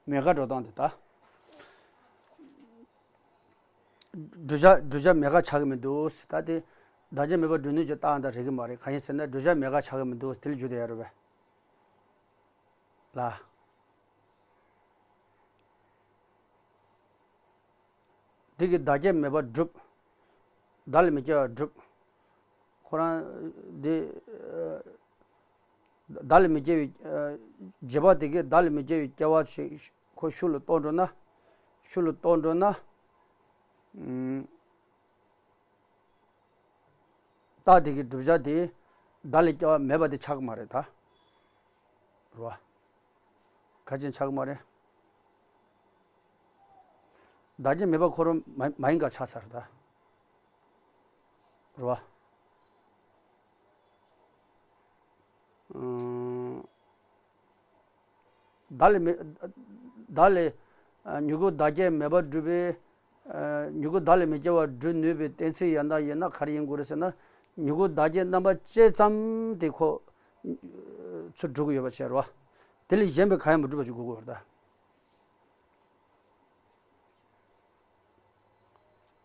མེད་དགག་འགྲོ་སྟངས་དེ་ད། བསྒྲུབ་བྱ་བསྒྲུབ་བྱ་མེད་དགག་ཆགས་ཀྱི་མི་འདུག་ཟེར། ད་དེ་བདག་རྐྱེན་མེད་པར་སྒྲུབ་ནུས་ཀྱི་རྟགས་ཡིན་ད་རེད་ཀྱི་མ་རེད། གང་ཡིན་ཟེར་ན་བསྒྲུབ་བྱ་མེད་དགག་ཆགས་ཀྱི་མི་འདུག་དེ་ལ་འཇུག་བསྡད་ཡ་རེད་པས། ལ། འདི་གི་བདག་རྐྱེན་མེད་པར་སྒྲུབ། བདག་ལས་མི་སྐྱེ་བར་སྒྲུབ། ཁོ་རང་འདི། བདག་ལས་མི་སྐྱེ་བའི། བྱེད་པ་དེ་གས་བདག་ལས་མི་སྐྱེ་བའི་སྐྱེ་བ་ཞིག་ཁོ་ཤུགས་ལ་རྟོགས་འགྲོ་ན། ཤུགས་ལ་རྟོགས་འགྲོ་ན། རྟགས་དེ་གི་བསྒྲུབ་བྱ་དེ་བདག་ལས་སྐྱེ་བ་མེད་པ་དེ་ཆགས་ཀྱི་མ་རེད་ད། རེད་བ། ག་ཅན་ཆགས་ཀྱི་མ་རེད། བདག་རྐྱེན་མེད་པ་ཁོ་རང་མ་མ་ཡིན་ག་ཆགས་ཚར་ད། རེད་བ། ཨང་། བདག་ལས་མི། བདག་ལས། མྱུ་གུ་བདག་རྐྱེན་མེད་པར་སྒྲུབ་པའི། མྱུ་གུ་བདག་ལས་མི་སྐྱེ་བར་སྒྲུབ་ནུས་པའི་གཏན་ཚིགས་ཡང་དག་ཡིན་ན་ག་རེ་ཡིན་དགོས་རེད་ཟེར་ན། མྱུ་གུ་བདག་རྐྱེན་རྣམ་པ་ཅན་ཙམ་དེ་ཁོ། ཚུར་སྒྲུབ་ཀྱི་ཡོད་པ་བྱས་རེད་བ། དེ་ལས་གཞན་པའི་གང་ཡང་མི་སྒྲུབ་པ་ཞིག་དགོས་ཀྱི་ཡོད་རེད་ད།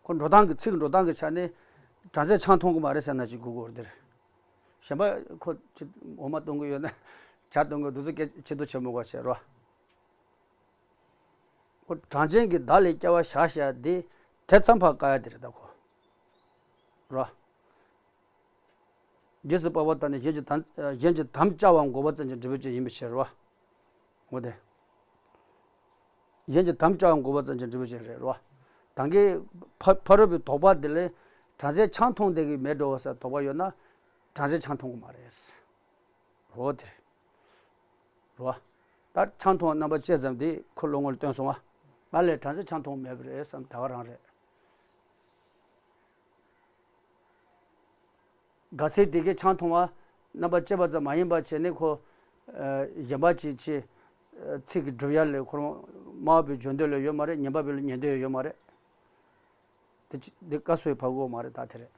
ཁོ་འགྲོ་སྟངས་ཀྱི་ཚིག་འགྲོ་སྟངས་ཀྱི་ཆ་ནས་གྲངས་ཚད་ཆང་མཐོང་གི་མ་རེད་ཟེར་ན་ཅིག་དགོས་ཀྱི་ཡོད་རེད་དེར། གཞན་པ་ཁོ་ཅི་འོ་མ་གཏོང་གི་ཡོད་ན་ཇ་གཏོང་གི་འདུག་ཚོ་སྐད་ཆེ་དུ་ཆེ་མོ་ག་བྱས་རོ། ཁོ་གྲངས་ཅན་གྱི་བདག་ལས་སྐྱེ་བ་བཞག་བཞག་དེ་དེ་ཙམ་ཕར་བཀག་ཡ་དེ་རེད་ད་ཁོ། རོ། རྗེས་སུ་དཔག་པ་ལྟར་ནི་གཞན་གྱི་དམ་གཞན་གྱི་དམ་བཅའ་བ་འགོག་པ་ཙམ་གྱི་འབྲས་བུ་ཅན་ཡིན་པའི་ཕྱིར་རོ། འོ་དེ། གཞན་གྱི་དམ་བཅའ་བ་འགོག་པ་ཙམ་གྱི་འབྲས་བུ་ཅན་རེད་རོ། ད་གིན་ཕ་ཕ་རོལ་པོའི་དོགས་པ་དེ་ལས་གྲངས་ཚད་ཆང་འཐུང་བསྡད་ཀྱི་མེད་འགྲོ་བ་ཟེར་དོགས་པ་ཡོད་ན་གྲངས་ཚད་ཆང་འཐུང་གི་མ་རེད། རོ་དེ་རེད། རོ། ད་ཆང་འཐུང་བ་རྣམ་པ་བཅད་ཙམ་དེ་ཁོ་བློ་ངོར་བཏོན་སོང་བ། ང་ལས་གྲངས་ཚད་ཆང་འཐུང་མེད་པ་རེད་བསམ་ད་ག་རང་རེད། དགའ་ཚལ་དེ་གའི་ཆང་འཐུང་བ་རྣམ་པ་བཅད་པ་ཙམ་མ་ཡིན་པ་བྱས་ནས་ཁོ། གཞན་པ་ཅིག་ཅིག་ཚིག་གི་སྒྲུབ་ཡ་ལས་ཁོ་རང་སྨྲ་བ་པོའི་འཇོན་འདོད་ལ་ཡོད་མ་རེད། ཉན་པ་པོའི་ལ་ཉན་འདོད་ཡོད་མ་རེད། དེ་ཅི་དེ་བཀའ་སྲོལ་ཕ་གོ་མ་རེད་ད་དེ་རེད།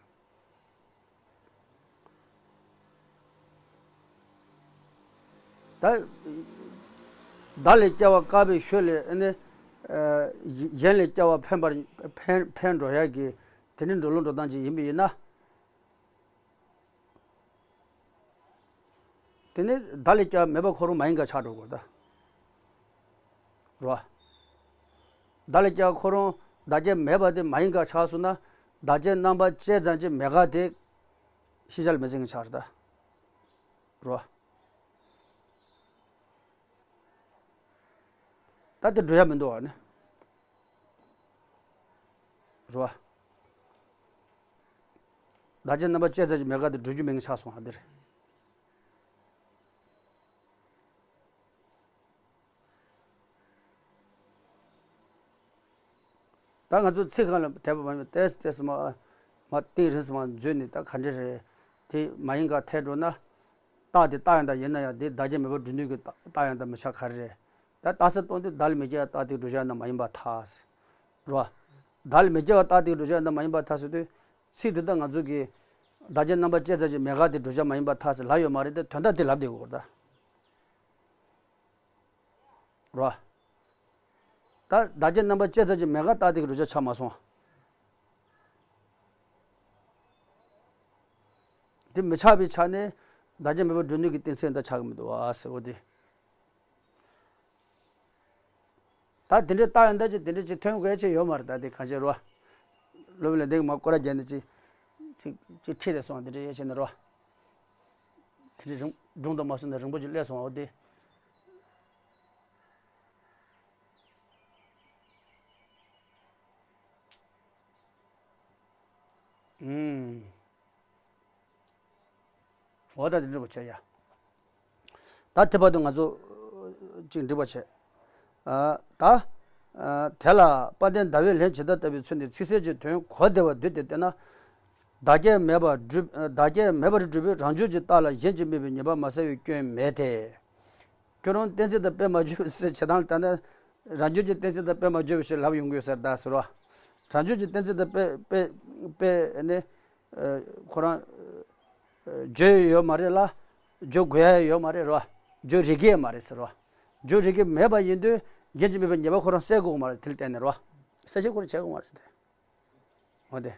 ད། བདག་ལས་སྐྱེ་བ་བཀག་པའི་ཤུལ་ལས་ཨ་ནི། གཞན་ལས་སྐྱེ་བ་འཕེན་པར་འཕེན་འཕེན་འགྲོ་ཡ་གི་དེ་ནི་འགྲོ་ལུགས་འགྲོ་སྟངས་ཅིག་ཡིན་པ་ཡིན་ན། དེ་ནི་བདག་ལས་སྐྱེ་བ་མེད་པ་ཁོ་རང་མ་ཡིན་ག་ཆགས་འགྲོ་དགོས་ད། རོ། བདག་ལས་སྐྱེ་བ་ཁོ་རང་བདག་རྐྱེན་མེད་པ་དེ་མ་ཡིན་ག་ཆགས་སོང་ན་བདག་རྐྱེན་རྣམ་པ་བཅད་ཙམ་གྱི་མེད་དགག་དེ་ཤེས་བྱ་ལ་མི་འཛིན་གི་ཆགས་རེད་ད། རོ། ད་དེ་འགྲོ་ཡ་མི་འདུག་བ་ནི། རེད་བ། བདག་རྐྱེན་རྣམ་པ་བཅད་ཚར་གྱི་མེད་དགག་དེ་འགྲོ་རྒྱུ་མིན་གྱི་ཆགས་སོང་ཨ་འདིར། ད་ང་ཚོ་ཚིག་སྒང་ལ་དད་པ་མ་ཡིན་པ་ཏེས་ཏེས་མ་མ་གཏིང་རིང་སུ་མ་འཛུལ་ནས་ད་ག་འདྲ་རེད། དེ་མ་ཡིན་ག་ཐལ་འགྲོ་ན། རྟགས་དེ་རྟགས་ཡང་དག་ཡིན་ན་ཡང་དེ་བདག་རྐྱེན་མེད་པར་སྒྲུབ་ནུས་ཀྱི་རྟགས་ཡང་དག་མི་ཆགས་ག་རེ་རེད། ད་རྟགས་གསལ་སྟོང་དུས་བདག་ལས་མི་སྐྱེ་བ་རྟགས་དེ་བསྒྲུབ་བྱ་ཡང་དག་མ་ཡིན་པར་ཐལ། རེད་བ། བདག་ལས་མི་སྐྱེ་བ་རྟགས་དེ་བསྒྲུབ་བྱ་ཡང་དག་མ་ཡིན་པར་ཐལ་ཟེར་དུས། ཚིག་དེ་དག་ང་ཚོ་གིས་བདག་རྐྱེན་རྣམ་པ་བཅད་ཚར་གྱི་མེད་དགག་དེ་བསྒྲུབ་བྱ་མ་ཡིན་པར་ཐལ་ཟེར་ལབ་ཡོད་མ་རེད་དེ་དོན་དག་དེ་ལབ་བསྡད་ཡོད་རེད་ད། རེད་བ། ད་བདག་རྐྱེན་རྣམ་པ་བཅད་ཚར་གྱི་མེད་དགག་རྟགས་དེ་གི་བསྒྲུབ་བྱ་ཆགས་མ་སོང་། དེ་མི་ཆགས་པའི་ཆ་ནས་བདག་རྐྱེན་མེད་པར་སྒྲུབ་ནུས་ཀྱི་གཏན་ཚིགས་འདི་ཆགས་ཀྱི་མི་འདུག་བ་ཟེར་བ་དེ། ད་དེ་འདྲའི་རྟགས་ཡང་དག་ཅིག་དེ་འདྲ་ཅིག་ཐོན་དགོས་ཡ་ཅིག་ཡོད་མ་རེད་ད་དེ་གང་བྱས་རོ། སློབ་དཔོན་ལ་འདི་གི་མ་སྐོར་ར་རྒྱག་ནས་ཅིག་ཅིག་ཅིག་ཁྲིད་དེ་སོང་དེ་འདྲ་ཡོད་ཆེ་ནས་རོ། དེ་འདྲའི་རིང་སྒྲུང་དུ་མ་སོང་ནས་རིང་པོ་ཅིག་སླེབས་སོང་འོ་དེ། ཨུམ། འོ་ད་དེ་འགྲུབ་པ་བྱས་ཡ། ད་དེ་བར་དུ་ང་ཚོ་ཅིག་འགྲིག་པ་བྱས། ཨ། ད། ཨ། དེ་ལ་དཔལ་ལྡན་ཟླ་བས་ལན་ཇི་ལྟར་བཏབ་པའི་ཚུལ་ནི་ཚིག་གསལ་གྱི་དོན་གོ་བདེ་བར་བསྡུས་ཏེ་བསྟན་ན། བདག་རྐྱེན་མེད་པར་སྒྲུབ། བདག་རྐྱེན་མེད་པར་སྒྲུབ་པའི་རང་རྒྱུད་ཀྱི་རྟགས་ལ་གཞན་གྱིས་དམིགས་པའི་ཉེས་པ་མ་བསལ་བའི་སྐྱོན་མེད་དེ། ཁྱོད་རང་གཏན་ཚིགས་དང་དཔེ་མ་འཇོག་ཟེར་བྱེད་སྟངས་ལྟར་ན། རང་རྒྱུད་ཀྱི་གཏན་ཚིགས་དང་དཔེ་མ་འཇོག་པའི་ཕྱིར་ལབ་ཡོང་གི་ཡོད་ཟེར་ད་ཟེར་བ། རང་རྒྱུད་ཀྱི་གཏན་ཚིགས་དང་དཔེ་དཔེ་དཔེ་ནི། ཁོ་རང་། བརྗོད་ཡོད་མ་རེད་ལ། བརྗོད་དགོས་ཡ་ཡོད་མ་རེད་རོ། བརྗོད་རིགས་ཀྱི་མ་རེད་ཟེར་རོ། བརྗོད་རིགས་ཀྱི་མེད་པ་ཡིན་དུས། ཡིན་གཅིག་མིན་པའི་ཉེས་པ་ཁོ་རང་སེལ་དགོས་མ་རེད། དེ་ལ་བརྟེན་ནས་རེད་བ། གསལ་བཤད་ཁོ་རང་བྱེད་དགོས་མ་རེད་ཟེར་ཏེ། འོ་དེ།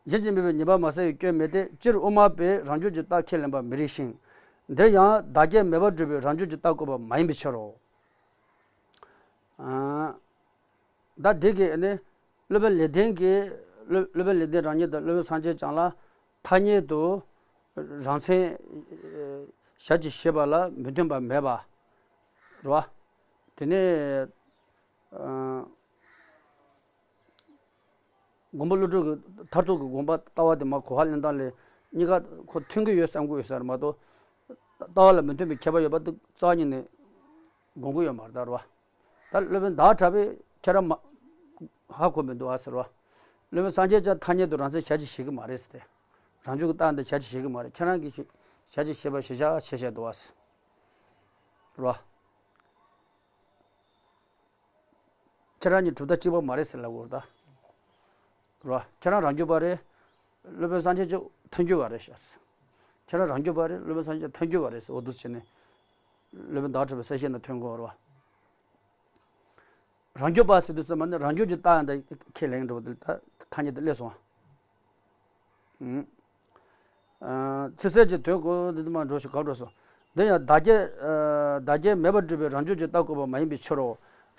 ཡིན་གཅིག་མིན་པའི་ཉེས་པ་མ་སེལ་བའི་སྐྱོན་མེད་དེ། སྤྱིར་དབུ་མ་པས་རང་རྒྱུད་ཀྱི་རྟགས་ཁས་ལེན་པ་མི་རིགས་ཤིང་། འདིར་ཡང་བདག་བསྐྱེད་མེད་པར་སྒྲུབ་པའི་རང་རྒྱུད་ཀྱི་རྟགས་བཀོད་པ་མ་ཡིན་པའི་ཕྱིར་རོ། ད་འདི་གི་ནི་སློབ་དཔོན་ལེགས་ལྡན་གྱིས་སློབ་སློབ་དཔོན་ལེགས་ལྡན་རང་ཉིད་དང་སློབ་དཔོན་སངས་རྒྱས་བསྐྱངས་ལ་ཐ་སྙད་དུ་རང་མཚན་ཞལ་གྱིས་བཞེས་པ་ལ་མི་མཐུན་པ་མེད་པ་རེད་བ། དེ་ནས་མགོན་པོ་ཀླུ་སྒྲུབ་ཀྱི་མཐར་ཐུག་གི་དགོངས་པ་ལྟ་བ་དེ་མ་གོ་བ་ལེན་སྟངས་ལས་གཉིས་ཀ་ཁོ་མཐུན་གྱི་ཡོད་བསམ་གྱི་ཡོད་ས་རེད་མ་གཏོགས། ལྟ་བ་ལ་མི་མཐུན་པའི་ཁྱད་པར་ཡོད་པ་འདུག་རྩ་བ་ཉིད་ནས་དགོངས་ཀྱི་ཡོད་མ་རེད་ད་རེད་བ། ད་སློབ་དཔོན་ཟླ་བ་གྲགས་པས་ཁྱེད་རང་མ་ཧ་གོ་མི་འདུག་ཨ་ཟེར་བ། སློབ་དཔོན་སངས་རྒྱས་ཀྱང་ཐ་སྙད་དུ་རང་མཚན་ཞལ་གྱིས་བཞེས་ཀྱི་མ་རེད་ཟེར་ཏེ། རང་རྒྱུད་ཀྱི་རྟགས་འདི་ཞལ་གྱིས་བཞེས་ཀྱི་མ་རེད། ཁྱེད་རང་གིས་ཞལ་གྱིས་བཞེས་པ་ཞེ་བཞག་བྱས་བཞག་འདུག་ཨ་ཟེར་བ། ཁྱེད་རང་གཉིས་གྲུབ་མཐའ་གཅིག་པ་མ་རེད་ཟེར་ལབ་དགོས་རེད་ད། རེད་བ། ཁྱེད་རང་རང་རྒྱུད་པ་རེད། སློབ་དཔོན་སངས་རྒྱས་ཀྱང་ཐལ་འགྱུར་བ་རེད་ཤག་ཁྱེད་རང་རང་རྒྱུད་པ་རེད། སློབ་དཔོན་སངས་རྒྱས་ཀྱང་ཐལ་འགྱུར་བ་རེད་ཟེར། འོ་འདུག་བྱས་ནས་སློབ་དཔོན་ཟླ་བ་གྲགས་པའི་གསལ་བཤད་ནང་ཐོན་གྱི་ཡོད་རེད་བ། རང་རྒྱུད་པ་ཟེར་དུས་ཙམ་པ་ནི་རང་རྒྱུད་ཀྱི་རྟགས་ཡང་དག་ཁས་ལེན་འགྲོ་བ་དེ་ལ་ད་ཐ་སྙད་དུ་སླེབས་སོང་བ། ཚིག་གསལ་གྱི་དོན་གོ་འདི་མ་འགྲོ་ཞིག་ག་འགྲོ་སོང་། འདི་ཡང་བདག་བསྐྱེད་བདག་བསྐྱེད་མེད་པར་སྒྲུབ་པའི་རང་རྒྱུད་ཀྱི་རྟགས་བཀོད་པ་མ་ཡིན་པའི་ཕྱིར་རོ།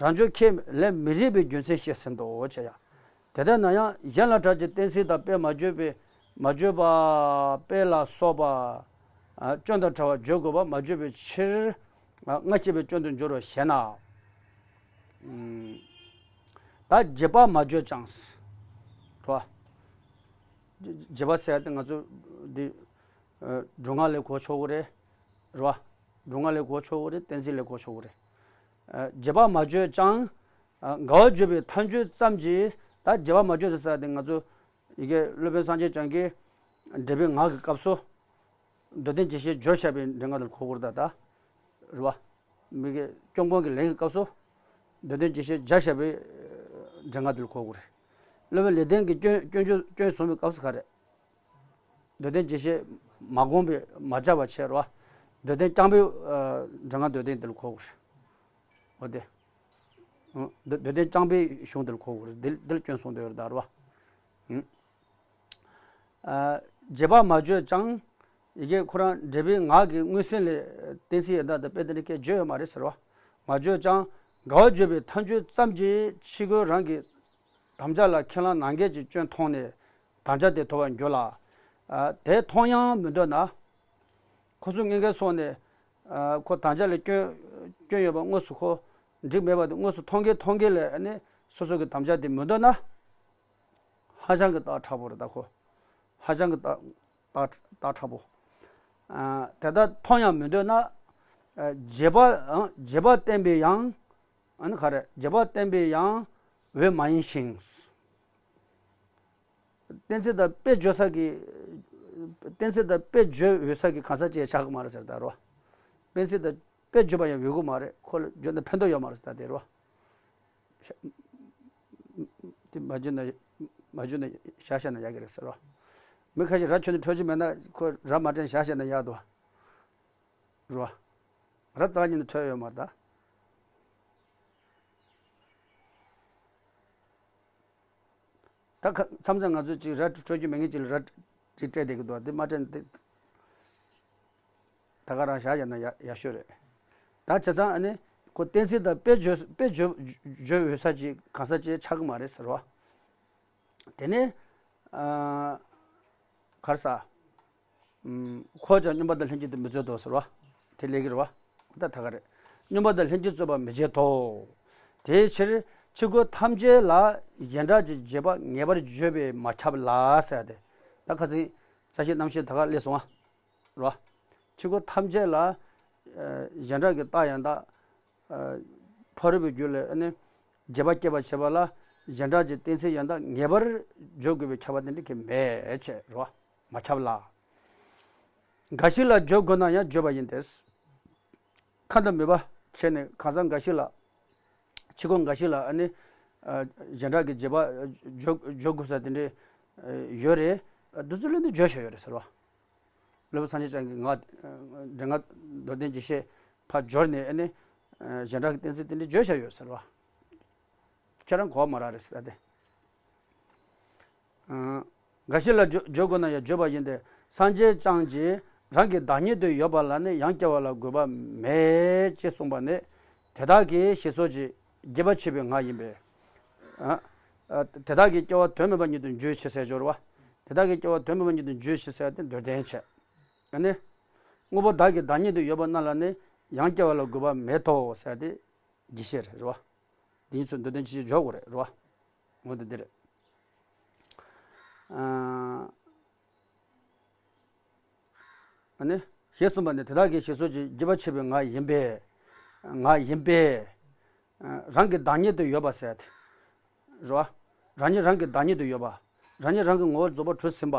རང་རྒྱུད་ཁས་ལེན་མི་རིགས་པའི་རྒྱུ་མཚན་བཤད་ཟིན་ཏོ་ཅེས་ཡང་། དེ་ལྟར་ན་ཡང་གཞན་ལ་གྲགས་ཀྱི་གཏན་ཚིགས་དང་དཔེ་མ་བརྗོད་པའི་མ་བརྗོད་པ་དཔེ་ལ་སོགས་པ་སྐྱོན་དང་བྲལ་བར་བརྗོད་དགོས་པ་མ་བརྗོད་པའི་ཕྱིར། སྔ་ཕྱི་བའི་སྐྱོན་དུ་འགྱུར་རོ་ཞེ་ན། ད་རྗེས་དཔག་མ་བརྗོད་ཀྱང་། རེད་བ། རྗེས་དཔག་ཟེར་ཏེ་ང་ཚོ་འདི་སྒྲུབ་ངག་ལས་གོ་ཆོག་གི་རེད། རེད་བ། སྒྲུབ་ངག་ལས་གོ་ཆོག་གི་རེད། གཏན་ཚིགས་ལས་གོ་ཆོག་གི་རེད། རྗེས་དཔག་མ་བརྗོད་ཀྱང་། འགལ་བ་བརྗོད་པའི་མཐའ་དཔྱོད་ཙམ་གྱིས་ད་རྗེས་དཔག་མ་བརྗོད་ཟེར་ས་དེ་ང་ཚོ་ཡི་གེ་སློབ་དཔོན་སངས་རྒྱས་བསྐྱངས་ཀྱིས་འབྲས་བུའི་ངག་གི་སྐབས་སུ། མདོ་དོན་རྒྱས་བཤད་སྦྱར་བཞག་པའི་འགྲེལ་ངག་དེ་ལ་གོ་དགོས་རེད་ད། རེད་བ། མི་དགེ་སྐྱོང་སྤོང་གི་ལན་གྱི་སྐབས་སུ། མདོ་དོན་རྒྱས་བཤད་སྦྱར་བཞག་པའི་འགྲེལ་ངག་དེ་ལ་གོ་དགོས་རེད། སློབ་དཔོན་ལེགས་ལྡན་གྱིས་སྐྱོན་སྐྱོན་བརྗོད་སྐྱོན་གསུངས་པའི་སྐབས་སུ་ག་རེ། མདོ་དོན་རྒྱས་བཤད་མ་དགོངས་པའི་མ་སྦྱར་བ་བྱས་རེད་བ། མདོ་དོན་རྐྱང་པའི་འགྲེལ་ངག་མདོ་དོན་དེ་ལ་གོ་དགོས་རེད། འོ་དེ། མདོ་མདོ་དོན་རྐྱང་པའི་གཞུང་དེ་ལ་གོ་དགོས་རེད། འདི་འདི་ལ་སྐྱོན་གསུངས་བསྡད་ཡོད་རེད་ད་རེད་བ། རྗེས་དཔག་མ་བརྗོད་ཀྱང་། ཡི་གེ་ཁོ་རང་འབྲས་བུའི་ངག་གི་མངོན་སེམས་ལས་གཏན་ཚིགས་ཡང་དག་དང་དཔེ་དེ་འདྲ་སྐད་བརྗོད་ཡོད་མ་རེད་ཟེར་བ། མ་བརྗོད་ཀྱང་འགལ་བ་བརྗོད་པའི་མཐའ་དཔྱོད་ཙམ་གྱིས་ཕྱི་རྒོལ་རང་གི་དམ་བཅའ་ལ་ཁས་བླངས་ནང་འགལ་གྱི་སྐྱོན་མཐོང་ནས་དམ་བཅའ་དེ་དོར་བར་འགྱུར་ལ། དེ་མཐོང་ཡང་མི་འདོད་ན། ཁོ་ཚོ་དངོས་འགལ་སོང་ནས། ཁོ་དམ་བཅའ་ལ་སྐྱོན་སྐྱོན་ཡོད་པ་དངོས་སུ་ཁོ་འགྲིག་མེད་པ་དེ་དངོས་སུ་མཐོང་གི་མཐོང་གི་ལས་ནི་སོ་སོ་གི་དམ་བཅའ་དེ་མི་འདོད་ན། ཧ་ཅང་གི་རྟགས་ཁྲ་པོ་རེད་ད་ཁོ། ཧ་ཅང་གི་རྟགས་རྟགས་རྟགས་ཁྲ་པོ། ཨ། དེ་ལྟར་མཐོང་ཡང་མི་འདོད་ན། ཨ། རྗེས་དཔག་ཨ། རྗེས་དཔག་བསྟན་པའི་ཡང་། ཨ་ནི་ག་རེ། རྗེས་དཔག་བསྟན་པའི་ཡང་འོས་མ་ཡིན་ཞིང་། གཏན་ཚིགས་དང་དཔེ་བརྗོད་ས་གི། གཏན་ཚིགས་དང་དཔེ་བརྗོད་འོས་ས་གི་གང་ཟག་ཅིག་ཆགས་ཀྱི་མ་རེད་ཟེར་ད་རོ། གཏན་ཚིགས་དང་དཔེ་བརྗོད་པ་ཡང་འོས་ཀྱི་མ་རེད། ཁོ་ལ་བརྗོད་ན་ཕན་ཐོགས་ཡོད་མ་རེད་ཟེར་ད་དེ་རོ། དེ་མ་བརྗོད་ན། མ་བརྗོད་ན་བཞག་བཞག་ན་ཡག་གི་རེད་ཟེར་བ། མི་ཁ་ཤས་ར་ཁྱོན་ནས་འཕྲོད་ཀྱི་མེད་ན་ཁོ་ར་མ་སྤྲད་ན་བཞག་བཞག་ན་ཡག་འདུག་རོ། ར་རྩ་ཉིད་ནས་འཕྲོད་ཡོད་མ་རེད་ད། ད་ཁ་མཚམས་མཚམས་ང་ཚོས་ཅིག་ར་སྤྲོད་རྒྱུ་མེད་མཁན་ཅིག་ལ་ར་ཅིག་སྤྲད་བསྡད་ཀྱི་འདུག་དེ་མ་སྤྲད་ན་དེ་ད་ག་རང་བཞག་བཞག་ན་ཡག་ཡག་ཤོས་རེད། ད་བྱས་ཙང་ཨ་ནི་ཁོ་གཏན་ཚིགས་དང་དཔེ་བརྗོད་དཔེ་བརྗོད་བརྗོད་འོས་ས་ཅིག་གང་ཟག་ཅིག་ཆགས་ཀྱི་མ་རེད་ཟེར་བ། དེ་ནས་ཨ། ག་རེ་ཟ། ཁོས་ཀྱང་སྙོམས་པར་དང་ལྷན་ཅིག་ཏུ་མི་རྩོད་དོ་ཟེར་བ། དེ་ལས་ཀྱི་རེད་བ། ད་ད་ག་རེ། སྙོམས་པར་དང་ལྷན་ཅིག་རྩོད་པར་མི་བྱེད་དོ། དེའི་ཕྱིར་ཕྱི་རྒོལ་ཐམས་ཅད་ལ་གཞན་གྲགས་ཀྱི་རྗེས་དཔག་ངེས་པར་བརྗོད་པས་མ་ཁྱབ་ལ་ཟེར་ཏེ། ད་ཁ་སང་རྩ་ཤེའི་རྣམ་བཤད་ད་ག་སླེབས་སོང་བ། རེད་བ། ཕྱི་རྒོལ་ཐམས་ཅད་ལ་གཞན་གྲགས་ཀྱི་རྟགས་ཡང་དག་ཕ་རོལ་པོའི་རྒྱུད་ལ་ནི་རྗེས་དཔག་སྐྱེད་པར་བྱེད་པ་ལ་གཞན་གྲགས་ཀྱི་གཏན་ཚིགས་ཡང་དག་ངེས་པར་བརྗོད་དགོས་པའི་ཁྱབ་པ་དེ་འདྲ་གི་མེད་ཅེས་རེད་བ། མ་ཁྱབ་ལ། འགའ་ཞིག་ལ་བརྗོད་དགོས་ན་ཡང་བརྗོད་པ་ཡིན་ཏེ། ཁ་དང་མོས་པ་བྱས་ནས་གང་ཟག་འགའ་ཞིག་ལ། ཕྱི་རྒོལ་འགའ་ཞིག་ལ་ཨ་ནི། གཞན་གྲགས་ཀྱི་རྗེས་དཔག་བརྗོད་བརྗོད་དགོས་ས་དེ་འདྲ་ཡོད་རེད། འདི་ཚོ་ལ་ནི་བརྗོད་བཞག་ཡོད་རེད་ཟེར་བ། སློབ་དཔོན་སངས་རྒྱས་བསྐྱངས་ཀྱིས་ངག་འགྲེལ་ངག་མདོ་དོན་རྒྱས་བཤད་ཕར་སྦྱོར་ནས་ཨ་ནི། གཞན་དག་གི་གཏན་ཚིགས་དེ་འདྲ་བརྗོད་བཞག་ཡོད་ཟེར་བ། ཁྱེད་རང་གོ་བ་མ་རག་རེད་ཟེར་ད་དེ། འགའ་ཞིག་ལ་བརྗོད་བརྗོད་དགོས་ན་ཡང་བརྗོད་པ་ཡིན་ཏེ། སངས་རྒྱས་ཀྱང་གིས་རང་གི་བདག་ཉིད་དུ་ཡོད་པ་ལ་ནི་ཡང་སྐྱེ་བ་ལ་དགོས་པ་མེད་ཅེས་གསུངས་པ་ནི། དེ་དག་གི་ཞེས་སོགས་ཀྱི་རྒྱས་པ་ཆེ་བའི་ངག་ཡིན་པས། ཨ་ཨ་དེ་དག་གི་སྐྱེ་བ་དོན་མེད་པ་ཉིད་དུ་འགྱུར་ཞེས་ཟེར་སྦྱོར་བ། དེ་དག་གི་སྐྱེ་བ་དོན་མེད་པ་ཉིད་དུ་འགྱུར་ཞེས་ཟེར་ཏེ་མདོར་བསྟན་བྱས། ཨ་ནི། དངོས་པོ་བདག་གི་བདག་ཉིད་དུ་ཡོད་པ་རྣམས་ལ་ནི་ཡང་སྐྱེ་བ་ལ་དགོས་པ་མེད་དོ་ཟེར་ཏེ་རྒྱས་བཤད་རེད་བ། འདི་ཚོ་མདོར་བསྟན་ཅི་ཞིག་འཇོག་དགོས་རེད་བ། འོ་འདི་འདི་རེད། ཨ་ཨ་ནི། ཞེས་གསུངས་པ་ནི་དེ་དག་གི་ཞེས་སོགས་ཀྱི་རྒྱས་པ་ཆེ་བའི་ངག་ཡིན་པས། ངག་ཡིན་པས། རང་གི་བདག་ཉིད་དུ་ཡོད་པ་ཟེར་ཏེ། རེད་བ། རང་ཉིད་རང་གི་བདག་ཉིད་དུ་ཡོད་པ། རང་ཉིད་རང་གི་ངོ་བོར་རྫོགས་པ་གྲུབ་ཟིན་པ།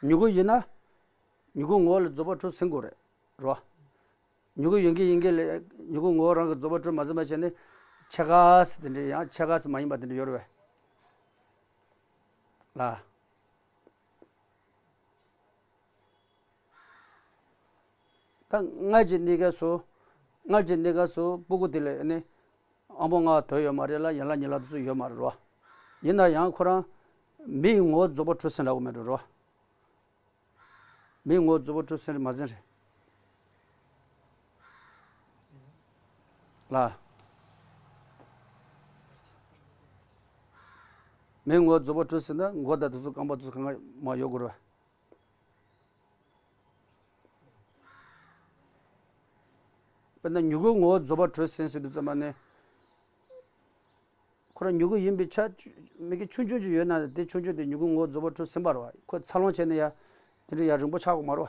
མྱུ་གུ་ཡིན་ན། མྱུ་གུ་ངོ་བོ་ལ་རྫོགས་པ་གྲུབ་ཟིན་དགོས་རེད། རེད་བ། མྱུ་གུ་ཡོད་མཁན་ཡིན་མཁན་ལས་མྱུ་གུ་ངོ་བོ་རང་གི་རྫོགས་པ་གྲུབ་མ་ཟིན་པ་བྱས་ནས་ཕྱེད་ཀ་ཙམ་དེ་འདྲ་ཡང་ཕྱེད་ཀ་ཙམ་མ་ཡིན་པ་དེ་འདྲ་ཡོད་རེད་བས། ལ། ད་སྔར་གྱི་གནས་སྐབས་སུ། སྔར་གྱི་གནས་སྐབས་སུ་སྤུ་གུ་དེ་ལ་ནི་ཨ་མ་ལྔ་དོ་ཡོད་མ་རེད་ལ་ཡན་ལག་ཉིང་ལག་དེ་ཚོ་ཡོད་མ་རེད་རོ། ཡིན་ན་ཡང་ཁོ་རང་མིའི་ངོ་བོ་རྫོགས་པ་གྲུབ་ཟིན་འདྲ་བོ་མེད་འགྲོ་རོ། མིའི་ངོ་བོ་རྫོགས་པ་གྲུབ་ཟིན་རེད་མ་ཟིན་རེད། ལ། མིའི་ངོ་བོ་རྫོགས་པ་གྲུབ་ཟིན་ན་མགོ་དང་དེ་ཚོ་རྐང་པ་དེ་ཚོ་གང་ག་མ་ཡོད་དགོས་རེད། དཔེར་ན་མྱུ་གུ་ངོ་བོ་རྫོགས་པ་གྲུབ་ཟིན་ཟེར་དུས་ཙམ་པ་ནི། ཁོ་རང་མྱུ་གུ་ཡིན་པའི་ཆ། མི་གི་ཆུང་ཆུང་ཅིག་ཡོད་ན་དེ་ཆུང་ཆུང་དེ་མྱུ་གུ་ངོ་བོ་རྫོགས་པ་གྲུབ་ཟིན་པ་རེད་བ། ཁོ་འཚར་ལོངས་བྱས་ནས་ཡ། དེ་འདྲ་ཡ་རིང་པོ་ཆགས་དགོས་མ་རེད་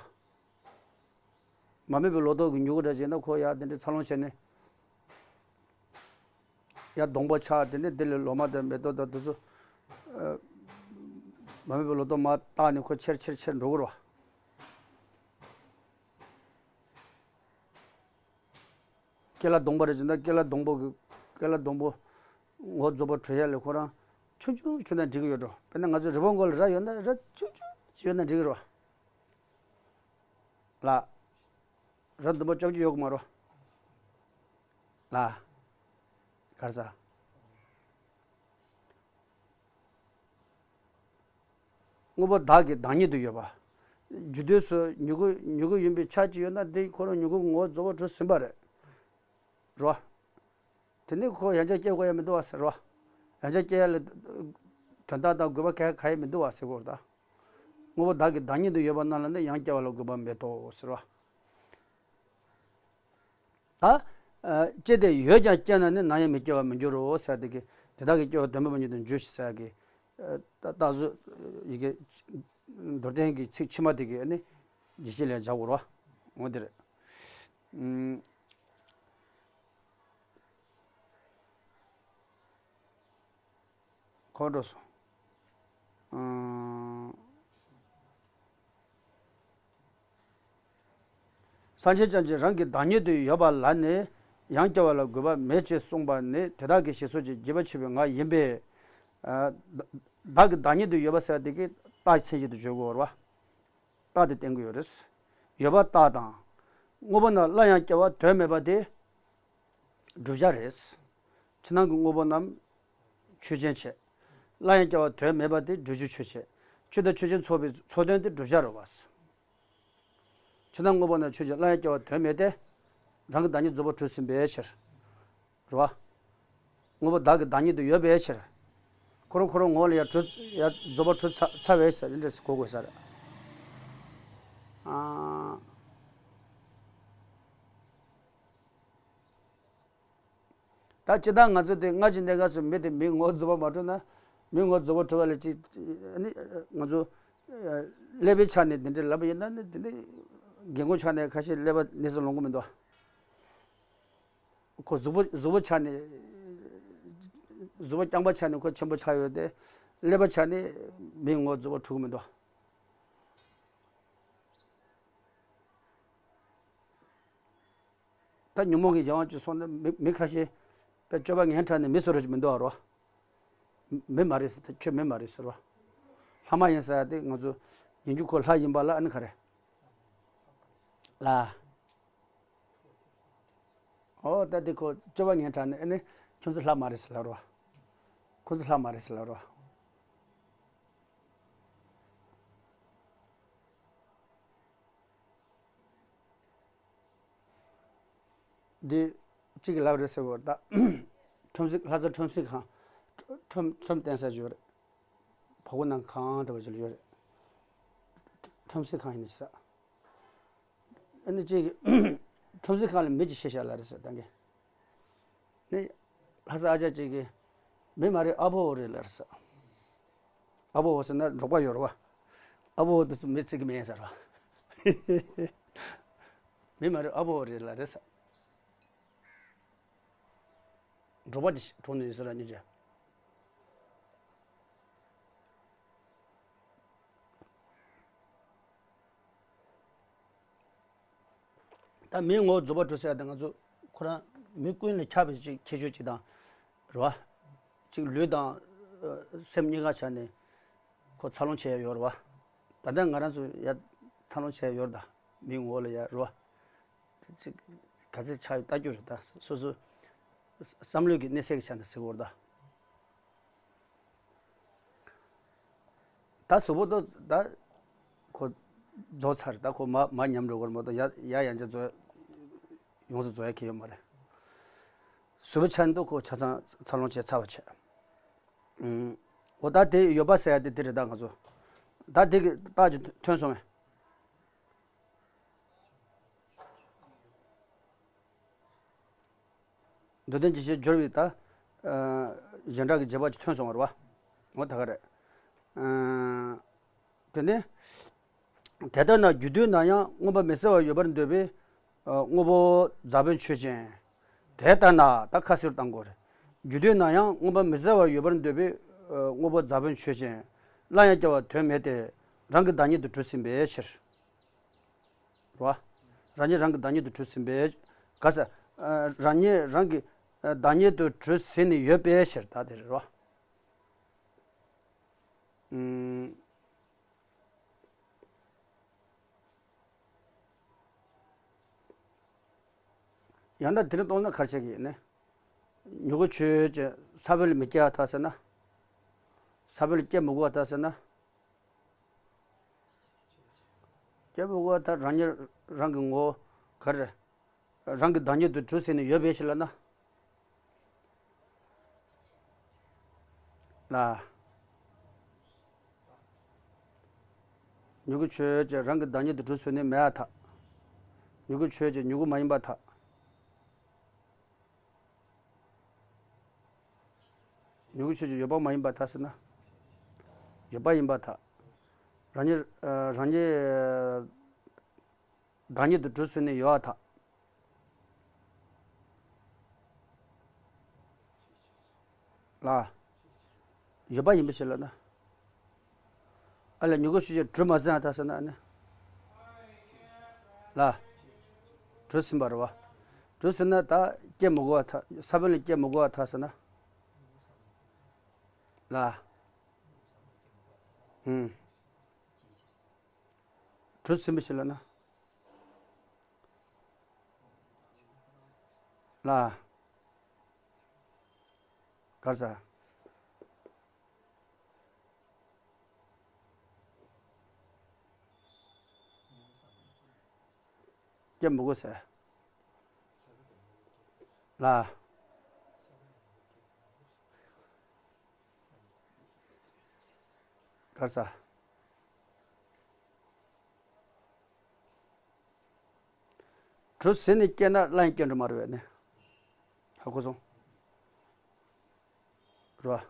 བ། མ་རྨོས་པའི་ལོ་ཏོག་གི་མྱུ་གུ་འདྲ་བྱས་ན་ཁོ་ཡ་དེ་འདྲ་འཚར་ལོངས་བྱས་ནས། ཡ་སྡོང་པོ་ཆགས་དེ་ནས་དེ་ལས་ལོ་མ་དང་མེ་ཏོག་དང་དེ་ཚོ། ཨ། མ་རྨོས་པའི་ལོ་ཏོག་མར་བཏགས་ནས་ཁོ་ཆེར་ཆེར་ཆེར་འགྲོ་གི་རེད་བ། ཀེ་ལ་སྡོང་པོ་རེད་ཟེར་ན་ཀེ་ལ་སྡོང་པོ་གི། ཀེ་ལ་སྡོང་པོ་ངོ་བོ་རྫོགས་པ་གྲུབ་ཡ་ལས་ཁོ་རང་ཆུང་ཆུང་ཆུང་ན་འགྲིག་གི་ཡོད་འགྲོ། དཔེར་ན་ང་ཚོའི་རི་བོ་མགོ་ལ་ར་ཡོད་ན་ར་ཆུང་ཆུང་ཅིག་ཡོད་ན་འགྲིག་གི་རེད་བ། ལ། ར་འདུན་པ་བཅོ་བརྒྱད་ཡོད་གི་མ་རེད་བ། ལ། གར་ས། དངོས་པོ་བདག་གི་བདག་ཉིད་དུ་ཡོད་པ། རྒྱུ་དུས་སུ་མྱུ་གུ་མྱུ་གུ་ཡིན་པའི་ཆ་གཅིག་ཡོད་ན་དེ་ཁོ་རང་མྱུ་གུ་ངོ་བོ་རྫོགས་པ་གྲུབ་ཟིན་པ་རེད། རོ། དེ་ནི་ཁོ་ཡང་བསྐྱར་སྐྱེ་དགོས་ཡ་མི་འདུག་བ་ཟེར་རོ། ཡང་བསྐྱར་སྐྱེ་ཡ་ལ་དོན་དག་དང་དགོས་པ་ག་ག་ཡ་མི་འདུག་བ་ཟེར་གོ་ར་ད། དངོས་པོ་བདག་གི་བདག་ཉིད་དུ་ཡོད་པ་རྣམས་ལ་ནི་ཡང་སྐྱེ་བ་ལ་དགོས་པ་མེད་དོ་ཟེར་རོ། ད། ཨ། སྐྱེ་སྟེ་ཡོད་ཀྱང་སྐྱེ་ན་ནི་ནམ་ཡང་མི་སྐྱེ་བར་མི་འགྱུར་རོ་ཟེར་དེ་གི་དེ་དག་གི་སྐྱེ་བ་དོན་མེད་པ་ཉིད་དུ་འགྱུར་ཞེས་ཟེར་གི་ཨ། ད་ད་གཟོད་ཡི་གེ་མདོར་བསྟན་གྱི་ཚིག་ཕྱི་མ་དེ་གི་ཨ་ནི་རྒྱས་བཤད་ལས་སྦྱར་དགོས་རོ། འོ་དེ་རེད། ཨུམ། ཁོང་ཁྲོ་སོང་། ཨང་། སངས་རྒྱས་ཀྱང་གིས་རང་གི་བདག་ཉིད་དུ་ཡོད་པ་ལ་ནི་ཡང་སྐྱེ་བ་ལ་དགོས་པ་མེད་ཅེས་གསུངས་པ་ནི་དེ་དག་གི་ཞེས་སོགས་ཀྱི་རྒྱས་པ་ཆེ་བའི་ངག་ཡིན་པས། ཨ། བདག་གི་བདག་ཉིད་དུ་ཡོད་པ་ཟེར་དེ་གི་རྟགས་མཚན་ཅན་དུ་བརྗོད་དགོས་རེད་བ། རྟགས་དེ་བསྟན་གྱི་ཡོད་རེད། ཡོད་པ་རྟགས་དང་། དངོས་པོ་རྣམས་སླར་ཡང་སྐྱེ་བ་དོན་མེད་པ་དེ། བསྒྲུབ་བྱ་རེད། ཕྱི་ནང་གི་དངོས་པོ་རྣམས་ཆོས་ཅན་བྱས། སླར་ཡང་སྐྱེ་བ་དོན་མེད་པ་དེ་བསྒྲུབ་བྱའི་ཆོས་བྱས། ཆོས་དང་ཆོས་ཅན་ཚོགས་པའི་ཚོགས་དོན་དེ་བསྒྲུབ་བྱ་རེད་བ། ཕྱི་ནང་དངོས་པོ་རྣམས་ཆོས་ཅན་སླར་ཡང་སྐྱེ་བ་དོན་མེད་དེ། རང་གི་བདག་ཉིད་རྫོགས་པ་གྲུབ་ཟིན་པའི་ཕྱིར། རེད་བ། དངོས་པོ་བདག་གི་བདག་ཉིད་དུ་ཡོད་པའི་ཕྱིར། ཁོ་རང་ཁོ་རང་ངོ་ལ་ཡ་གྲུབ་ཡ་རྫོགས་པ་གྲུབ་ཚ་ཚར་བའི་ཕྱིར་འདི་འདྲ་གོ་དགོས་ས་རེད། ཨ། ད་སྤྱིར་བཏང་ང་ཚོ་དེ་སྔར་གྱི་གནས་སྐབས་སུ་མི་དེ་མིའི་ངོ་རྫོགས་པ་མ་གྲུབ་ན། མིའི་ངོ་རྫོགས་པ་གྲུབ་པ་ལ་ཅི། ནི་ང་ཚོ་ཀླད་པའི་ཆ་ནས་དེ་འདྲ་ལབ་པ་ཡིན་ན་ནི་དེ་འདྲ་རྒན་གོག་ཆ་ནས་ཁ་ཤས་ཀླད་པ་ནད་གཞི་ལོང་གི་མི་འདུག་ཁོ་གཟུགས་པོ་གཟུགས་པོ་ཆ་ནས། གཟུགས་པོ་རྐྱང་པ་ཆ་ནས་ཁོ་ཆེན་པོ་ཆགས་ཡོད་དེ། ཀླད་པ་ཆ་ནས་མིའི་ངོ་རྫོགས་པ་གྲུབ་ཀྱི་མི་འདུག་ད་ཉོན་མོངས་ཀྱི་གཞན་དབང་གིས་སོང་ན་མི་མི་ཁ་ཤས་དཔེ་སྤྱོད་པ་ངན་དྲགས་ནས་མི་བཟོ་རོགས་ཀྱི་མི་འདུག་ཨ་རོ། མི་མ་རེད་ཟེར་ཏེ་ཁྱོད་མི་མ་རེད་ཟེར་བ། ལྷ་མ་ཡིན་ཟེར་ཏེ་ང་ཚོ་ཡིན་རྒྱུ་ཁོ་ལྷ་ཡིན་པ་ལ་ཨ་ནི་ག་རེ། ལ། ཨོ་ད་དེ་ཁོ་སྐྱོ་བ་ངན་དྲག་ནས་ཨ་ནི་ཁྱོད་ཚོ་ལྷ་མ་རེད་ཟེར་ལབ་རོགས། ཁོ་ཚོ་ལྷ་མ་རེད་ཟེར་ལབ་རོགས། འདི་གཅིག་གིས་ལབ་རེད་ཟེར་བ་ད། ཁྲོམ་གཟིགས་ལྷ་ས་ཁྲོམ་གཟིགས་ཁང་། ཁྲོམ་ཁྲོམ་བསྟན་ས་ཡོད་རེད། བ་གོ་ནང་ཁང་འདྲ་བ་ཅིག་ཡོད་རེད། ཁྲོམ་གཟིགས་ཁང་ཡིན་ནི་ཟ། ཨ་ནི་གཅིག་གིས་ཁྲོམ་གཟིགས་ཁང་ལ་མི་གཅིག་ཤི་ཤག་ལབ་རེད་ཟེར་ད་གིན། ནི་ལྷ་ས་ཨ་ཅག་གཅིག་གིས་མི་མ་རེད་ཨ་ཕོ་བོ་རེད་ལབ་རེད་ཟེར། ཨ་ཕོ་བོ་ཟེར་ན་འབྲོག་པ་ཡོད་རེད་བ། ཨ་ཕོ་བོ་དེ་ཚོ་མི་བརྩི་གི་མེད་ཟེར་བ། མི་མ་རེད་ཨ་ཕོ་བོ་རེད་ལབ་རེད་ཟེར། འབྲོག་པ་དེ་གྲོངས་ནས་ཡོད་ཟེར་ར་སྙིང་རྗེ། ད་མིའི་ངོ་བོ་རྫོགས་པ་གྲུབ་ཟེར་ཡ་དེ་ང་ཚོ་ཁོ་རང་མི་ཀུན་ལ་ཁྱབ་པའི་ཅིག་ཁྱད་ཆོས་ཅིག་དང་། རེད་བ། ཅིག་ལུས་དང་ཨ་སེམས་གཉིས་ཀ་ཆ་ནས་ཁོ་འཚར་ལོངས་བྱེད་ཡ་ཡོད་རེད་བ། ད་ལྟ་ང་རང་ཚོ་ཡ་འཚར་ལོངས་བྱེད་ཡ་ཡོད་རེད་ད། མིའི་ངོ་བོ་ལ་ཡ་རེད་བ། དེ་ཅིག་ག་ཚོད་ཆགས་ཡོད་ལྟ་རྒྱུ་རེད་ད། སོ་སོ་བསམ་བློའི་གི་གནས་ཚད་ཀྱི་ཆ་ནས་ཟེར་གི་ཡོད་རེད་ད། ད་གཟུགས་པོ་ཏོ་ད་ཁོ་རྫོགས་ཚར། ད་ཁོ་མ་མ་ཉམས་འགྲོ་གི་རེད་མ་གཏོགས་ཡ་ཡ་ཡང་ཅིག་རྫོགས་ཡོངས་སུ་རྫོགས་ཡ་གི་ཡོད་མ་རེད། གཟུགས་པོ་ཆ་ནས་ཏོ་ཁོ་ཆ་ཚང་འཚར་ལོངས་བྱས་ཚར་བ་བྱས། ཨུམ། འོ་ད་དེ་ཡོད་པ་ཟེར་ཡ་དེ་དེ་རེད་ད་ང་ཚོ། ད་དེ་གི་རྟགས་ཅིག་ཐོན་སོང་ངས། འདོད་ལྡན་འཇིགས་བྱེད་སྦྱོར་བའི་ད། ཨ་གཞན་དག་གི་རྗེས་དཔག་ཅིག་ཐོན་སོང་བ་རེད་བ། འོ་ད་ག་རེད། ཨ་དེ་ནས། དེ་ལྟར་ན་རྒྱུ་དུས་ན་ཡང་མངོན་པ་མི་གསལ་བར་ཡོད་པར་འདོད་པའི་ཨ་དངོས་པོ་རྫ་དཔོན་ཆོས་ཅན། དེ་ལྟར་ན་ད་ཁ་གསལ་བཏང་དགོས་རེད། རྒྱུ་དུས་ན་ཡང་མངོན་པ་མི་གསལ་བར་ཡོད་པར་འདོད་པའི་ཨ་དངོས་པོ་རྫ་དཔོན་ཆོས་ཅན། སླར་ཡང་སྐྱེ་བ་དོན་མེད་དེ། རང་གི་བདག་ཉིད་དུ་གྲུབ་ཟིན་པའི་ཕྱིར། རོ། རང་ཉིད་རང་གི་བདག་ཉིད་དུ་གྲུབ་ཟིན་པའི། ག་ས། ཨ་རང་ཉིད་རང་གི་ཨ་བདག་ཉིད་དུ་གྲུབ་ཟིན་ནས་ཡོད་པའི་ཕྱིར་ད་དེ་རེད་རོ། ཨུམ། ཡང་ན་དེ་རིང་གཏོང་ན་ག་རེ་བྱེད་ཀྱི་ཡིན་ནི། མྱུ་གུ་ཆོས་ཅན། ས་བོན་ལ་མི་སྐྱེ་བ་ཐལ་ཟེར་ན། ས་བོན་ལ་སྐྱེ་མི་དགོས་པ་ཐལ་ཟེར་ན། སྐྱེ་མི་དགོས་པ་ཐལ། རང་ཉིད་རང་གི་ངོ་བོ་ག་རེ། རང་གི་བདག་ཉིད་དུ་གྲུབ་ཟིན་ནས་ཡོད་པའི་ཕྱིར་ལབ་ན། ལ། མྱུ་གུ་ཆོས་ཅན། རང་གི་བདག་ཉིད་དུ་གྲུབ་ཟིན་ནས་མེད་པར་ཐལ། མྱུ་གུ་ཆོས་ཅན། མྱུ་གུ་མ་ཡིན་པར་ཐལ། མྱུ་གུ་ཆོས་ཅན། ཡོད་པ་མ་ཡིན་པར་ཐལ་ཟེར་ན། ཡོད་པ་ཡིན་པར་ཐལ། རང་ཉིད་ཨ་རང་ཉིད་བདག་ཉིད་དུ་གྲུབ་ཟིན་ནས་ཡོད་པར་ཐལ། ལ། ཡོད་པ་ཡིན་པའི་ཕྱིར་ལབ་ན། ཨ་ལས་མྱུ་གུ་ཆོས་ཅན་གྲུབ་མ་ཟིན་པར་ཐལ་ཟེར་ན་ཨ་ནི། ལ། གྲུབ་ཟིན་པ་རེད་བ། གྲུབ་ཟིན་ན་ད་སྐྱེ་མི་དགོས་པར་ཐལ། ས་བོན་ལ་སྐྱེ་མི་དགོས་པར་ཐལ་ཟེར་ན། ལ། ཧུམ། གྲུབ་ཟིན་པའི་ཕྱིར་ལབ་ན། ལ། ག་རེ་ཟ། སྐྱེ་མི་དགོས་ཟེར། ལ། ག་རེ་ཟ། གྲུབ་ཟིན་ནས་སྐྱེས་ན་སླར་ཡང་སྐྱེ་འགྲོ་མ་རེད་པས་ནི། ཧ་གོ་སོང་། རེད་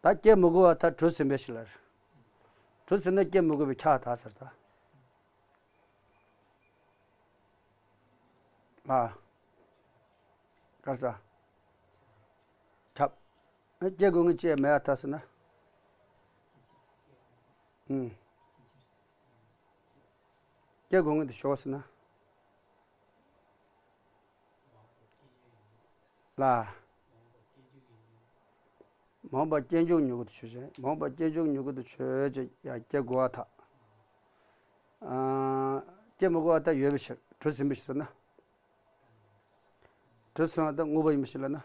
པ། ད་སྐྱེ་མི་དགོས་པར་ཐལ། གྲུབ་ཟིན་པའི་ཕྱིར་ལ། གྲུབ་ཟིན་ན་སྐྱེ་མི་དགོས་པས་ཁྱབ་པར་ཐལ་ཟེར་ད། ལ། ག་རེ་ཟ། ཁྱབ། སྐྱེ་དགོས་ངེས་ཅིག་མེད་པར་ཐལ་ཟེར་ན། ཨུམ། སྐྱེ་དགོས་ངེས་དེ་ཞོག་ཟེར་ན། ལ། མ་འོངས་པར་སྐྱེ་འཇུག་མྱུ་གུ་དེ་ཆོས་ཅན། མ་འོངས་པར་སྐྱེ་འཇུག་མྱུ་གུ་དེ་ཆོས་ཅན་ཡང་སྐྱེ་དགོས་པར་ཐལ། ཨ་སྐྱེ་མི་དགོས་པར་ཐལ། ཡོད་པའི་ཕྱིར། གྲུབ་ཟིན་པའི་ཕྱིར་ཟེར་ན། གྲུ་གསུམ་པ་དེ་དངོས་པོ་ཡིན་པ་ཞིག་ལབ་ན།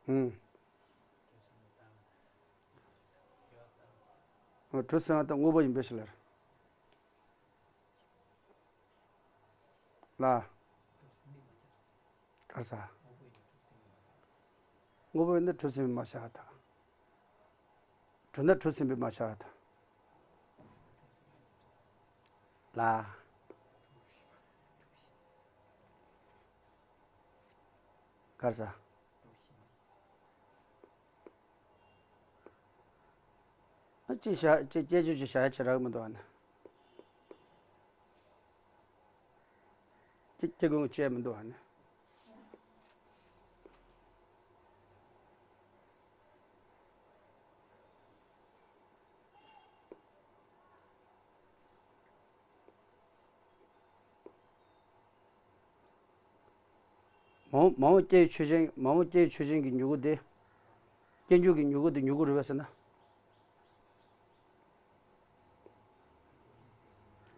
ཧུམ། གྲུ་གསུམ་པ་དེ་དངོས་པོ་ཡིན་པ་ཞིག་ལབ། ལ། ག་རེ་ཟ། དངོས་པོ་ཡིན་ན་གྲུ་གསུམ་པས་མ་ཆགས་པ་དང་། གྲུ་ན་གྲུ་གསུམ་པས་མ་ཆགས་པ་དང་། ལ། ག་རེ་ཟ། ཨ་ཅིག་བྱ་ཅིག་སྐྱེ་རྒྱུ་ཅིག་བྱ་ཡ་ཅིག་རག་མི་འདུག་ཨ་ནི། ཅིག་སྐྱེ་དགོས་ཅེས་མི་འདུག་ཨ་ནི། མ་འོངས་མ་འོངས་སྐྱེ་བའི་ཆོས་ཅན། མ་འོངས་སྐྱེ་བའི་ཆོས་ཅན་གྱི་མྱུ་གུ་དེ། སྐྱེ་འགྱུར་གྱི་མྱུ་གུ་དེ་མྱུ་གུ་རེད་པས་ཟེར་ན།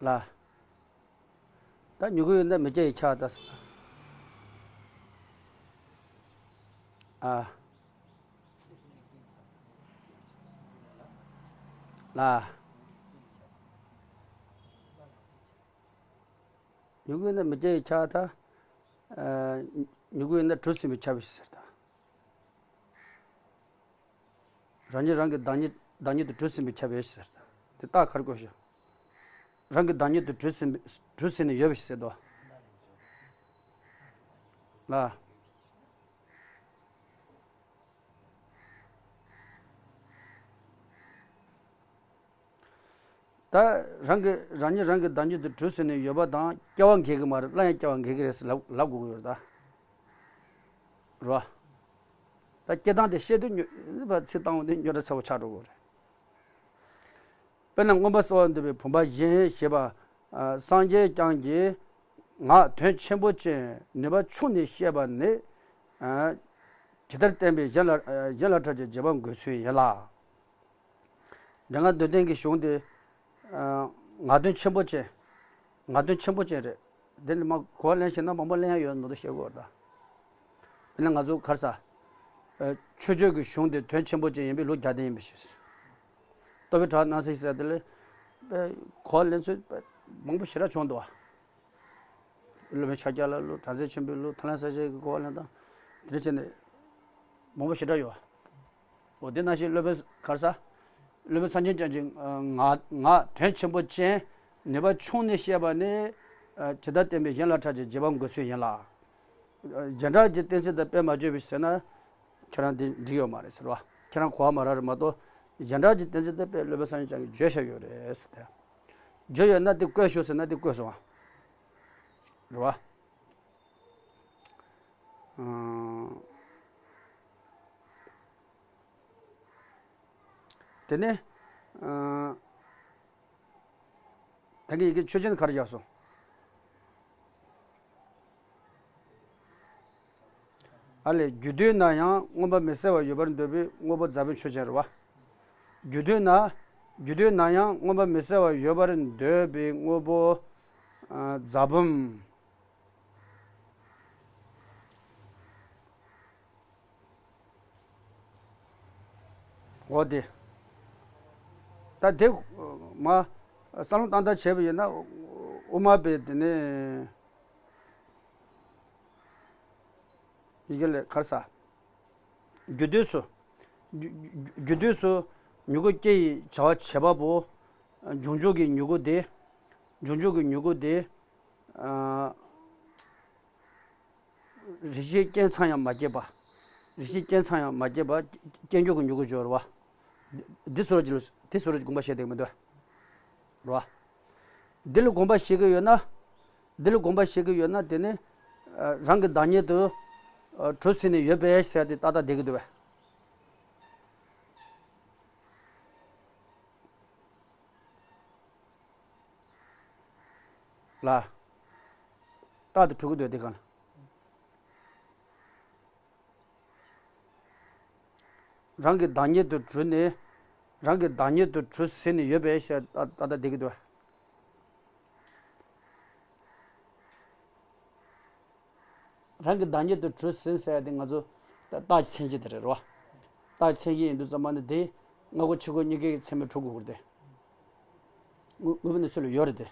ལ། ད་མྱུ་གུ་ཡོད་ན་མི་སྐྱེ་ཡི་ཆ་ད་ཟེར་ན། ཨ། ལ། མྱུ་གུ་ཡོད་ན་མི་སྐྱེ་ཡི་ཆ་ད། ཨ། མྱུ་གུ་ཡོད་ན་གྲུ་གསུམ་པས་ཁྱབ་པའི་ཕྱིར་ཟེར་ད། རང་ཉིད་རང་གི་བདག་ཉིད། བདག་ཉིད་དུ་གྲུ་གསུམ་པས་ཁྱབ་པའི་ཕྱིར་ཟེར་ད། དེ་རྟགས་ག་རེ་བཀོད་ཤག་རང་གི་བདག་ཉིད་དུ་གྲུ་གསུམ་པས། གྲུ་གསུམ་ནས་ཡོད་པའི་ཕྱིར་ཟེར་དོ། ལ། ད་རང་གི། རང་ཉིད་རང་གི་བདག་ཉིད་དུ་གྲུ་གསུམ་ནས་ཡོད་པ་དང་སྐྱེ་བ་འགེལ་གི་མ་རེད། སླར་ཡང་སྐྱེ་བ་འགེལ་གི་རེད་ཟེར་ལབ་ལབ་དགོས་ཀྱི་ཡོད་རེད་ད། རེད་བ། ད་སྐྱེ་སྟངས་དེ་བཤད་དུས་ཉོ་བ་ཚིག་བཏང་བ་དེ་རྙོག་དྲ་ཚ་པོ་ཆགས་འགྲོ་གི་རེད། དཔེར་ན་མངོན་པར་གསལ་བར་འདོད་པའི་བུམ་པ་བཞིན་ཞེས་པ། ཨ། སངས་རྒྱས་བསྐྱངས་ཀྱིས་ངག་དོན་ཆེན་པོ་ཅན་ནུས་པ་ཕྱུང་ནས་བཤད་པ་ནི། ཨ། ཇི་ལྟར་བསྟན་པའི་གཞན་ལ། ཨ། གཞན་ལ་ཕྲ་ཕྱིར་རྗེས་དཔག་འགོད་ཚུལ་ཡིན་ལ། འདི་སྔ་འདོད་ལྡན་གྱི་གཞུང་དེ། ཨ། ངག་དོན་ཆེན་པོ་ཅན། ངག་དོན་ཆེན་པོ་ཅན་རེད། འདི་ནི་མ་གོ་བ་ལེན་ཤེས་ན་མང་པོ་ལེན་ཡ་ཡོད་མདོག་བཤད་དགོས་རེད་ད། དེ་ནི་ང་ཚོ་ག་རེ་ཟ། ཨ། མཆོད་བརྗོད་ཀྱི་གཞུང་དེ་དོན་ཆེན་པོ་ཅན་ཡིན་པས་ལུགས་རྒྱབ་རྟེན་ཡིན་པའི་ཕྱིར། རྟོགས་པའི་གྲགས་སྣང་སྲིད་ཟེར་དེ་ལས། ཨ། གོ་བ་ལེན་ཚུལ་མང་པོ་ཞེ་དྲག་བྱུང་འདུག་བ། སློབ་དཔོན་ཕྱག་རྒྱ་བླ་ལུགས། གྲགས་འཛིན་ཆེན་པོའི་ལུགས། ཐར་ལམ་གསལ་བྱེད་ཀྱི་གོ་བ་ལེན་སྟངས། དེ་འདྲ་བྱས་ནས་མང་པོ་ཞེ་དྲག་ཡོད། འོ་དེ་ནང་བཞིན་སློབ་དཔོན་ག་རེ་ཟ། སློབ་དཔོན་སངས་རྒྱས་བསྐྱངས་ཀྱིས་ངག་ངག་དོན་ཆེན་པོ་ཅན་ནུས་པ་ཕྱུང་ནས་བཤད་པ་ནི། ཨ། ཇི་ལྟར་བསྟན་པའི་གཞན་ལ་ཕྲ་ཕྱིར་རྗེས་དཔག་འགོད་ཚུལ་ཡིན་ལ། ཨ། གཞན་གྲགས་ཀྱི་གཏན་ཚིགས་དང་དཔེ་མ་བརྗོད་པའི་ཕྱིར་ཟེར་ན། ཁྱེད་རང་དེ་འགྲིག་ཡོད་མ་རེད་ཟེར་བ། ཁྱེད་རང་གོ་བ་མ་རག་རེད་མ་གཏོགས། གཞན་གྲགས་ཀྱི་གཏན་ཚིགས་དེ་དཔེ་སློབ་དཔོན་སངས་རྒྱས་བསྐྱངས་ཀྱིས་བརྗོད་བཞག་ཡོད་རེད་ཟེར་ཏེ། བརྗོད་ཡོད་ན་དེ་བཀོད་ཤོག་ཟེར་ན་དེ་བཀོད་སོང་བ། རེད་བ། ཨང་། དེ་ནས། ཨང་། ད་གིན་ཡི་གེ་ཆོས་ཅན་ག་རེ་བཞག་སོང་། ཨ་ལས། རྒྱུ་དུས་ན་ཡང་མངོན་པ་མི་གསལ་བ་ཡོད་པར་འདོད་པའི་དངོས་པོ་རྫ་བུམ་ཆོས་ཅན་རེད་བ། རྒྱུ་དུས་ན། རྒྱུ་དུས་ན་ཡང་མངོན་པ་མི་གསལ་བ་ཡོད་པར་འདོད་པའི་དངོས་པོ། ཨ། རྫ་བུམ། འོ་དེ། ད་དེ་མ་བསམ་བློ་བཏང་ལྟ་བྱས་པ་ཡིན་ན། དབུ་མ་པས་དེ་ནས་ཡི་གེ་ལས་ག་རེ་ཟ། རྒྱུ་དུས་སུ། རྒྱུ་རྒྱུ་རྒྱུ་དུས་སུ་མྱུ་གུ་སྐྱེ་ཡི་བྱ་བ་བྱེད་པ་པོ། འབྱུང་འཇུག་གི་མྱུ་གུ་དེ། འབྱུང་འཇུག་གི་མྱུ་གུ་དེ། ཨ། རེ་ཞིག་སྐྱེས་ཙང་ཡང་མ་སྐྱེས་པ། རེ་ཞིག་སྐྱེས་ཙང་ཡང་མ་སྐྱེས་པ། སྐྱེ་འགྱུར་གྱི་མྱུ་གུ་སྦྱོར་བ། འདི་སོར་གྱི་ལུགས། འདི་སོར་གྱི་དགོངས་པ་བཞེས་བསྡད་མི་འདུག་རེད་བ། འདི་ལ་དགོངས་པ་བཞེས་ཀྱི་ཡོད་ན། འདི་ལ་དགོངས་པ་བཞེས་ཀྱི་ཡོད་ན་དེ་ནི། ཨ། རང་གི་བདག་ཉིད་དུ། ཨ། གྲུ་གསུམ་ནས་ཡོད་པའི་ཕྱིར་ཟེར་དེ་ཏག་ཏག་བསྡད་ཀྱི་འདུག་བས། ལ། རྟགས་དེ་གྲུབ་ཀྱི་འདུག་དེ་གང་ལ། རང་གི་བདག་ཉིད་དུ་གྲུ་ནས། རང་གི་བདག་ཉིད་དུ་གྲུ་གསུམ་ནས་ཡོད་པའི་ཕྱིར་ཏག་ཏག་བསྡད་ཀྱི་འདུག་རང་གི་བདག་ཉིད་དུ་གྲུ་ཟིན་ཟེར་ཡ་དེ་ང་ཚོ་རྟགས་ཀྱི་མཚན་གཞི་དེ་རེད་རོ། རྟགས་ཀྱི་མཚན་གཞི་ཡིན་དུས་ཙམ་པ་ནི་དེ་སྔ་རྒོལ་ཕྱི་རྒོལ་གཉིས་ཀའི་མཚན་མའི་འཁྲུལ་དགོས་ཀྱི་རེད་དེ། དངོས་དངོས་པོའི་གནས་ཚུལ་ལ་ཡོད་རེད་དེ།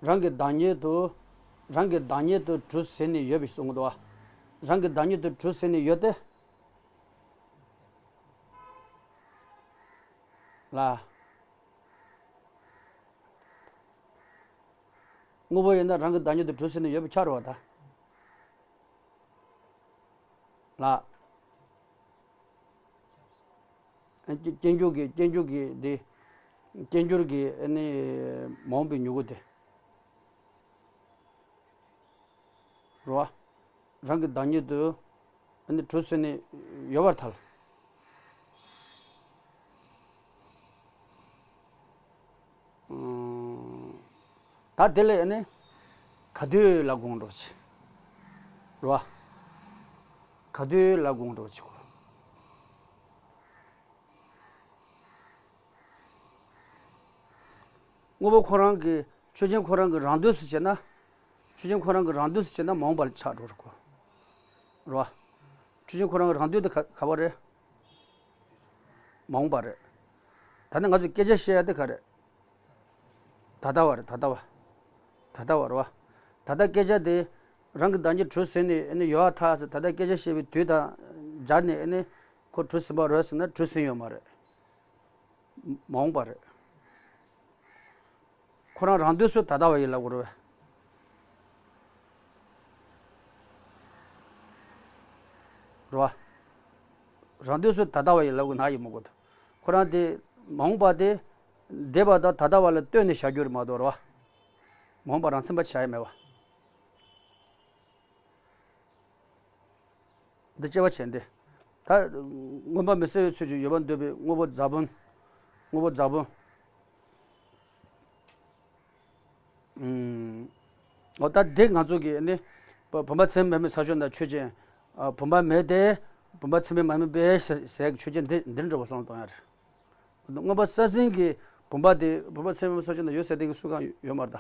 རང་གི་བདག་ཉིད་དུ། རང་གི་བདག་ཉིད་དུ་གྲུ་ཟིན་ནས་ཡོད་པའི་གསུང་གི་འདུག་བ། རང་གི་བདག་ཉིད་དུ་གྲུ་ཟིན་ནས་ཡོད་དེ། ལ། དངོས་པོ་ཡིན་ན་རང་གི་བདག་ཉིད་དུ་གྲུ་ཟིན་ནས་ཡོད་པའི་ཆ་རེད་བ་ད། ལ། སྐྱེ་སྐྱེ་འགྱུར་གྱི་སྐྱེ་འགྱུར་གྱི་འདི། སྐྱེ་འགྱུར་གྱི་ཨ་ནི་མ་འོངས་པའི་མྱུ་གུ་དེ། རེད་བ། རང་གི་བདག་ཉིད་དུ་ཨ་ནི་གྲུ་ཟིན་ནས་ཡོད་པར་ཐལ། ད་དེ་ལས་ནི་ག་དུས་ལ་དགོངས་འགྲོ་ཆེ། རེད་བ། ག་དུས་ལ་དགོངས་འགྲོ་ཆེ་གོ། དངོས་པོ་ཁོ་རང་གི་ཆོས་ཅན་ཁོ་རང་གི་རང་དུས་སུ་བྱས་ན། ཆོས་ཅན་ཁོ་རང་གི་རང་དུས་སུ་བྱས་ན་མ་འོངས་པ་ལ་ཆགས་འགྲོ་རེད་གོ། རེད་བ། ཆོས་ཅན་ཁོ་རང་གི་རང་དུས་དེ་ག་ག་བ་རེད། མ་འོངས་པ་རེད། ད་ནི་ང་ཚོས་སྐད་ཆ་བཤད་ཡ་དེ་ག་རེད། ད་ལྟ་བ་རེད་ད་ལྟ་བ། ད་ལྟ་བ་རེད་བ། ད་ལྟ་སྐད་ཆ་དེ་རང་གི་བདག་ཉིད་གྲུ་ཟིན་ནས་ཨ་ནི་ཡོད་ཨ་ཐག་ཟེར། ད་ལྟ་སྐད་ཆ་བཤད་པའི་དུས་དང་སྦྱར་ནས་ཨ་ནི་ཁོ་གྲུ་ཟིན་པ་རེད་ཟེར་ན་གྲུ་ཟིན་ཡོད་མ་རེད། མ་འོངས་པ་རེད། ཁོ་རང་རང་དུས་སུ་ད་ལྟ་བ་ཡིན་ལབ་དགོས་རེད་བས། རེད་བ། རང་དུས་སུ་ད་ལྟ་བ་ཡིན་ལབ་དགོས་ན་ཡིན་མ་དགོས། ཁོ་རང་དེ་མ་འོངས་པ་དེ་འདས་པ་དང་ད་ལྟ་བ་ལ་ལྟོས་ནས་བཞག་རྒྱུ་རེད་མ་གཏོགས་རེད་བ། མ་འོངས་པ་རང་མཚན་པ་བྱ་ཡ་མེད་བ། འདི་དཔྱད་པ་བྱས་ཏེ། ད་མངོན་པ་མི་གསལ་བའི་ཚུལ་གྱིས་ཡོད་པར་འདོད་པའི་དངོས་པོ་རྫ་བུན། དངོས་པོ་རྫ་བུན། ཨུམ། འོ་ད་འདི་ང་ཚོ་གི་ནི་བུམ་པ་ཚད་མས་མེད་ས་ཕྱོགས་ན་ཆོས་ཅན། ཨ། བུམ་པ་མེད་དེ། བུམ་པ་ཚད་མས་མ་མེད་པའི་ཟེར་ཟེར་གི་ཆོས་ཅན་འདི་འདིར་འགྲོ་བ་བསམ་བློ་གཏོང་ཡ་རེད། མངོན་པ་གསལ་ཟིན་གྱི་བུམ་པ་དེ་བུམ་པ་ཚད་མས་མེད་ས་ཕྱོགས་ན་ཡོད་ཟེར་དེ་གི་སུ་གང་ཡོད་མ་རེད་ད།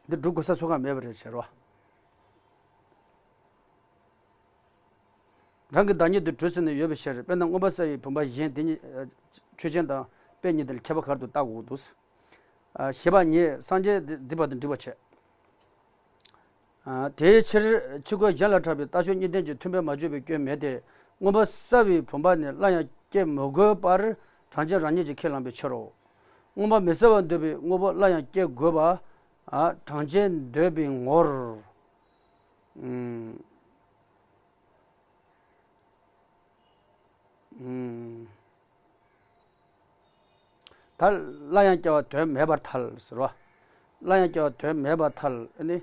འདི་སྒྲུབ་དགོས་ས་སུ་གང་མེད་པ་རེད་ཟེར་བ། རང་གི་བདག་ཉིད་དུ་གྲུ་ཟིན་ནས་ཡོད་པའི་ཕྱིར། དཔེར་ན་མངོན་པ་གསལ་བའི་བུམ་པ་གཞན་དེ་ཉིད་ཆོས་ཅན་དང་དཔེ་གཉིས་དེ་ལ་ཁྱད་པར་ག་རེ་འདུག་བལྟ་དགོས་འདུག། ཞེས་པ་ཉིད་སངས་རྒྱས་འདི་བར་དུ་འགྲིག་པར་བྱེད། དེའི་ཕྱིར་ཕྱི་རྒོལ་གཞན་ལ་གྲགས་པའི་ལྟ་ཕྱོགས་གཉིས་ལྡན་གྱི་མཐུན་དཔེ་མ་བརྗོད་པའི་སྐྱོན་མེད་དེ། མངོན་པ་གསལ་བའི་བུམ་པ་ནི་སླར་ཡང་སྐྱེ་མི་དགོས་པར་གྲངས་ཅན་རང་ཉིད་ཀྱིས་ཁས་བླངས་པའི་ཕྱིར་རོ། མངོན་པ་མི་གསལ་བར་འདོད་པའི་དངོས་པོ་སླར་ཡང་སྐྱེ་དགོས་པ། གྲངས་ཅན་འདོད་པའི་ངོར། ཨུམ། ཨུམ། ད་སླར་ཡང་སྐྱེ་བ་དོན་མེད་པར་ཐལ་ཟེར་བ། སླར་ཡང་སྐྱེ་བ་དོན་མེད་པར་ཐལ། ཨ་ནི་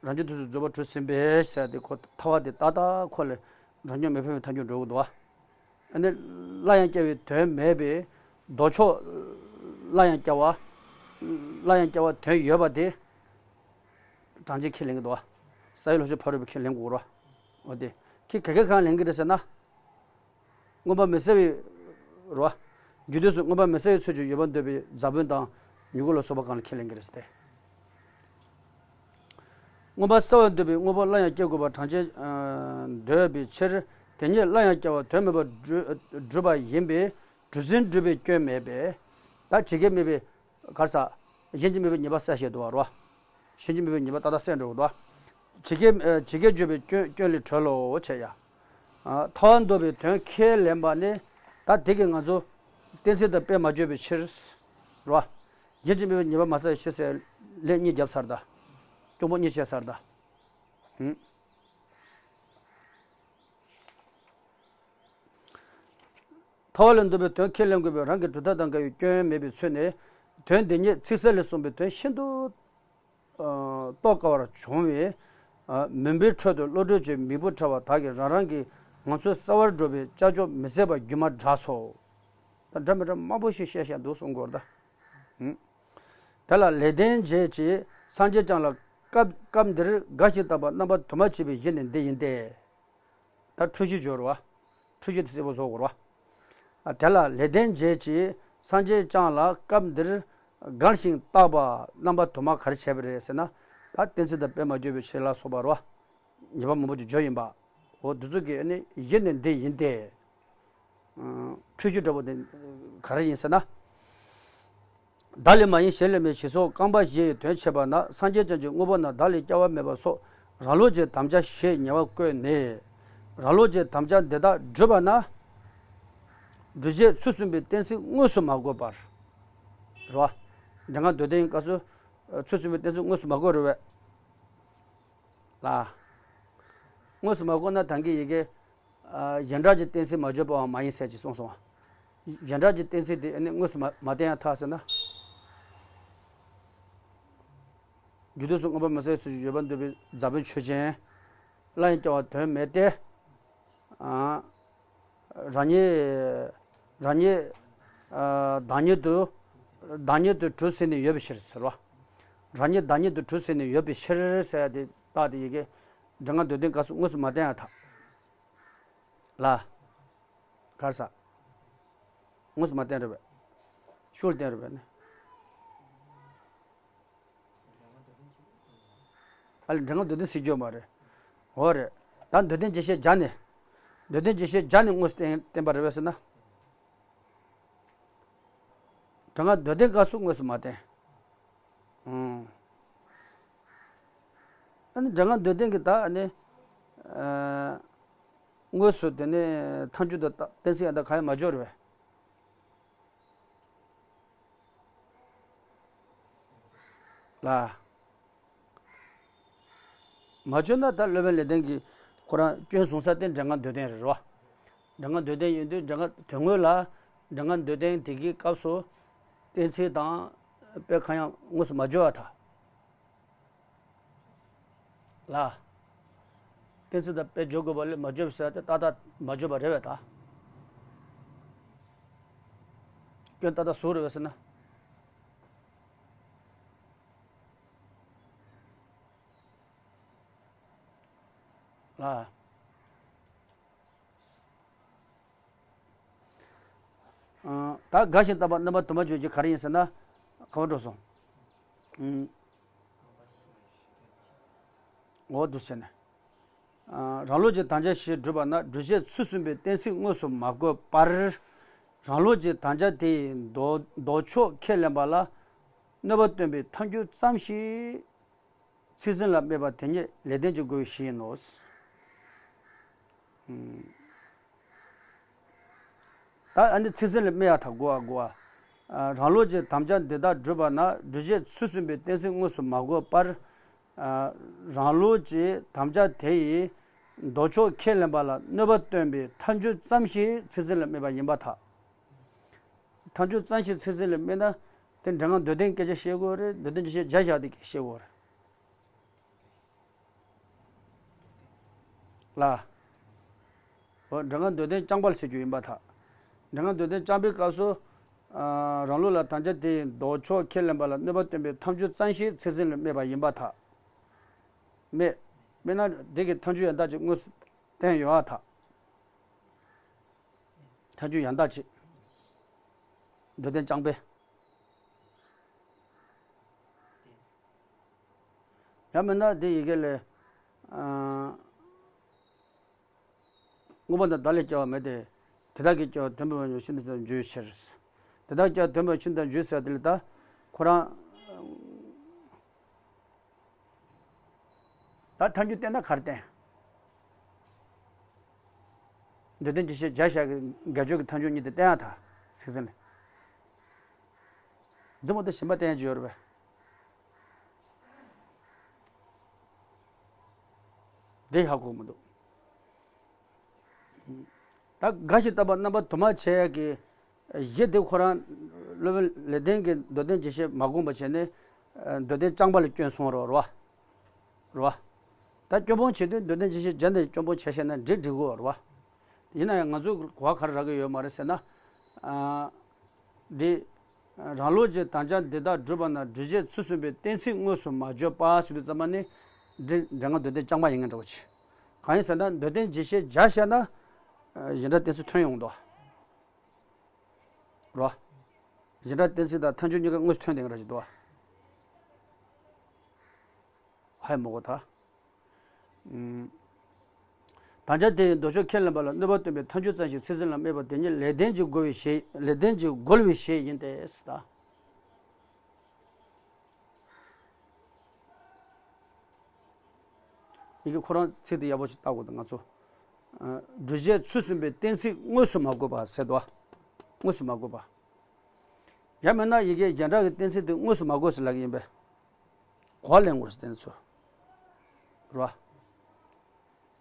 རང་རྒྱུད་དུས་སུ་རྫོགས་པ་གྲུ་ཟིན་པས་ཟེར་ཏེ་ཁོ་ཐལ་བ་དེ་ཏག་ཏག་ཁོ་ལས་རང་རྒྱུད་མི་འཕེན་པའི་ཐལ་འགྱུར་འགྲོ་གི་འདུག་བ། ཨ་ནི་སླར་ཡང་སྐྱེ་བའི་དོན་མེད་པའི་ལྡོག་ཕྱོགས། སླར་ཡང་སྐྱེ་བ། སླར་ཡང་སྐྱེ་བ་དོན་ཡོད་པ་དེ་གྲངས་ཅན་ཁས་ལེན་གྱི་འདུག་བ། རྩ་བའི་ལོག་ཕྱོགས་ཕ་རོལ་པོས་ཁས་ལེན་དགོས་རེད་བ། འོ་དེ། ཁྱེད་ག་གེ་གང་ལེན་གྱི་རེད་ཟེར་ན། མངོན་པ་མི་གསལ་བའི། རེད་བ། རྒྱུ་དུས་སུ་མངོན་པ་མི་གསལ་བའི་ཚུལ་གྱིས་ཡོད་པར་འདོད་པའི་རྫ་བུན་དང་མྱུ་གུ་ལ་སོགས་པ་གང་ལ་ཁས་ལེན་གྱི་རེད་ཟེར་ཏེ། མངོན་པ་གསལ་བར་འདོད་པའི་དངོས་པོ་སླར་ཡང་སྐྱེ་དགོས་པ་གྲངས་ཅན་འདོད་པའི་ཕྱིར། དེ་ཉིད་སླར་ཡང་སྐྱེ་བ་དོན་མེད་པར་སྒྲུབ་སྒྲུབ་པ་ཡིན་པས་གྲུ་ཟིན་སྒྲུབ་པའི་སྐྱོན་མེད་པས། ད་ཇི་སྐད་སྨྲས་པའི། གར་ས། གཞན་གྱིས་སྨྲས་པའི་ཉེས་པ་གསལ་བཤད་འདུག་བ་རོ། གཞན་གྱིས་སྨྲས་པའི་ཉེས་པ་ཏག་ཏག་གསལ་འགྲོ་གི་འདུག་བ། ཇི་སྐད་ཇི་སྐད་བརྗོད་པའི་སྐྱོན་སྐྱོན་ལས་གྲོལ་ལོ་བྱས་ཡ། ཐལ་བར་འདོད་པའི་དོན་ཁས་ལེན་པ་ནི། ད་དེ་གིས་ང་ཚོ་གཏན་ཚིགས་དང་དཔེ་མ་བརྗོད་པའི་ཕྱིར། རོ། གཞན་གྱིས་སྨྲས་པའི་ཉེས་པ་མ་གསལ་བའི་ཕྱིར་ཟེར་ལན་གཉིས་བརྒྱབ་ཚར་ད། གཅུང་པོ་གཉིས་བྱས་ཚར་ད། ཧུམ། ཐལ་བ་ལས་འདོད་པའི་དོན་ཁས་ལེན་དགོས་པའི་རང་གི་གྲུབ་མཐའ་དང་འགལ་བའི་སྐྱོན་མེད་པའི་ཚུལ་ནི། དོན་དེ་ཉིད་ཚིག་གསལ་ལས་གསུངས་པའི་དོན་ཤིན་ཏུ་རྟོགས་དཀའ་བར་བྱུང་བས། མུན་པའི་ཁྲོད་དུ་བློ་གྲོས་ཀྱི་མིག་དཔེ་བྲལ་བ་དག་གིས་རང་རང་གི་ངང་ཚུལ་གསལ་བར་སྒྲུབ་པའི་ཅ་ཅོ་མི་བཟད་པ་སྒྱུ་མ་བསྒྲགས་སོ། ད་འདྲ་མི་འདྲ་མང་པོ་ཞིག་བཤད་བཤད་འདུག་གསུང་དགོས་རེད་ད། དེ་ལ་ལེགས་ལྡན་འབྱེད་ཀྱིས་སངས་རྒྱས་བསྐྱངས་ལ་སྐབས་སྐབས་འདིར་འགའ་ཞིག་བརྟག་པ་རྣམ་པ་དུ་མ་བྱས་པའི་གཞི་ནི་འདི་ཡིན་ཏེ། ད་འཁྲུལ་གཞི་སྦྱོར་བ། འཁྲུལ་གཞི་དེ་གསལ་པོ་བཟོ་དགོས་རེད་བ། དེ་ལ་ལེགས་ལྡན་འབྱེད་ཀྱིས་སངས་རྒྱས་བསྐྱངས་ལ་སྐབས་འདིར་འགའ་ཞིག་བརྟག་པ་རྣམ་པ་དུ་མ་ག་རེ་བྱས་པ་རེད་ཟེར་ན། ད་གཏན་ཚིགས་དང་དཔེ་མ་བརྗོད་པའི་ཕྱིར་ལ་སོགས་པ་རེད་བ། ཉེས་པ་མང་པོ་ཅིག་བརྗོད་ཡིན་པ། འོ་དེ་ཚོ་གི་ཨ་ནི་གཞི་ནི་འདི་ཡིན་ཏེ། འཁྲུལ་རྒྱུ་འདྲ་པོ་དེ་ག་རེ་ཡིན་ཟེར་ན། བདག་ལས་མ་ཡིན་གཞན་ལས་མིན་ཞེས་སོགས་རྐང་པ་བཞི་ཡི་དོན་བྱེད་པ་ན་སངས་རྒྱས་བཅས་ཀྱི་དངོས་པོ་རྣམས་བདག་ལས་སྐྱེ་བ་མེད་པ་སོགས་རང་ལུགས་ཀྱི་དམ་བཅའ་ཞེས་ཉེ་བར་བཀོད་ནས། རང་ལུགས་ཀྱི་དམ་བཅའ་འདི་དག་སྒྲུབ་པ་ན། སྒྲུབ་བྱེད་ཚུལ་གསུམ་པའི་གཏན་ཚིགས་དངོས་སུ་མ་བཀོད་པར། རེད་བ། འདྲ་ངག་མདོར་བསྟན་སྐབས་སུ་ཚུལ་གསུམ་པའི་གཏན་ཚིགས་དངོས་སུ་མ་བཀོད་རེད་བས། ལ། དངོས་སུ་མ་བཀོད་ན་ད་གིན་ཡི་གེ་གཞན་དག་གི་གཏན་ཚིགས་མ་བརྗོད་པའང་མ་ཡིན་ཟེར་གྱི་གསུངས་སོང་བ། གཞན་དག་གི་གཏན་ཚིགས་དེ་ཨ་ནི་དངོས་སུ་མ་མ་བསྟན་ཡང་ཐལ་ཟེར་ན། རྒྱུ་དུས་སུ་མངོན་པར་མི་གསལ་བའི་ཚུལ་གྱིས་ཡོད་པར་འདོད་པའི་འཛག་པའི་ཆོས་ཅན། སླར་ཡང་སྐྱེ་བ་དོན་མེད་དེ། རང་ཉིད་རང་ཉིད་བདག་ཉིད་དུ་བདག་ཉིད་དུ་གྲུབ་ཟིན་ནས་ཡོད་པའི་ཕྱིར་ཟེར་བ། རང་ཉིད་བདག་ཉིད་དུ་གྲུབ་ཟིན་ནས་ཡོད་པའི་ཕྱིར་ཟེར་ཡ་དེ་རྟགས་དེ་ཡི་གེ་འདྲ་ངག་མདོར་བསྟན་སྐབས་སུ་དངོས་སུ་མ་བསྟན་ཡ་ཐལ། ལ། གར་ས། དངོས་སུ་མ་བསྟན་རེད་པས། ཤུགས་ལ་བསྟན་རེད་པས་ནི། ཨ་ལས་འདྲ་ངག་མདོར་བསྟན་ཟེར་རྒྱུ་མ་རེད། འོ་རེད། ད་མདོར་བསྟན་རྒྱས་བཤད་སྦྱར་ནས། མདོར་བསྟན་རྒྱས་བཤད་སྦྱར་ནས་དངོས་སུ་བསྟན་བསྟན་པ་རེད་པས་ཟེར་ན། འདྲ་ངག་མདོར་བསྟན་སྐབས་སུ་དངོས་སུ་མ་བསྟན། ཨང་། ཨ་ནི་འདྲ་ངག་མདོར་བསྟན་གྱི་ད་ཨ་ནི། ཨ། དངོས་སུ་དེ་ནི་ཐལ་འགྱུར་དང་གཏན་ཚིགས་ཡང་དག་གང་ཡང་མ་སྦྱོར་བས། ལ། མ་བརྗོད་ན་ད་སློབ་དཔོན་ལེགས་ལྡན་གྱིས་ཁོ་རང་སྐྱོན་བཟུང་ས་དེ་འདྲ་ངག་མདོར་བསྟན་རེད་རོ། འདྲ་ངག་མདོར་བསྟན་ཡིན་དུས་འདྲ་ངག་དོན་དངོས་ལ་འདྲ་ངག་མདོར་བསྟན་དེ་གའི་སྐབས་སུ་གཏན་ཚིགས་དང་དཔེ་གང་ཡང་དངོས་སུ་མ་སྦྱོར་བ་དང་། ལ། གཏན་ཚིགས་དང་དཔེ་སྦྱོར་དགོས་པ་ལས་མ་སྦྱོར་བ་ཟེར་ཏེ་ཏག་ཏག་མ་སྦྱོར་བ་རེད་པས་ད། སྐྱོན་ཏག་ཏག་བཟུང་རེད་པས་ཟེར་ན། ལ། ད་དགའ་ཞིང་སྡང་བ་རྣམ་པ་དུ་མ་བརྗོད་ཀྱི་ག་རེ་ཡིན་ཟེར་ན། ག་བ་འགྲོ་སོང་། འོ་འདུག་ཟེར་ནས། རང་ལུགས་ཀྱི་དམ་བཅའ་ཞེས་བསྒྲུབས་པ་ན་སྒྲུབ་བྱེད་ཚུལ་གསུམ་པའི་གཏན་ཚིགས་དངོས་སུ་མ་བཀོད་པར། རང་ལུགས་ཀྱི་དམ་བཅའ་དེ་ཡི་ལྡོག་ལྡོག་ཕྱོགས་ཁས་ལེན་པ་ལ་གནོད་པ་སྟོན་པའི་ཐལ་འགྱུར་ཙམ་ཞིག་ཚིག་ཟིན་ལ་སྨྲས་པ་དེ་ཉིད་ལེགས་ལྡན་གྱི་རྒོལ་བའི་གཞི་ཡིན་ནོ། ད་ཨ་ནི་ཚིག་ཟིན་ལ་སྨྲས་ཡ་ཐག་གོ་བ་གོ་བ། རང་ལུགས་ཀྱི་དམ་བཅའ་འདི་དག་བསྒྲུབས་པ་ན་སྒྲུབ་བྱེད་ཚུལ་གསུམ་པའི་གཏན་ཚིགས་དངོས་སུ་མ་བཀོད་པར། རང་ལུགས་ཀྱི་དམ་བཅའ་དེ་ཡིས་ལྡོག་ཕྱོགས་ཁས་ལེན་པ་ལ་གནོད་པ་སྟོན་པའི་ཐལ་འགྱུར་ཙམ་ཞིག་ཚིག་ཟིན་ལ་སྨྲས་པ་ཡིན་པར་ཐལ། ཐལ་འགྱུར་ཙམ་ཞིག་ཚིག་ཟིན་ལ་སྨྲས་ན་དེ་འདྲ་ངག་མདོར་བསྟན་སྐད་ཆ་བཤད་དགོས་རེད། མདོར་བསྟན་སྐད་ཆ་བརྒྱ་བཞག་དེ་སྐད་བཤད་དགོས་རེད། ལ། འོ་འདྲ་ངག་མདོར་བསྟན་རྐྱང་པ་ལ་ཟེར་རྒྱུ་ཡིན་པར་ཐལ། འདྲ་ངག་མདོར་བསྟན་རྐྱང་པའི་སྐབས་སུ། རང་ལུགས་ལ་དམ་བཅའ་དེ་ཡི་ལྡོག་ཕྱོགས་ཁས་ལེན་པ་ལ་གནོད་པ་སྟོན་པའི་ཐལ་འགྱུར་ཙམ་ཞིག་ཚིག་ཟིན་ལ་སྨྲས་པ་ཡིན་པར་ཐལ། སྨྲས། སྨྲས་ན་དེ་གི་ཐལ་འགྱུར་ཡང་དག་ཅིག་དངོས་སུ་བསྟན་ཡོད་པར་ཐལ། ཐལ་འགྱུར་ཡང་དག་ཅིག་མདོར་བསྟན་རྐྱང་པས། ཡང་མིན་ན་དེ་ཡི་གེ་ལས། དངོས་པོ་དང་བདག་ལས་སྐྱེ་བ་མེད་དེ། དེ་དག་གི་སྐྱེ་བ་དོན་པོ་ཡང་ཤིན་ཏུ་འཇུག་ཕྱིར། དེ་དག་སྐྱེ་བ་དོན་པོ་ཤིན་ཏུ་འཇུག་ཟེར་དེ་ལ་ད་ཁོ་རང་། ད་ཐལ་འགྱུར་བསྟན་ན་ག་རེ་བསྟན། མདོར་བསྟན་གྱི་ཤེས་བྱ་བཞག་གི་དགག་བྱ་གི་ཐལ་འགྱུར་གཉིས་དེ་བསྟན་ཡ་ཐལ། ཚིག་ཟིན་ལ། འདི་མོ་དེ་གཞན་པ་བསྟན་ཡ་ཅི་ཡོད་རེད་པས། འདི་ཧ་གོ་མི་འདུག་ད་དགའ་ཞིང་སྡང་བ་རྣམ་པ་དུ་མ་བྱེད་ཡ་གི་གཞི་དེ་ཁོ་རང་སློབ་དཔོན་ལེགས་ལྡན་གྱིས་མདོར་བསྟན་རྒྱས་བཤད་མ་དགོངས་པ་བྱས་ནས་མདོར་བསྟན་རྐྱང་པ་ལ་སྐྱོན་སོང་རོ་རོ་བ། རོ་བ། ད་སྐྱོན་སྤོང་བྱེད་དུས་མདོར་བསྟན་རྒྱས་བཤད་སྦྱར་ནས་སྐྱོན་སྤོང་བྱས་བཤད་ན་འགྲིག་འགྲིག་གོ་རོ་བ། ཡིན་ན་ཡང་ང་ཚོས་གོ་བ་ག་རེ་རག་གི་ཡོད་མ་རེད་ཟེར་ན། འདི། རང་ལུགས་ཀྱི་དམ་བཅའ་འདི་དག་བསྒྲུབས་པ་ན་སྒྲུབ་བྱེད་ཚུལ་གསུམ་པའི་གཏན་ཚིགས་དངོས་སུ་མ་བརྗོད་པ་ཞེས་པའི་ཙམ་པ་ནི། འདི་འདྲ་ངག་མདོར་བསྟན་རྐྱང་པ་ཡིན་ངེས་འདྲ་བོ་ཆེ། གང་ཡིན་ཟེར་ན་མདོར་བསྟན་རྒྱས་བཤད་བརྒྱ་བཤད་ན། གཞན་དག་གཏན་ཚིགས་ཐོན་ཡོང་འདུག་རོ། གཞན་དག་གཏན་ཚིགས་དང་ཐལ་འགྱུར་གཉིས་ཀ་དངོས་སུ་ཐོན་བསྡད་ངེས་འདྲ་ཞིག་འདུག་ཧའི་མོ་གོ་ད། ཨུམ། དམ་བཅའ་དེ་ཡི་ལྡོག་ཕྱོགས་ཁས་ལེན་པ་ལ་གནོད་པ་སྟོན་པའི་ཐལ་འགྱུར་ཙམ་ཞིག་ཚིག་ཟིན་ལ་སྨྲས་པ་དེ་ཉིད་ལེགས་ལྡན་གྱི་རྒོལ་བའི་གཞི། ལེགས་ལྡན་གྱི་རྒོལ་བའི་གཞི་ཡིན་ཏེ་ཟེར་ད། ཡི་གེ་ཁོ་རང་ཚིག་དེ་ཡག་པོ་ཞིག་བལྟ་དགོས་འདུག་ང་ཚོ། ཨ། སྒྲུབ་བྱེད་ཚུལ་གསུམ་པའི་གཏན་ཚིགས་དངོས་སུ་མ་བཀོད་པ་ཟེར་དོ། དངོས་སུ་མ་བཀོད་པ། ཡང་མིན་ན་ཡི་གེ་གཞན་དག་གི་གཏན་ཚིགས་དེ་དངོས་སུ་མ་བཀོད་ཟེར་ལབ་ཀྱི་ཡིན་པས། གོ་བ་ལེན་དགོས་ཟེར་དེ་ཚོ། རེད་བ།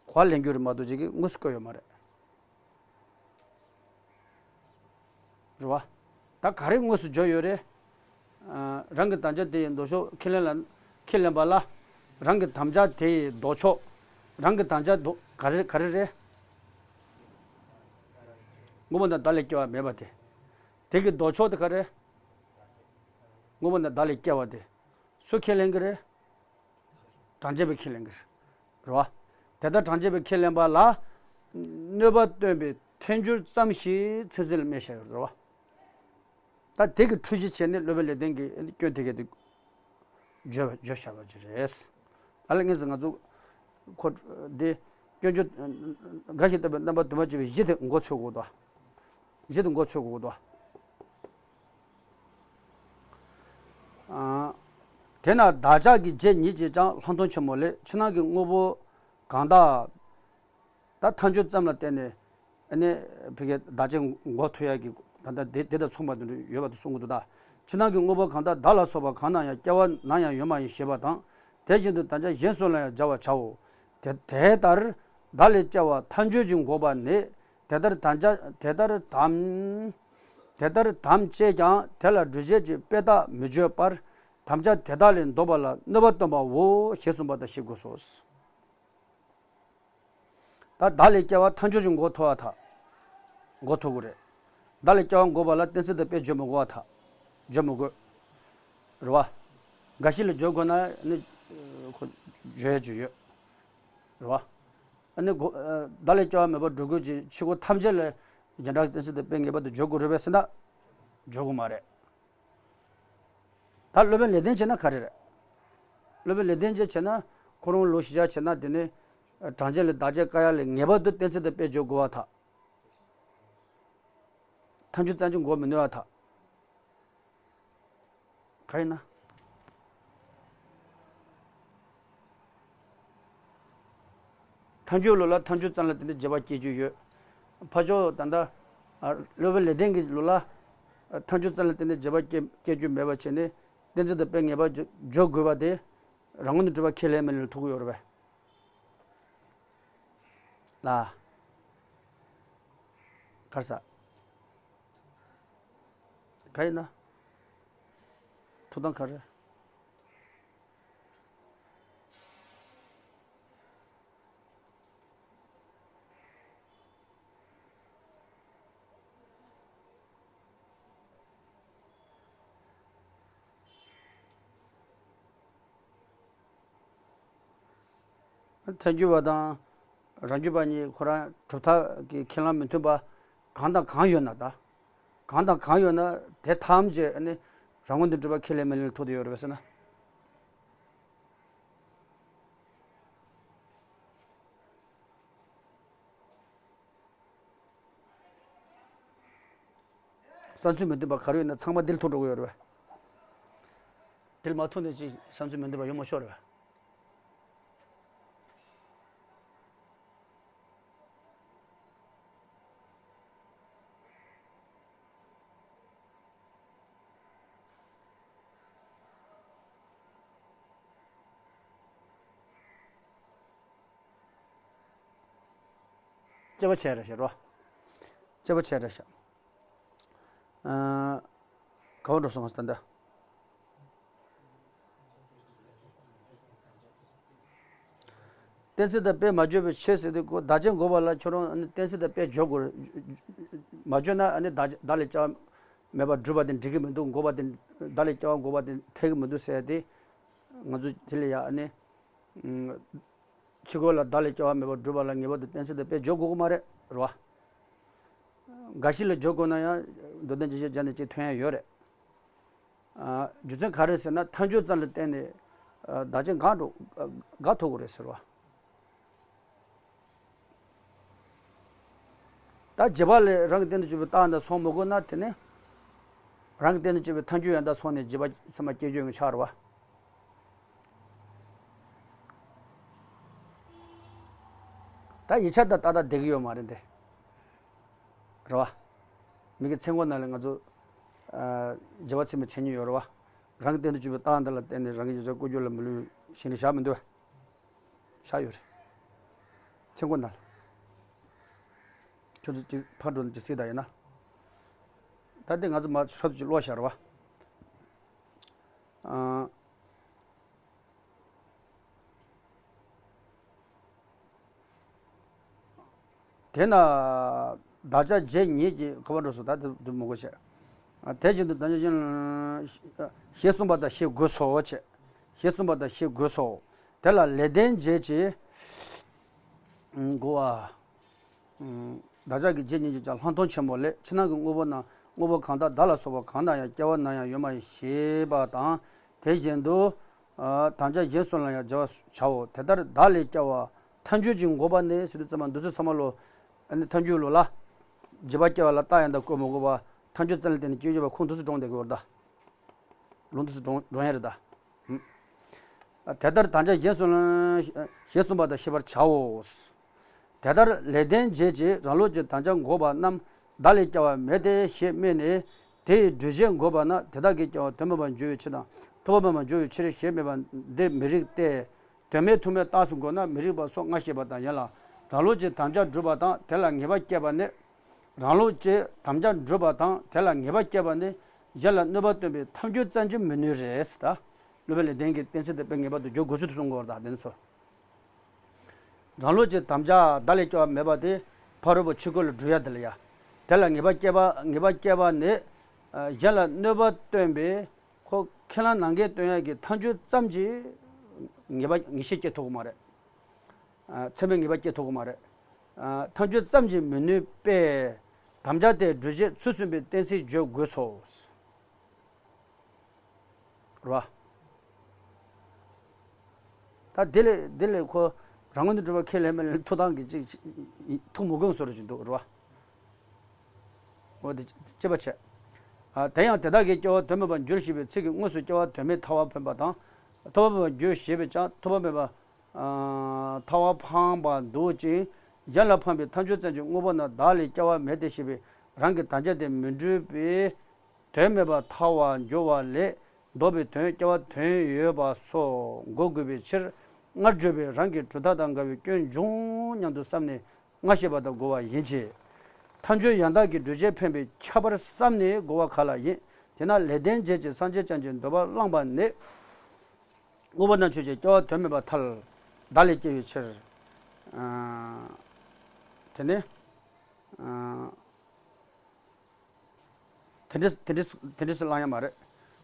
གོ་བ་ལེན་རྒྱུ་རེད་མ་གཏོགས་ཅིག་གིས་དངོས་སུ་བཀོད་ཡོད་མ་རེད། རེད་བ། ད་ག་རེ་དངོས་སུ་བརྗོད་ཡོད་རེད། ཨ། རང་གི་དམ་བཅའ་དེ་ཡི་ལྡོག་ཕྱོགས་ཁས་ལེན་ལ། ཁས་ལེན་པ་ལ། རང་གི་དམ་བཅའ་དེ་ཡི་ལྡོག་ཕྱོགས། རང་གི་དམ་བཅའ་ལྡོག་ག་རེ་ག་རེ་རེད། དངོས་པོ་དང་བདག་ལས་སྐྱེ་བ་མེད་པ་དེ། དེ་གི་ལྡོག་ཕྱོགས་དེ་ག་རེ། དངོས་པོ་དང་བདག་ལས་སྐྱེ་བ་དེ། སུ་ཁས་ལེན་གྱི་རེད། གྲངས་ཅན་པས་ཁས་ལེན་གྱི་རེད། རེད་བ། དེ་ལྟར་གྲངས་ཅན་པས་ཁས་ལེན་པ་ལ། གནོད་པ་སྟོན་པའི་ཐལ་འགྱུར་ཙམ་ཞིག་ཚིག་ཟིན་ལ་སྨྲས་བཞག་ཡོད་རེད་བ། ད་དེ་གི་འཁྲུལ་གཞི་བྱས་ནས་སློབ་དཔོན་ལེགས་ལྡན་གྱིས་སྐྱོན་དེ་ག་དེ་བརྗོད་བརྗོད་བཞག་པ་ཅིག་རེད། ཨ་ལ་ངེས་སུ་ང་ཚོ་ཁོ་འདི་སྐྱོན་བརྗོད་འགའ་ཞིག་བཏབ་པའི་རྣམ་པ་དུ་མ་བྱས་པའི་གཞི་དེ་མགོ་ཚོས་དགོས་དོ། གཞི་དེ་མགོ་ཚོས་དགོས་དོ། ཨ། དེས་ན་བདག་ཅག་གི་རྗེ་ཉིད་ཀྱིས་ཀྱང་ལྷག་མཐོང་ཆེན་མོ་ལས་ཕྱི་ནང་གི་དངོས་པོ་གང་དག་ད་ཐལ་འགྱུར་ཙམ་ལ་བརྟེན་ནས་ཨ་ནི་ཕ་གིའི་བདག་ཅག་འགོག་ཐུབ་ཡག་གི་ད་ལྟ་དེ་དེ་དང་མཚུངས་པ་དེ་འདྲ་ཡོད་པ་དེ་གསུང་གི་འདུག་ད་ཕྱི་ནང་གི་དངོས་པོ་གང་དག་བདག་ལ་སོགས་པ་གང་ན་ཡང་སྐྱེ་བ་ནམ་ཡང་ཡོད་མ་ཡིན་ཞེས་པ་དང་། དེ་བཞིན་དུ་དམ་བཅའ་གཞན་སུ་ལ་ཡང་སྦྱར་བར་བྱའོ། དེ་དེ་ལྟར་བདག་ལས་སྐྱེ་བ་ཐལ་འགྱུར་གྱིས་འགོག་པ་ནི། དེ་ལྟར་དམ་བཅའ་དེ་ལྟར་དམ། དེ་ལྟར་དམ་བཅས་ཀྱང་དེ་ལ་སྒྲུབ་བྱེད་ཀྱི་དཔེ་རྟགས་མི་བརྗོད་པར། དམ་བཅའ་དེ་དག་ལས་ལྡོག་པ་ལ་གནོད་པ་སྟོན་པའོ་ཞེས་གསུངས་པ་ལྟར་ཤེས་དགོས་སོ། ད་བདག་ལས་སྐྱེ་བ་ཐལ་འགྱུར་གྱིས་འགོག་ཐུབ་པ་ཐལ། འགོག་ཐུབ་ཀྱི་རེད། བདག་ལས་སྐྱེ་བ་འགོག་པ་ལ་གཏན་ཚིགས་དང་དཔེ་བརྗོད་མི་དགོས་པ་ཐལ། བརྗོད་མི་དགོས། རེད་བ། འགའ་ཞིག་ལ་བརྗོད་དགོས་ན་ནི་ཁོ་བརྗོད་ཡ་ཅིག་ཡོད། རེད་བ། ཨ་ནི་གོ་ཨ། བདག་ལས་སྐྱེ་བ་མེད་པར་སྒྲུབ་དགོས་ཀྱི་ཕྱི་རྒོལ་ཐམས་ཅད་ལ་བྱེ་བྲག་གི་གཏན་ཚིགས་དང་དཔེ་ངེས་པར་དུ་བརྗོད་དགོས་རེད་པས་ཟེར་ན། བརྗོད་དགོས་མ་རེད། ད་སློབ་དཔོན་ལེགས་ལྡན་བྱས་ན་ག་རེ་རེད། སློབ་དཔོན་ལེགས་ལྡན་བྱས་བྱས་ན་ཁོ་རང་ལོ་བཞི་ཆ་བྱས་ན་དེ་ནི་གྲངས་ཅན་ལས་བདག་ཅག་བཀག་ཡ་ལས་ངེས་པར་དུ་གཏན་ཚིགས་དང་དཔེ་བརྗོད་དགོས་པ་ཐལ། ཐལ་འགྱུར་ཙམ་གྱིས་འགོག་མི་ནུས་པ་ཐལ། ག་ཡིན་ན། ཐལ་འགྱུར་ལུགས་ལ་ཐལ་འགྱུར་ཙམ་ལ་བརྟེན་ནས་རྗེས་དཔག་སྐྱེ་རྒྱུ་ཡོད། ཕར་ཕྱོགས་ད་ལྟ་ཨ། སློབ་དཔོན་ལེགས་ལྡན་གྱི་ལུགས་ལ་ཨ། ཐལ་འགྱུར་ཙམ་ལ་བརྟེན་ནས་རྗེས་དཔག་སྐྱེ་སྐྱེ་རྒྱུ་མེད་པ་བྱས་ནས་གཏན་ཚིགས་དང་དཔེ་ངེས་པར་བརྗོད་དགོས་པ་དེ་རང་ངོས་ནས་གྲུབ་པ་ཁས་ལེན་མི་ལེན་ལ་ཐུག་གི་ཡོད་རེད་པས། ལ། ག་རེ་ཟ། ག་ཡིན་ན། ཐུགས་དམ་ག་རེ། ཐལ་འགྱུར་བ་དང་རང་རྒྱུད་པ་གཉིས་ཁོ་རང་གྲུབ་མཐའ་གི་ཁས་བླངས་མི་མཐུན་པ་གང་དང་གང་ཡོད་ན་ད། གང་དང་གང་ཡོད་ན་དེ་ཐམས་ཅད་ནི་རང་ངོས་ནས་གྲུབ་པ་ཁས་ལེན་མི་ལེན་ལ་ཐུག་བསྡད་ཡོད་རེད་པས་ཟེར་ན། བསམ་ཚུལ་མི་མཐུན་པ་ག་རེ་ཡོད་ན་ཚང་མ་འདིར་ཐུག་འགྲོ་གི་ཡོད་རེད་པས། འདིར་མ་ཐུག་ནས་ཅིག་བསམ་ཚུལ་མི་མཐུན་པ་ཡོང་མ་ཆོག་རེད་པས། དཔྱད་པ་བྱས་རེད་ཤག་རོ། དཔྱད་པ་བྱས་རེད་ཤག་ཨ། ག་བ་འགྲོ་སོང་ང་ད་ལྟ། གཏན་ཚིགས་དང་དཔེ་མ་བརྗོད་པའི་ཕྱིར་ཟེར་དུས་ཁོ་བདག་ཅག་འགོག་པ་ལ་ཁྱོད་རང་ཨ་ནི་གཏན་ཚིགས་དང་དཔེ་བརྗོད་དགོས། མ་བརྗོད་ན་ཨ་ནི་བདག་བདག་ལས་སྐྱེ་བ་མེད་པར་སྒྲུབ་པ་དེ་འགྲིག་གི་མི་འདུག་འགོག་པ་དེ་བདག་ལས་སྐྱེ་བ་འགོག་པ་དེ་འཐད་ཀྱི་མི་འདུག་ཟེར་ཏེ། ང་ཚོ་དེ་ལ་ཡ་ཨ་ནི། ཕྱི་རྒོལ་ལ་བདག་ལས་སྐྱེ་བ་མེད་པར་སྒྲུབ་པ་ལ་ངེས་པར་དུ་གཏན་ཚིགས་དང་དཔེ་བརྗོད་དགོས་ཀྱི་མ་རེད་རེད་བ། འགའ་ཞིག་ལ་བརྗོད་དགོས་ན་ཡང་མདོ་དོན་རྒྱས་བཤད་སྦྱར་ནས་ཅིག་ཐོན་ཡ་ཡོད་རེད། ཨ། རྒྱུ་མཚན་ག་རེ་ཟེར་ན་ཐལ་འགྱུར་ཙམ་ལ་བརྟེན་ནས་ བདག་གཅིག་འགག་འགྲོ། འགག་ཐུབ་ཀྱི་རེད་ཟེར་བ། ད་རྗེས་དཔག་ལས་རང་གི་རྟེན་དུ་གྱུར་པའི་རྟགས་འདི་སོང་མི་དགོས་ན། དེ་ནི་རང་གི་རྟེན་དུ་གྱུར་པའི་ཐལ་འགྱུར་ཡང་དག་སོང་ནས་རྗེས་དཔག་ཚད་མ་སྐྱེ་རྒྱུ་ཡང་ཆགས་རེད་བ། ད་ཡིག་ཆ་དང་ཏག་ཏག་བསྡད་ཀྱི་ཡོད་མ་རེད་འདི། རེད་བ། མི་གི་མཚན་གོ་ནང་ལ་ང་ཚོ་ཨ་རྗེས་དཔག་ཚད་མའི་མཚན་ཉིད་ཡོད་རེད་བ། རང་གི་རྟེན་དུ་གྱུར་པའི་རྟགས་འདི་ལ་བརྟེན་ནས་རང་གི་ཡིག་ཆ་བཀོད་རྒྱུ་ལ་མི་ལུས་གཞན་དུ་བཞག་མི་འདུག་བ། བཞག་ཡོད་རེད། མཚན་གོ་ནང་ལ། ཁྱོད་ཚོ་ཅིག་ཕར་འགྲོ་ནས་ཅིག་གཟིགས་དང་ཡིན་ན། ད་འདི་ང་ཚོ་མ་ཧྲབ་ཅིག་ཀློག་བཞག་རེད་བ། ཨ། དེས་ན་བདག་ཅག་བརྗེད་ཉིད་ཀྱི་ཁོ་པ་འགྲོ་སོང་། ད་དེ་དེ་མི་དགོས་བྱས། དེ་བཞིན་དུ་བདག་ཅག་གཞན་ཞེས་གསུངས་པ་དང་ཞེས་དགོས་སོ་བྱས། ཞེས་གསུངས་པ་དང་ཞེས་དགོས་སོ། དེ་ལ་ལེགས་ལྡན་འབྱེད་ཀྱིས། གོ་བ། བདག་ཅག་གི་བརྗེད་ཉིད་ཀྱི་ཀྱང་ལྷག་མཐོང་ཆེན་པོ་ལས། ཕྱི་ནང་གི་དངོས་པོ་རྣམས་དངོས་པོ་གང་དག་བདག་ལ་སོགས་པ་གང་དང་ཡང་སྐྱེ་བ་ནམ་ཡང་ཡོད་མ་ཡིན་ཞེས་པ་དང་། དེ་བཞིན་དུ། ཨ། དམ་བཅའ་གཞན་སུ་ལ་ཡང་བརྗེ་བར་བྱའོ། དེ་ལྟར་བདག་ལས་སྐྱེ་བ་ཐལ་འགྱུར་གྱི་འགོག་པ་ནི་ཟེར་དུས་ཙམ་པ་འདི་ཚོ་ཚང་མ་ལོ། ཨ་ནི་ཐལ་འགྱུར་ལོ་ལ། རྗེས་དཔག་སྐྱེ་བ་ལ་རྟགས་ཡང་དག་བཀོད་མི་དགོས་པ། ཐལ་འགྱུར་རྩ་ལས་བརྟེན་ནས་སྐྱེ་བར་བྱེད་པ་ཁུངས་འདུག་སེ་འདྲོངས་བསྡད་དགོས་པ་རེད་ད། ལུང་འདུག་སེ་འདྲོངས་འདྲོངས་ཡ་རེད་ད། དེ་ལྟར་དམ་བཅའ་གཞན་སུ་ལ་ཞེས་གསུངས་པ་དང་ཤེས་པར་བྱའོ། དེ་ལྟར་ལེགས་ལྡན་འབྱེད་ཀྱིས་རང་ལུགས་ཀྱི་དམ་བཅའ་འགོག་པ་རྣམས་བདག་ལས་སྐྱེ་བ་མེད་དེ་ཞེས་སྨྲས་ནས། དེ་ཡི་སྒྲུབ་བྱེད་འགོག་པ་ན་དེ་དག་གི་སྐྱེ་བ་དོན་མེད་པར་འགྱུར་བའི་ཕྱིར་དང་ཐོགས་པ་མེད་པར་འགྱུར་བའི་ཕྱིར་ཞེས་སྨྲས་པ་འདི་མི་རིགས་ཏེ། དོན་མེད་ཐུག་མེད་རྟགས་སུ་འགོག་ན་མི་རིགས་པ་སོགས་སྔ་ཕྱི་བ་དང་ཡན་ལ་རང་ལུགས་ཀྱི་དམ་བཅའ་སྒྲུབ་པ་དང་དེ་ལ་ངེས་པ་སྐྱེས་པ་ནི། རང་ལུགས་ཀྱི་དམ་བཅའ་སྒྲུབ་པ་དང་དེ་ལ་ངེས་པ་སྐྱེས་པ་ནི་གཞན་ལ་གནོད་པ་སྟོན་པའི་ཐལ་འགྱུར་བཙན་གྱིས་མི་ནུས་རེད་ཟེར་ད། སློབ་དཔོན་ལེགས་ལྡན་གྱི་གཏན་ཚིགས་དེ་དཔེ་ངེས་པར་དུ་བརྗོད་དགོས་ཚུལ་དུ་གསུང་གི་ཡོད་རེད་ད་དེ་ནི་ཚོ། རང་ལུགས་ཀྱི་དམ་བཅའ་བདག་ལས་སྐྱེ་བ་མེད་པ་དེ་ཕ་རོལ་པོ་ཆོས་སྐུ་ལ་སྒྲུབ་ཡ་དེ་ལ་ཡ། དེ་ལ་ངེས་པ་སྐྱེས་པ་ངེས་པ་སྐྱེས་པ་ནི། ཨ། གཞན་ལ་གནོད་པ་སྟོན་པའི་ཁོ་ཁས་བླངས་ནང་འགལ་སྟོན་ཡ་གི་ཐལ་འགྱུར་ཙམ་གྱིས་ངེས་པ་ངེས་ཤེས་སྐྱེ་ཐུབ་ཀྱི་མ་རེད། ཨ། ཚད་མའི་ངེས་པ་སྐྱེ་ཐུབ་ཀྱི་མ་རེད། ཨ། ཐལ་འགྱུར་ཙམ་གྱིས་མི་ནུས་པས། དམ་བཅའ་དེ་སྒྲུབ་བྱེད་ཚུལ་གསུམ་པའི་གཏན་ཚིགས་བརྗོད་དགོས་སོ། རེད་བ། ད་དེ་ལས་དེ་ལས་ཁོ་རང་ངོས་ནས་སྒྲུབ་པ་ཁས་ལེན་མིན་ལ་ཐུགས་དང་གི་ཅིག་ཐུགས་མི་དགོངས་བཟོ་རུ་ཅིག་འདུག་རེད་བ། འོ་དེ་ཅི་པ་བྱས། ཨ། དེ་ཡང་དེ་དག་གི་སྐྱེ་བ་དོན་མེད་པར་འགྱུར་ཞེས་པའི་ཚིག་གིས་དངོས་སུ་སྐྱེ་བ་དོན་མེད་ཐལ་བ་འཕངས་པ་དང་། ཐོགས་པ་མེད་པར་འགྱུར་ཞེས་པས་ཀྱང་ཐོགས་པ་མེད་པར། ཨ། ཐལ་བ་འཕངས་པ་འདུག་ཅིང་། གཞན་ལ་འཕངས་པའི་ཐལ་འགྱུར་ཙམ་གྱི་དངོས་པོ་རྣམས་བདག་ལས་སྐྱེ་བ་མེད་དེ་ཞེས་པའི་རང་གི་དམ་བཅའ་དེ་མི་འགྲུབ་པས། དོན་མེད་པར་ཐལ་བར་འགྱུར་བ་ལས་ལྡོག་པའི་དོན་སྐྱེ་བ་དོན་ཡོད་པ་སོགས་འགོག་དགོས་པའི་ཕྱིར། སྔར་བརྗོད་པའི་རང་གི་གྲུབ་མཐའ་དང་འགལ་བའི་སྐྱོན་འབྱུང་སྙམ་དུ་བསམས་ནས་སྔ་ཤེས་པ་དང་རྒོལ་བ་ཡིན་གྱི། ཐལ་འགྱུར་ཡང་དག་གི་སྒྲུབ་བྱེད་འཕེན་པའི་ཁྱབ་པར་བསམས་ནས་རྒོལ་བ་ག་ལ་ཡིན། དེས་ན་ལེགས་ལྡན་འབྱེད་ཀྱིས་སངས་རྒྱས་བསྐྱངས་ཀྱི་འདོད་པ་བླངས་པ་ནི། དངོས་པོ་རྣམས་ཆོས་ཅན། སྐྱེ་བ་དོན་མེད་པར་ཐལ། བདག་ལས་སྐྱེ་བའི་ཕྱིར། ཨ། དེ་ནི། ཨ། དེ་འདྲ་དེ་འདྲ་དེ་འདྲ་སུ་བླང་ཡ་མ་རེད།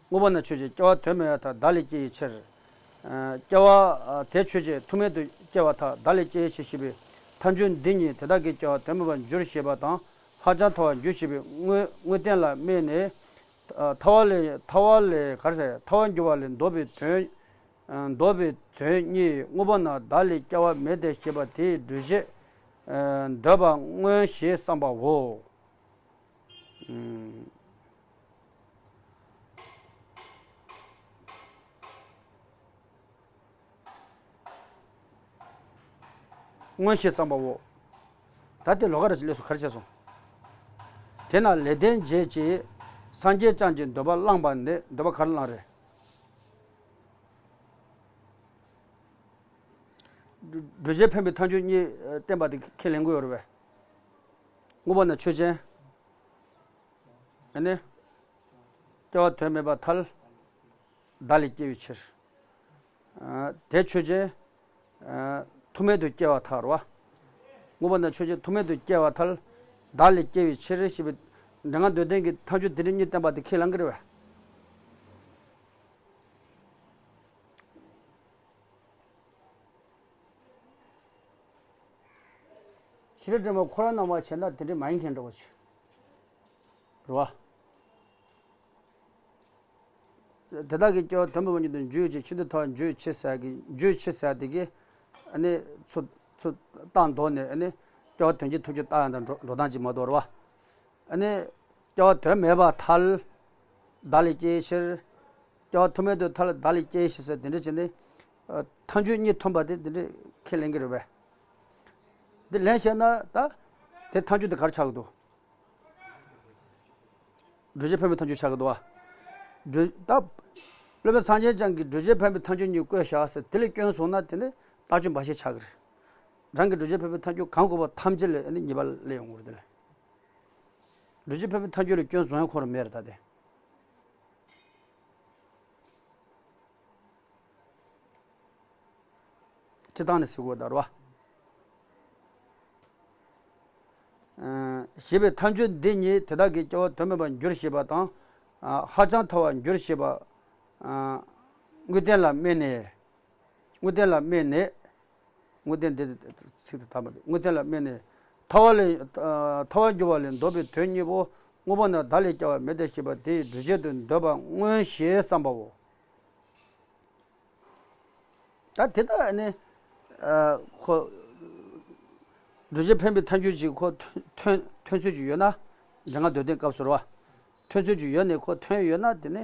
དངོས་པོ་རྣམས་ཆོས་ཅན། སྐྱེ་བ་དོན་མེད་པར་ཐལ། བདག་ལས་སྐྱེ་བའི་ཕྱིར། ཨ། སྐྱེ་བ་དེ་ཆོས་ཅན། ཐུག་མེད་དུ་སྐྱེ་བར་ཐལ། བདག་ལས་སྐྱེ་བའི་ཕྱིར་ཞེས་པའི་ཐལ་འགྱུར་འདི་གཉིས་དེ་དག་གི་སྐྱེ་བ་དོན་མེད་པར་འགྱུར་ཞེས་པ་དང་ཧ་ཅང་ཐལ་བར་འགྱུར་ཞེས་པའི་དངོས་དངོས་བསྟན་ལ་དམིགས་ནས། ཨ། ཐལ་བ་ལས་ཐལ་བ་ལས་ག་རེ་ཟེར། ཐལ་བར་འགྱུར་བ་ལས་ལྡོག་པའི་དོན། ཨ། ལྡོག་པའི་དོན་གཉིས་དངོས་པོ་རྣམས་བདག་ལས་སྐྱེ་བ་མེད་དེ་ཞེས་པ་དེའི་སྒྲུབ་བྱེད། ཨ། འདོད་པ་མངོན་ཞེས་བསམ་པའོ། ཨུམ། མངོན་ཞེས་བསམ་པའོ། ད་དེ་ལོགས་ཀ་རེ་ཞིག་སླེབས་སོང་། ག་རེ་བྱས་སོང་། དེས་ན་ལེགས་ལྡན་འབྱེད་ཀྱིས་སངས་རྒྱས་བསྐྱངས་ཀྱི་འདོད་པ་བླངས་པ་ནི། འདོད་པ་ག་རེ་བླངས་རེད། སྒྲུབ་བྱེད་འཕེན་པའི་ཐལ་འགྱུར་གཉིས་བསྟན་པ་དེ་ཁས་ལེན་དགོས་ཡོད་རེད་པས། དངོས་པོ་རྣམས་ཆོས་ཅན། ཨ་ནི། སྐྱེ་བ་དོན་མེད་པར་ཐལ། བདག་ལས་སྐྱེ་བའི་ཕྱིར། ཨ། དེ་ཆོས་ཅན། ཨ། ཐུག་མེད་དུ་སྐྱེ་བར་ཐལ་རེད་བ། དངོས་པོ་རྣམས་ཆོས་ཅན། ཐུག་མེད་དུ་སྐྱེ་བར་ཐལ། བདག་ལས་སྐྱེ་བའི་ཕྱིར་ཞེས་པའི་འགྲེང་བུ་འདོད་ལྡན་གྱི་ཐལ་འགྱུར་དེ་འདྲ་གཉིས་བསྟན་པ་དེ་ཁས་ལེན་གྱི་རེད་པས། ཤེས་རབ་སྒྲོན་མ་ཁོ་རང་རྣམ་པ་བྱས་ན་དེ་འདྲ་མ་ཡིན་མཁན་འདྲ་བོ་ཞིག་རེད་བ། དེ་དག་གི་སྐྱེ་བ་དོན་མེད་པ་ཉིད་དུ་འགྱུར་བའི་ཕྱིར། ཕྱི་མཐོང་ཐལ་བ་འགྱུར་བའི་ཕྱིར་ཟེར་གི་འགྱུར་བའི་ཕྱིར་ཟེར་དེ་གི་ཨ་ནི་ཚུར་ཚུར་བཏང་དོགས་ནས་ཨ་ནི་སྐྱེ་བ་དོན་གྱི་ཐུགས་རྗེ་ལྟ་ཡང་དང་འགྲོ་འགྲོ་སྟངས་ཅིག་མ་གཏོགས་རེད་བ། ཨ་ནི་སྐྱེ་བ་དོན་མེད་པར་ཐལ། བདག་ལས་སྐྱེ་བའི་ཕྱིར། སྐྱེ་བ་ཐུག་མེད་དུ་ཐལ། བདག་ལས་སྐྱེ་བའི་ཕྱིར་ཟེར་དེ་འདྲ་བྱས་ནས་ཐལ་འགྱུར་གཉིས་ཐོན་པ་དེ་དེ་འདྲ་ཁས་ལེན་གྱི་རེད་པས། འདི་ལན་བཤད་ན་ད་དེ་ཐལ་འགྱུར་དེ་ག་རེ་ཆགས་ཀྱི་འདུག་སྒྲུབ་བྱེད་འཕེན་པའི་ཐལ་འགྱུར་ཆགས་ཀྱི་འདུག་བ། སྒྲུབ་ད་སློབ་དཔོན་སངས་རྒྱས་བསྐྱངས་ཀྱིས་སྒྲུབ་བྱེད་འཕེན་པའི་ཐལ་འགྱུར་གཉིས་བཀོད་བཞག་ཟེར་དེ་ལས་སྐྱོན་བཟུང་ན་དེ་ནི་ལྟག་ཆོད་འབའ་ཞིག་ཆགས་ཀྱི་རེད། རང་གི་སྒྲུབ་བྱེད་འཕེན་པའི་ཐལ་འགྱུར་གང་དགོས་པ་ཐམས་ཅད་ལས་ཨ་ནི་ཉེས་པ་སླེབས་ཡོང་གི་རེད་དེ་ལས། སྒྲུབ་བྱེད་འཕེན་པའི་ཐལ་འགྱུར་ལ་སྐྱོན་བཟུང་ཡ་ཁོ་རང་མེད་རེད་ད་དེ། སྤྱིར་བཏང་ནས་ཟེར་དགོས་ད་རེད་བ། ཞེས་པའི་ཐལ་འགྱུར་འདི་གཉིས་དེ་དག་གི་སྐྱེ་བ་དོན་མེད་པར་འགྱུར་ཞེས་པ་དང་། ཧ་ཅང་ཐལ་བར་འགྱུར་ཞེས་པ། དངོས་བསྟན་ལ་དམིགས་ནས། དངོས་བསྟན་ལ་དམིགས་ནས། དངོས་བསྟན་འདི་ཚིག་དེ་དག་མ་རེད། དངོས་བསྟན་ལ་དམིགས་ནས། ཐལ་བ་ལས། ཐལ་བར་འགྱུར་བ་ལས་འདོད་པའི་དོན་གཉིས་པོ་དངོས་པོ་ན་བདག་ལས་སྐྱེ་བ་མེད་དེ་ཞེས་པ་དེའི་སྒྲུབ་བྱེད་དུ་འདོད་པ་མངོན་ཞེས་བསམ་པའོ། ད་དེ་ལྟར་ནི། ཁོ། སྒྲུབ་བྱེད་འཕེན་པའི་ཐལ་འགྱུར་གྱི་ཁོ་ཐོན་ཐོན་ཐོན་ཚུལ་གྱི་ཡོད་ན། འཇམ་དབྱངས་འདོད་ལྡན་སྐབས་སུ་རེད་བ། ཐོན་ཚུལ་གྱི་ཡོད་ནས་ཁོ་ཐོན་ཡོད་ན་དེ་ནི།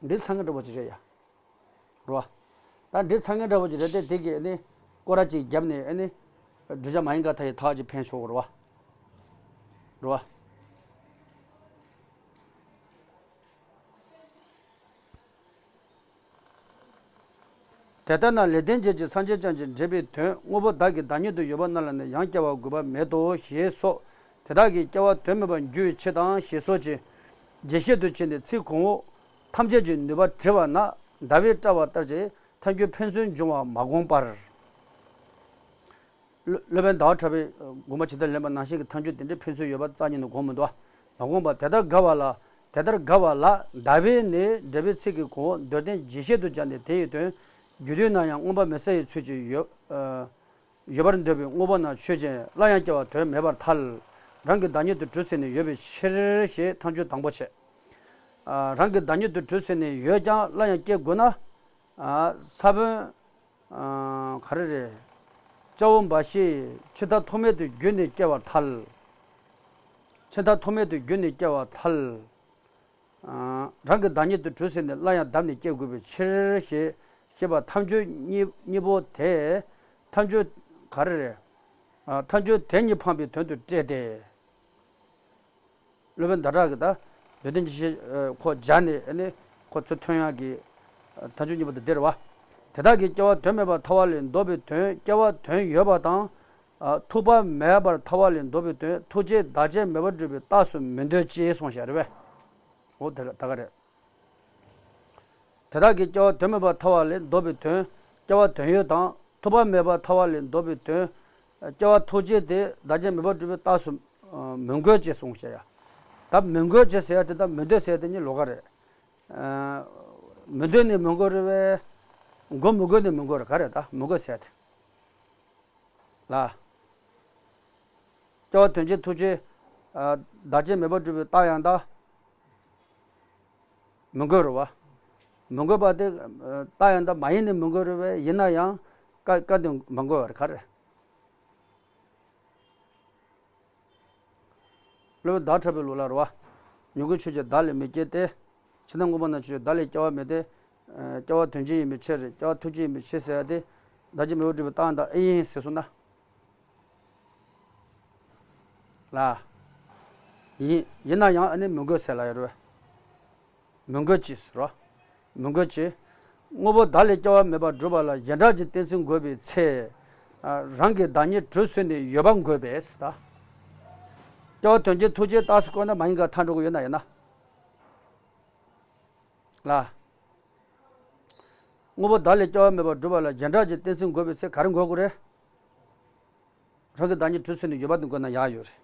འདི་ཚང་གི་འདྲ་པོ་ཅིག་རེད་ཡ། རེད་བ། ད་འདི་ཚང་གི་འདྲ་པོ་ཅིག་རེད་དེ་དེ་གི་ནི་སྐོར་ར་ཅིག་བརྒྱབ་ནས་ནི་བསྒྲུབ་བྱ་མ་ཡིན་དགག་ཐལ་བའི་ཐག་ཅིག་འཕེན་ཆོག་གི་རེད་བ། རེད་བ། དེ་ལྟར་ན་ལེགས་ལྡན་འབྱེད་ཀྱི་སངས་རྒྱས་བསྐྱངས་ཀྱིས་འགྲེལ་པའི་དོན་དངོས་པོ་བདག་གིས་བདག་ཉིད་དུ་ཡོད་པ་རྣམས་ལ་ནི་ཡང་སྐྱེ་བ་དགོས་པ་མེད་དོ་ཞེས་སོགས་དེ་དག་གི་སྐྱེ་བ་དོན་མེད་པར་འགྱུར་བའི་ཕྱིར་དང་ཞེས་སོགས་ཀྱི་རྒྱས་བཤད་དུ་བྱས་ནས་ཚིག་གོང་འོག་ཐམས་ཅད་ཀྱི་ནུས་པ་བྲི་བ་ན་ཟླ་བས་བཀྲལ་བ་ལྟར་གྱི་ཐལ་འགྱུར་ཕན་ཚུན་འབྱུང་བ་མ་དགོངས་པར། སློབ་དཔོན་ཟླ་བ་གྲགས་པས་དགོངས་པ་ཇི་ལྟར་ལེན་པ་ནང་བཞིན་གྱི་ཐལ་འགྱུར་དེ་འདྲའི་ཕན་ཚུན་ཡོད་པ་རྩ་ཉིད་ནས་དགོངས་མི་འདུག་མ་དགོངས་པར་དེ་ལྟར་དགའ་བ་ལ། དེ་ལྟར་དགའ་བ་ལ་ཟླ་བས་ནི་འགྲེལ་པའི་ཚིག་གི་གོང་འོག་མདོར་བསྟན་རྒྱས་བཤད་དུ་སྦྱར་ནས་དེ་ཡི་དོན་རྒྱུད་སྡུད་ན་ཡང་མངོན་པ་མེད་ས་ཡི་ཚུལ་གྱིས་ཡོད། ཡོད་པར་འདོད་པའི་དངོས་པོ་རྣམས་ཆོས་ཅན། སླར་ཡང་སྐྱེ་བ་དོན་མེད་པར་ཐལ། རང་གི་བདག་ཉིད་དུ་གྲུབ་ཟིན་ནས་ཡོད་པའི་ཕྱིར་ཞེས་ཐལ་འགྱུར་དང་པོ་བྱས། རང་གི་བདག་ཉིད་དུ་གྲུབ་ཟིན་ནས་ཡོད་ཀྱང་སླར་ཡང་སྐྱེ་དགོས་ན། ས་བོན། ག་རེ་རེད། སྐྱེ་བོ་འབའ་ཞིག་ཕྱི་མཐའ་ཐོགས་མེད་དུ་གྱུར་ནས་སྐྱེ་བར་ཐལ། ཕྱི་མཐའ་ཐོགས་མེད་དུ་གྱུར་ནས་སྐྱེ་བར་ཐལ། རང་གི་བདག་ཉིད་དུ་གྲུབ་ཟིན་ནས་སླར་ཡང་བརྡབས་ནས་སྐྱེ་དགོས་པའི་ཕྱིར་ཞེས་ཞེས་པ་ཐལ་འགྱུར་གཉིས་གཉིས་པོ་དེ། ཐལ་འགྱུར་ག་རེ་རེད། ཐལ་འགྱུར་དེ་གཉིས་འཕངས་པའི་དོན་དུ་བཀྲལ་ཏེ། སློབ་དཔོན་ཟླ་གྲགས་ཀྱིས་ད་མདོར་བསྟན་གྱི་ཤེས་ཁོ་སྦྱར་ནས་ཨ་ནི་ཁོ་ཚུར་ཐོན་ཡག་གི་ཐལ་འགྱུར་གཉིས་པོ་དེ་འདིར་བ། དེ་དག་གི་སྐྱེ་བ་དོན་མེད་པར་ཐལ་བ་ལས་འདོད་པའི་དོན་སྐྱེ་བ་དོན་ཡོད་པ་དང་། ཐུག་པ་མེད་པར་ཐལ་བ་ལས་འདོད་པའི་དོན་ཐུག་བཅས་བདག་གཅེས་མེད་པར་སྒྲུབ་པའི་རྟགས་སུ་མི་འདོད་ཅེས་གསུངས་བཞག་རེད་པས། འོ་དེ་ད་ག་རེད། དེ་དག་གི་སྐྱེ་བ་དོན་མེད་པར་ཐལ་བ་ལས་འདོད་པའི་དོན་སྐྱེ་བ་དོན་ཡོད་དང་ཐུག་པ་མེད་པར་ཐལ་བ་ལས་འདོད་པའི་དོན་སྐྱེ་བ་ཐུག་བཅས་དེ་བདག་གཅེས་མེད་པར་སྒྲུབ་པའི་རྟགས་སུ་མི་འགོད་ཅེས་གསུངས་བྱ་ཡ། ད་མི་འགོད་ཅེས་ཟེར་ཡ་དེ་དང་མི་འདོད་ཟེར་ཡ་དེ་གཉིས་ལོགས་ཀ་རེད། མི་འདོད་ནི་མི་འགོད་རེད་པས། འགོད་མི་དགོས་ནི་མི་འགོད་རེད་ག་རེད་ད་མི་འགོད་ཟེར་ཡ་དེ། ལ། སྐྱེ་བ་དོན་བྱེད་ཐུག་བཅས། བདག་གཅེས་མེད་པར་སྒྲུབ་པའི་རྟགས་ཡང་དག་མི་འགོད་རེད་བ། མི་འགོད་པ་དེ། རྟགས་ཡང་དག་མ་ཡིན་ནི་མི་འགོད་རེད་པས་ཡིན་ན་ཡང་། ཀ་ཀ་དེ་མ་འགོད་པ་རེད་ག་རེད། སློབ་དཔོན་ཟླ་གྲགས་པའི་ལུགས་ལ་རེད་བ། མྱུ་གུ་ཆོས་ཅན་བདག་ལས་མི་སྐྱེ་སྟེ། ཕྱི་ནང་མངོན་པ་རྣམས་ཆོས་ཅན་བདག་ལས་སྐྱེ་བ་མེད་དེ། སྐྱེ་བ་དོན་བྱེད་ཡིན་པའི་ཕྱིར་སྐྱེ་བ་ཐུག་བཅས་ཡིན་པའི་ཕྱིར་ཟེར་ཡ་དེ། བདག་གཅེས་མེད་པར་སྒྲུབ་པའི་རྟགས་དང་ཨེ་ཡིན་ཟེར་སོང་ན། ལ། ཡིན་ཡིན་ན་ཡང་ཨ་ནི་མི་འགོད་ཟེར་ལ་ཡོད་རེད། མི་འགོད་ཅེས་ཟེར་རོ། མི་འགོད་ཅེས། དངོས་པོ་བདག་ལས་སྐྱེ་བ་མེད་པར་སྒྲུབ་པ་ལ་གཞན་གྲགས་ཀྱི་གཏན་ཚིགས་འགོད་པའི་ཚེ། རང་གི་བདག་ཉིད་གྲུབ་ཟིན་ནས་ཡོད་པ་འགོད་པས་ད། སྐྱེ་བ་དོན་བྱེད་ཐུག་བཅས་རྟགས་སུ་བཀོད་ན་མ་ཡིན་ག་ཐལ་འགྲོ་གི་ཡོད་ན་ཡིན་ན། ལ། དངོས་པོ་བདག་ལས་སྐྱེ་བ་མེད་པར་སྒྲུབ་པ་ལ་གཞན་གྲགས་ཀྱི་གཏན་ཚིགས་འགོད་པའི་ཚེ་ག་རེ་འགོད་དགོས་རེད། རང་གི་བདག་ཉིད་གྲུབ་ཟིན་ནས་ཡོད་པ་དེ་འགོད་ན་ཡག་ཡོད་རེད།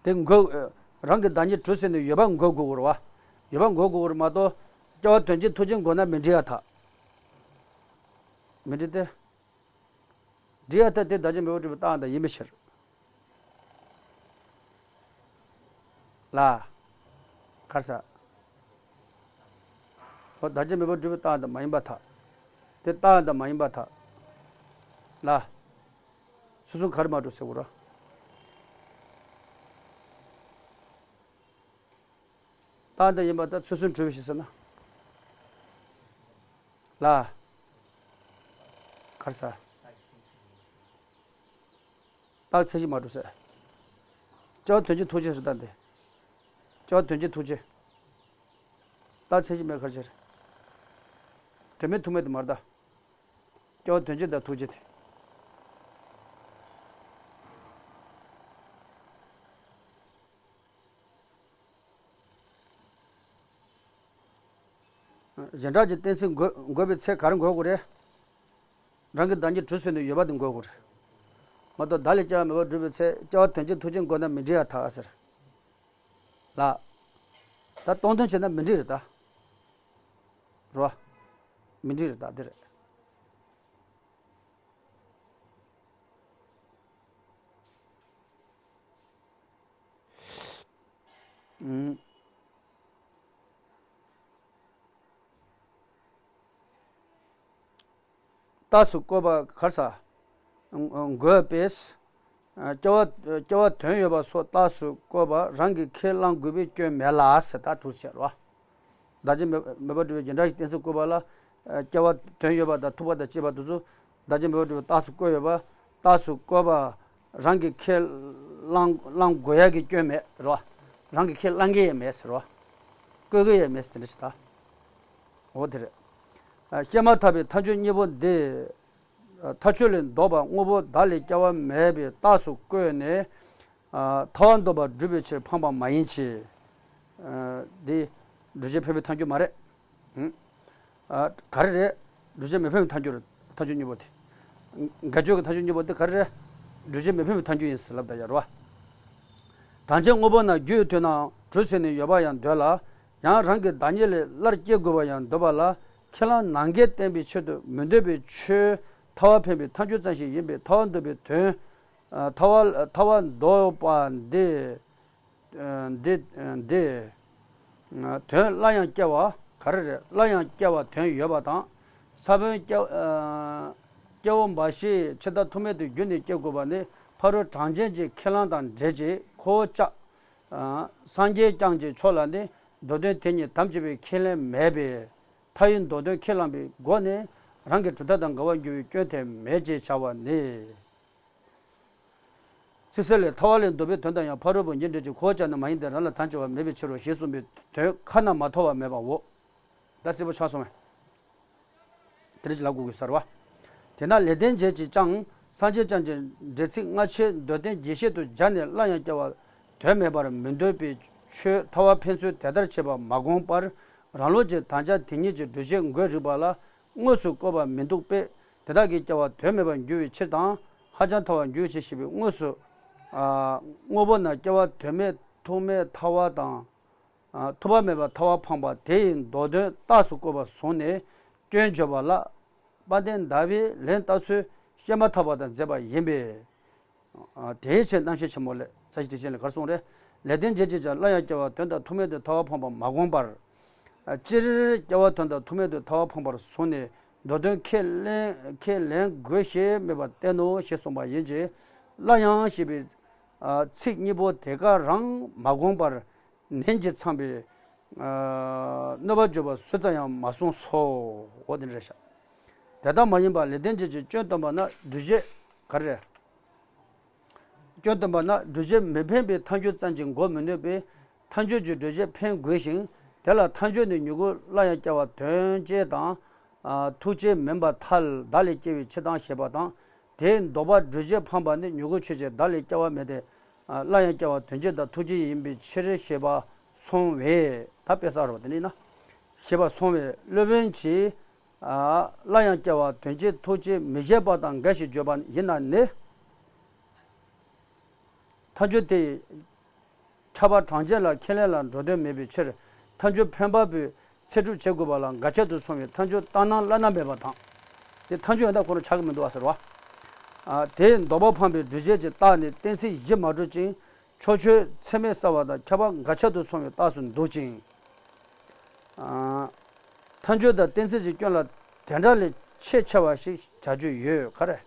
དེ་འགོད། རང་གི་བདག་ཉིད་གྲུབ་ཟིན་ནས་ཡོད་པ་འགོད་དགོས་རེད་བ། ཡོད་པ་འགོད་དགོས་རེད་མ་གཏོགས། སྐྱེ་བ་དོན་བྱེད་ཐུག་རྗེས་འགོད་ན་མི་འགྲིག་ཡ་ཐག་མི་འགྲིག་སྟེ། འགྲིག་ཡ་ཐག་དེ་བདག་རྐྱེན་མེད་པར་གྲུབ་པའི་རྟགས་དང་ཡིན་པའི་ཕྱིར། ལ། གར་ས། འོ་བདག་རྐྱེན་མེད་པར་གྲུབ་པའི་རྟགས་དང་མ་ཡིན་པར་ཐལ། དེ་རྟགས་དང་མ་ཡིན་པར་ཐལ། ལ། ཚུལ་གསུམ་ག་རེ་མ་གྲུབ་ཟེར་དགོས་ར། རྟགས་དང་ཡིན་པར་ཐལ་ཚུལ་གསུམ་གྲུབ་པའི་ཕྱིར་ཟེར་ན། ལ། གར་ས། རྟགས་མཚན་གཞི་མ་གྲུབ་ཟེར། སྐྱེ་བ་དོན་བྱེད་ཐུག་རྗེས་ཟེར་ད་འདི། སྐྱེ་བ་དོན་བྱེད་ཐུག་རྗེས། རྟགས་མཚན་གཞི་མེད་གར་ཕྱིར། དོན་མེད་ཐུག་མེད་དུ་མར་ད། སྐྱེ་བ་དོན་བྱེད་དང་ཐུག་རྗེས་དེ། གཞན་གྲགས་ཀྱི་གཏན་ཚིགས་འགོད་འགོད་པའི་ཚེ་ག་རེ་འགོད་དགོས་རེད། རང་གི་བདག་ཉིད་གྲུབ་ཟིན་ནས་ཡོད་པ་དེ་འགོད་དགོས་རེད། མ་གཏོགས་བདག་ལས་སྐྱེ་བ་མེད་པར་གྲུབ་པའི་ཚེ་སྐྱེ་བ་དོན་བྱེད་ཐུག་རྗེས་འགོད་ན་མི་འགྲིག་ཡ་ཐག་ཟེར། ལ། ད་སྟོང་དོན་བྱས་ན་མི་འགྲིག་རེད་ད། རོ། མི་འགྲིག་རེད་ད་འདི་རེད། ཨུམ། རྟགས་སུ་བཀོད་པ་གར་ས། འགོད་པས། སྐྱེ་བ་སྐྱེ་བ་དོན་ཡོད་པ་སོགས་རྟགས་སུ་བཀོད་པ་རང་གིས་ཁས་བླང་དགོས་པའི་སྐྱོན་མེད་ལ་ཟེར་ད་དུ་བཤད་རོ། བདག་རྐྱེན་མེད་མེད་པར་གྲུབ་པའི་རྒྱུ་འབྲས་ཀྱི་གཏན་ཚིགས་བཀོད་པ་ལ། སྐྱེ་བ་དོན་ཡོད་པ་དང་ཐུག་པ་དང་སྐྱེས་པ་དེ་ཚོ་བདག་རྐྱེན་མེད་པར་གྲུབ་པའི་རྟགས་སུ་བཀོད་ཡོད་པ། རྟགས་སུ་བཀོད་པ། རང་གིས་ཁས་བླང་བླང་དགོས་ཡ་གི་སྐྱོན་མེད་རོ། རང་གིས་ཁས་བླང་གི་ཡ་མེད་ཟེར་རོ། བཀོད་གི་ཡ་མེད་ཟེར་དེ་འདྲ་ཞིག་ད། འོ་དེ་རེད། ཨ། བཤད་མ་ཐག་པའི་མཐའ་མཇུག་གཉིས་པོ་འདི། ཨ། མཐའ་དཔྱོད་ལས་ལྡོག་པ་དངོས་པོ་བདག་ལས་སྐྱེ་བ་མེད་པའི་རྟགས་སུ་བཀོད་ནས། ཨ། ཐལ་བ་འདོད་པ་སྒྲུབ་པའི་ཕྱིར་འཕངས་པ་མ་ཡིན་གྱི། ཨ། འདི་སྒྲུབ་བྱེད་འཕེན་པའི་མཐའ་མཇུག་མ་རེད། ཨ། ག་རེ་རེད། སྒྲུབ་བྱེད་མི་འཕེན་པའི་མཐའ་མཇུག་རེད། མཐའ་མཇུག་གཉིས་པོ་དེ། འགལ་རྒྱུ་གི་མཐའ་མཇུག་གཉིས་པོ་དེ་ག་རེ་རེད། སྒྲུབ་བྱེད་མི་འཕེན་པའི་མཐའ་མཇུག་ཡིན་ཟེར་ལབ་ད་ཡ་རོ། གྲངས་ཅན་དངོས་པོ་རྣམས་རྒྱུ་ཡི་དོན་རྣམས་གྲུབ་ཟིན་ནས་ཡོད་པ་ཡང་འདོད་ལ། ཡང་རང་གི་བདག་ཉིད་ལས་སླར་སྐྱེ་དགོས་པ་ཡང་འདོད་པ་ལ། ཁས་བླངས་ནང་འགལ་བསྟན་པའི་ཕྱིར་དུ་མི་འདོད་པའི་ཆོས་ཐལ་བ་འཕེན་པའི་མཐའ་མཇུག་ཙམ་ཞིག་ཡིན་པས་ཐལ་བ་འདོད་པའི་དོན། ཨ། ཐལ་བ་ཐལ་བ་འདོད་པ་འདི། ཨ། འདི་འདི། ཨ། དོན་སླར་ཡང་སྐྱེ་བ་ག་རེ་རེད། སླར་ཡང་སྐྱེ་བ་དོན་ཡོད་པ་དང་། ས་བོན་སྐྱེ་ཨ། སྐྱེ་བོ་འབའ་ཞིག་ཇི་ལྟར་ཐུག་མེད་དུ་རྒྱུ་ནས་སྐྱེ་དགོས་པ་ནི་ཕ་རོལ་གྲངས་ཅན་གྱི་ཁས་བླངས་དང་འབྲེལ་གྱི་ཁོ་བོ་ཅག་ཨ། སངས་རྒྱས་བསྐྱངས་ཀྱི་ཕྱོགས་ལ་ནི་མདོ་དོན་དེ་ཉིད་དམ་བཅས་པའི་ཁས་ལེན་མེད་པས། མཐའ་ཡི་མདོ་དོན་ཁས་བླངས་པའི་སྒོ་ནས་རང་གི་གྲུབ་མཐའ་དང་འགལ་བར་འགྱུར་བའི་སྐྱོན་དེ་མེད་ཅེས་བྱ་བ་ནི། ཚིག་གསལ་ལས། ཐལ་བ་ལས་འདོད་པའི་དོན་དང་ཡང་ཕ་རོལ་པོ་འབྱེད་འབྲེལ་གྱི་ཁོ་བོ་ཅག་ནི་མ་ཡིན་ཏེ་རང་ལ་དམ་བཅས་པ་མེད་པའི་ཕྱིར་རོ་ཞེས་གསུངས་པའི་དོན་ཁ་ན་མ་ཐོ་བ་མེད་པའོ། ད་གསལ་པོ་ཆགས་སོང་བས། དེ་འདྲ་ཅིག་ལབ་དགོས་ཀྱི་ས་རེད་བ། དེས་ན་ལེགས་ལྡན་འབྱེད་ཀྱིས་ཀྱང་སངས་རྒྱས་བསྐྱངས་ཀྱི་འགྲེལ་ཚིག་སྔ་ཕྱིའི་མདོར་བསྟན་རྒྱས་བཤད་དུ་སྦྱར་ནས་སླར་ཡང་སྐྱེ་བ་དོན་མེད་པར་མི་འདོད་པའི་ཆོས་ཐལ་བ་འཕེན་ཚུལ་དེ་ལྟར་བྱེད་པ་མ་དགོངས་པར། རང་ལུགས་ཀྱི་དམ་བཅའ་དེ་ཉིད་ཀྱི་སྒྲུབ་བྱེད་འགོད་རིགས་པ་ལ་དངོས་སུ་བཀོད་པ་མི་འདུག་པས། དེ་དག་གི་སྐྱེ་བ་དོན་མེད་པར་འགྱུར་བའི་ཕྱིར་དང་། ཧ་ཅང་ཐལ་བར་འགྱུར་ཞེས་བཤད་པའི་དངོས་སུ། ཨ། དངོས་པོ་རྣམས་སྐྱེ་བ་དོན་མེད་ཐུག་མེད་ཐལ་བ་དང་། ཨ། ཐུག་པ་མེད་པར་ཐལ་བ་འཕངས་པ་དེ་ཡི་མདོ་དོན་རྟགས་སུ་བཀོད་པ་བཟུང་ནས་སྐྱོན་བརྗོད་པ་ལ། དཔལ་ལྡན་ཟླ་བས་ལན་བཏབ་ཚུལ་བཤད་མ་ཐག་པ་དང་མཛད་པ་ཡིན་པས། ཨ། དེའི་ཕྱིར་རྣམ་བཤད་ཆེན་མོ་ལས་ཚར་གཅིག་དེ་བཞིན་ལས་གར་གསུངས་རེད། ལེགས་ལྡན་འབྱེད་ཀྱིས་ཀྱང་སླར་ཡང་སྐྱེ་བ་དོན་དང་ཐུག་མེད་དུ་ཐལ་བ་འཕངས་པ་མ་དགོངས་པར། ཨ། སྤྱིར་སྐྱེ་བ་དོན་དང་ཐུག་མེད་དུ་ཐལ་བ་འཕངས་པར་བཟུང་ནས་མདོ་དོན་ཁས་ལེན་ཁས་ལེན་དགོས་ཞེས་སྨྲས་པ་བསྟན་ནོ་ཞེས་གསུངས་པ་ཡིན་གྱི། སླར་ཡང་ཞེས་པའི། ཨ། ཚིག་གཉིས་པོ་དེ་ག་རང་མ་དགོངས་པར། ནན་གྱིས་འཚམས་པའི། ཨ། གནོད་པ་བརྗོད་པ་སུས་ཙམ་ཡང་མ་གསུངས་སོ། འོ་དེ་འདྲ་ཤག་དེ་ལྟར་མ་ཡིན་པར་ལེགས་ལྡན་འབྱེད་ཀྱིས་སྐྱོན་སྟོན་པ་ན་སྒྲུབ་བྱེད་ག་རེ་རེད། སྐྱོན་སྟོན་པ་ན་སྒྲུབ་བྱེད་མི་འཕེན་པའི་མཐའ་འཇུག་ཙམ་གྱིས་འགོག་མི་ནུས་པས་མཐའ་འཇུག་གི་སྒྲུབ་བྱེད་འཕེན་དགོས་ཤིང་། དེ་ལ་མཐའ་འཇུག་ནི་མྱུ་གུ་སླར་ཡང་སྐྱེ་བ་དོན་བྱེད་དང་། ཨ། ཐུག་བྱེད་མིན་པར་ཐལ། བདག་ལས་སྐྱེ་བའི་ཕྱིར་དང་ཞེས་པ་དང་། དེའི་ལྡོག་པ་སྒྲུབ་བྱེད་འཕངས་པ་ནི་མྱུ་གུ་ཆོས་ཅན་བདག་ལས་སྐྱེ་བ་མེད་དེ། ཨ། སླར་ཡང་སྐྱེ་བ་དོན་བྱེད་དང་ཐུག་བྱེད་ཡིན་པའི་ཕྱིར་ཞེས་པ་སོང་བས། ད་དཔེ་བསགས་རོགས་དེ་ནི་ན། ཞེས་པ་སོང་བས་སློབ་དཔོན་གྱིས། ཨ། སླར་ཡང་སྐྱེ་བ་དོན་བྱེད་ཐུག་བྱེད་མི་བྱེད་པ་དང་འགལ་ཞེས་བརྗོད་པ་ཡིན་ན་ནི། མཐའ་འཇུག་དེ་ཡི་ཁྱབ་པ་གྲངས་ཅན་ལ་ཁས་ལེན་ལ་འགྲོ་དོན་མེད་པའི་ཕྱིར། མཐའ་འཇུག་འཕེན་པ་པོའི་ ཚེ་སྒྲུབ་བྱེད་དགོས་པ་ལ་འགལ་ཁྱད་དུ་སོང་བའི་ཐལ་འགྱུར་ལྟར་སྣང་བླ་ན་མེད་པ་དང་། དེ་ཐལ་འགྱུར་ཡང་དག་ཁོ་རང་ཆགས་ཀྱི་མི་འདུག་བ་ཟེར་བ། ཨ། དེས་ལྡོག་པ་འཕངས་པའི་སྒྲུབ་བྱེད་ཀྱི་རྟགས་ནི་གཏན་ཚིགས་བཞི་མ་གྲུབ་ཅིང་ཕྱོགས་ཆོས་ཚད་མས་བསལ་བ་དང་ཁྱད་པར་འགལ་ཁྱད་དུ་སོང་བའི་རྟགས་སུ་འདུག་ཅིང་། ཨ། ཐལ་འགྱུར་དང་གཏན་ཚིགས་ཀྱི་སྐྱོན་ལ་དེ་འདྲ་ལས་ཆེས་ཆེ་བ་ཞིག་བྱ་རྒྱུ་ཡོད་ག་རེ།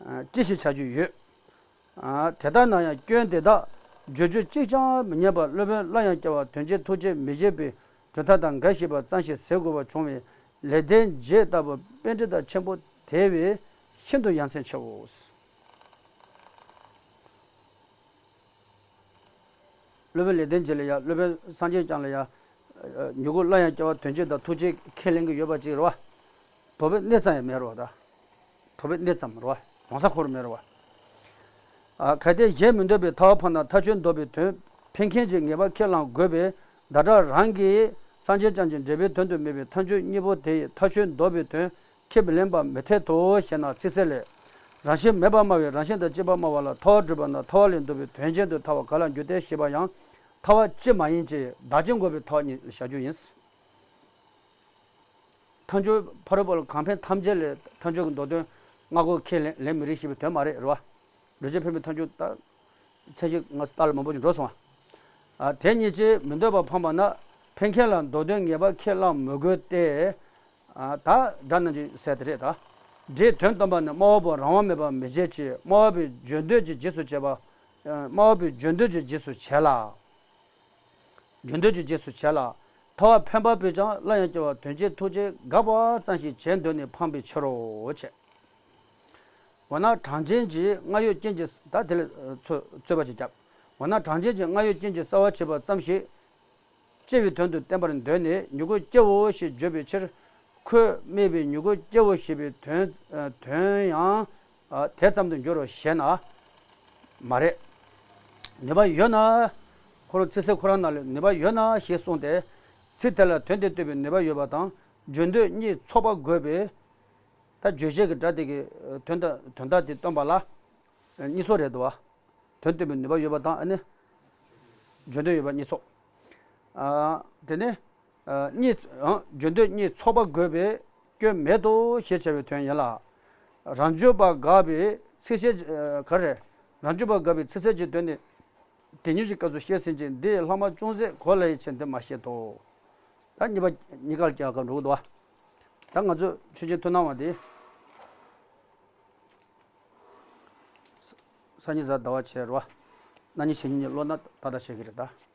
ཨ། ཅི་ཞིག་བྱ་རྒྱུ་ཡོད། ཨ། དེ་ལྟར་ན་ཡང་སྐྱོན་དེ་དག་བརྗོད་རྒྱུ་གཅིག་ཀྱང་མི་རྙེད་པར་སློབ་དཔོན་སླར་ཡང་སྐྱེ་བ་དོན་བྱེད་ཐུགས་རྗེ་མི་བཞེད་པའི་གྲུབ་མཐའ་དང་འགལ་ཞེས་པ་ཙམ་ཞིག་ཟེར་དགོས་པ་བྱུང་བས། ལེགས་ལྡན་འབྱེད་ལྟ་བུ་པཎྜི་ཏ་ཆེན་པོ་དེ་བས་ཤིན་ཏུ་ཡ་མཚན་ཆེའོ། སློབ་དཔོན་ལེགས་ལྡན་འབྱེད་ལ་ཡ། སློབ་དཔོན་སངས་རྒྱས་བསྐྱངས་ལ་ཡ། ཨ། མྱུ་གུ་སླར་ཡང་སྐྱེ་བ་དོན་བྱེད་དང་ཐུགས་རྗེ་ཁས་ལེན་གྱི་ཡོད་པ་ཅིག་རེད་བ། ཐོབ་པའི་གནས་ཙམ་ཡང་མེད་རེད་བ་ད། ཐོབ་པའི་གནས་ཙམ་རེད་བ། ཡོང་ས་ཁོ་རང་མེད་རེད་བ། ཨ། གལ་ཏེ་གཞན་མི་འདོད་པའི་ཐལ་བ་འཕངས་ན་ཐལ་ཆོས་འདོགས་པའི་དོན་འཕེན་མཁན་གྱི་ངེས་པ་ཁས་བླངས་དགོས་པས། ཟླ་གྲགས་རང་གིས་སངས་རྒྱས་བསྐྱངས་ཀྱི་འབྲས་བུའི་དོན་དུ་མེད་པའི་ཐལ་འགྱུར་གཉིས་པོ་དེ་ཡི་ཐལ་ཆོས་འདོགས་པའི་དོན་ཁས་མི་ལེན་པ་མི་འཐད་དོ་ཞེ་ན། ཚིག་གསལ་ལས། རང་བཞིན་མེད་པར་སྨྲ་བས་རང་བཞིན་དང་བཅས་པར་སྨྲ་བ་ལ་ཐལ་བ་སྒྲུབ་པ་ན་ཐལ་བ་ལས་འདོགས་པའི་དོན་ཅན་དུ་ཐལ་བ་ག་ལ་འགྱུར་ཏེ་ཞེས་པ་ཡང་ཐལ་བ་སྤྱི་མ་ཡིན་གྱི་བདག་རྐྱེན་འགོག་པའི་ཐལ་བ་ཉིད་བཞག་རྒྱུ་ཡིན། ཐལ་འགྱུར་ཕ་རོལ་པོ་ལ་གང་ཕན་ཐམས་ཅད་ལས་ཐལ་འགྱུར་གྱི་མདོ་དོན་སྔ་རྒོལ་ཁས་ལེན་ལེན་མི་རིགས་ཞེས་པའི་དོན་མ་རེད་རེད་བ། རིགས་ཆད་འཕེན་པའི་ཐལ་འགྱུར་ལྟ། ཚད་གཞི་ང་ཚོ་ལྟ་ལ་མང་པོ་ཞིག་འགྲོ་སོང་བ། ཨ། དེ་ཉིད་ཀྱིས་མི་འདོད་པ་འཕངས་པ་ན་འཕེན་མཁན་ལ་མདོ་དོན་ངེས་པ་ཁས་བླངས་མི་དགོས་ཏེ། ཨ། ད་སྒྲ་རྣམ་བཅད་ཟེར་དེ་རེད་ད། སྒྲའི་དོན་སྟོན་པ་ནི་སྨྲ་བ་པོ་རང་དབང་མེད་པར་མི་བྱེད་ཅིང་སྨྲ་བ་པོའི་བརྗོད་འདོད་ཀྱི་རྗེས་སུ་བྱེད་པ། ཨ། སྨྲ་བ་པོའི་བརྗོད་འདོད་ཀྱི་རྗེས་སུ་བྱེད་ལ། རྒྱུ་འདོད་ཀྱི་རྗེས་སུ་བྱེད་ལ། ཐལ་བ་འཕེན་པ་པོས་ཀྱང་སླར་ཡང་སྐྱེ་བ་དོན་བྱེད་ཐུགས་རྗེ་དགག་པ་ཙམ་ཞིག་བྱེད་འདོད་ནས་འཕངས་པའི་ཕྱིར་རོ། བྱས། འོ་ན་གྲངས་ཅན་གྱི་སྔ་ཡོད་རྐྱེན་གྱིས། ད་དེ་ལ་རྩོད་པ་ཅིག་བརྒྱབ། འོ་ན་གྲངས་ཅན་གྱི་སྔ་ཡོད་རྐྱེན་གྱིས་གསལ་བར་བྱེད་པ་ཙམ་ཞིག་སྐྱེ་བའི་དོན་དུ་བསྟན་པར་འདོད་ནས་མྱུ་གུ་སྐྱེའོ་ཞེས་བརྗོད་པའི་ཕྱིར། ཁོས་སྨྲས་པའི་མྱུ་གུ་སྐྱེའོ་ཞེས་པའི་དོན་དོན་ཡང་། ཨ། དེ་ཙམ་དུ་འགྱུར་རོ་ཞེ་ན། མ་རེད། ནུས་པ་ཡོད་ན། ཁོ་རང་ཚིག་གསལ་ཁོ་རང་ནང་ལ་ནུས་པ་ཡོད་ན་ཞེས་གསུངས་ཏེ། ཚིག་དེ་ལ་དོན་དེ་སྟོན་པའི་ནུས་པ་ཡོད་པ་དང་བརྗོད་འདོད་གཉིས་ཚོགས་པ་དགོས་པས། ད་བརྗོད་བྱེད་ཀྱི་སྒྲ་དེ་གི་དོན་དག་དོན་དག་དེ་སྟོན་པ་ལ་གཉིས་ཚོགས་རེད་འདུག་བ། དོན་སྟོན་པའི་ནུས་པ་ཡོད་པ་དང་། ཨ་ནི་བརྗོད་འདོད་ཡོད་པ་གཉིས་ཚོགས། ཨ། དེ་ནས། ཨ། གཉིས། ཨ། བརྗོད་འདོད་གཉིས་ཚོགས་པ་དགོས་པས་སྐྱོན་མེད་དོ་ཞེས་བྱ་བའི་དོན་ཡིན་ལ། རང་རྒྱུད་པ་དགག་པའི་ཚིག་གསལ། ཨ། ག་རེ། རང་རྒྱུད་པ་དགག་པའི་ཚིག་གསལ་གྱི་དོན་ནི་དེ་ཉིད་ཀྱི་སྐབས་སུ་བཤད་ཟིན་ཅིང་། འདིས་ལྷག་མ་ཅུང་ཟད་གོ་སླ་བའི་ཕྱིར་འདི་མ་བཤད་དོ། ད་གཉིས་པ་གཉིས་ཀར་ཀྱང་འགྲོ་གི་འདུག་བ། ད་ང་ཚོ་ཆོས་ཅན་མཐུན་སྣང་བ་འདི། སང་ཉིན་གཟའ་ཟླ་བ་བྱས་རེད་བ། གནངས་ཉིན་གཞེས་ཉིན་གཉིས་ཀློག་ན་ཏག་ཏག་བྱེད་ཀྱི་རེད་ད།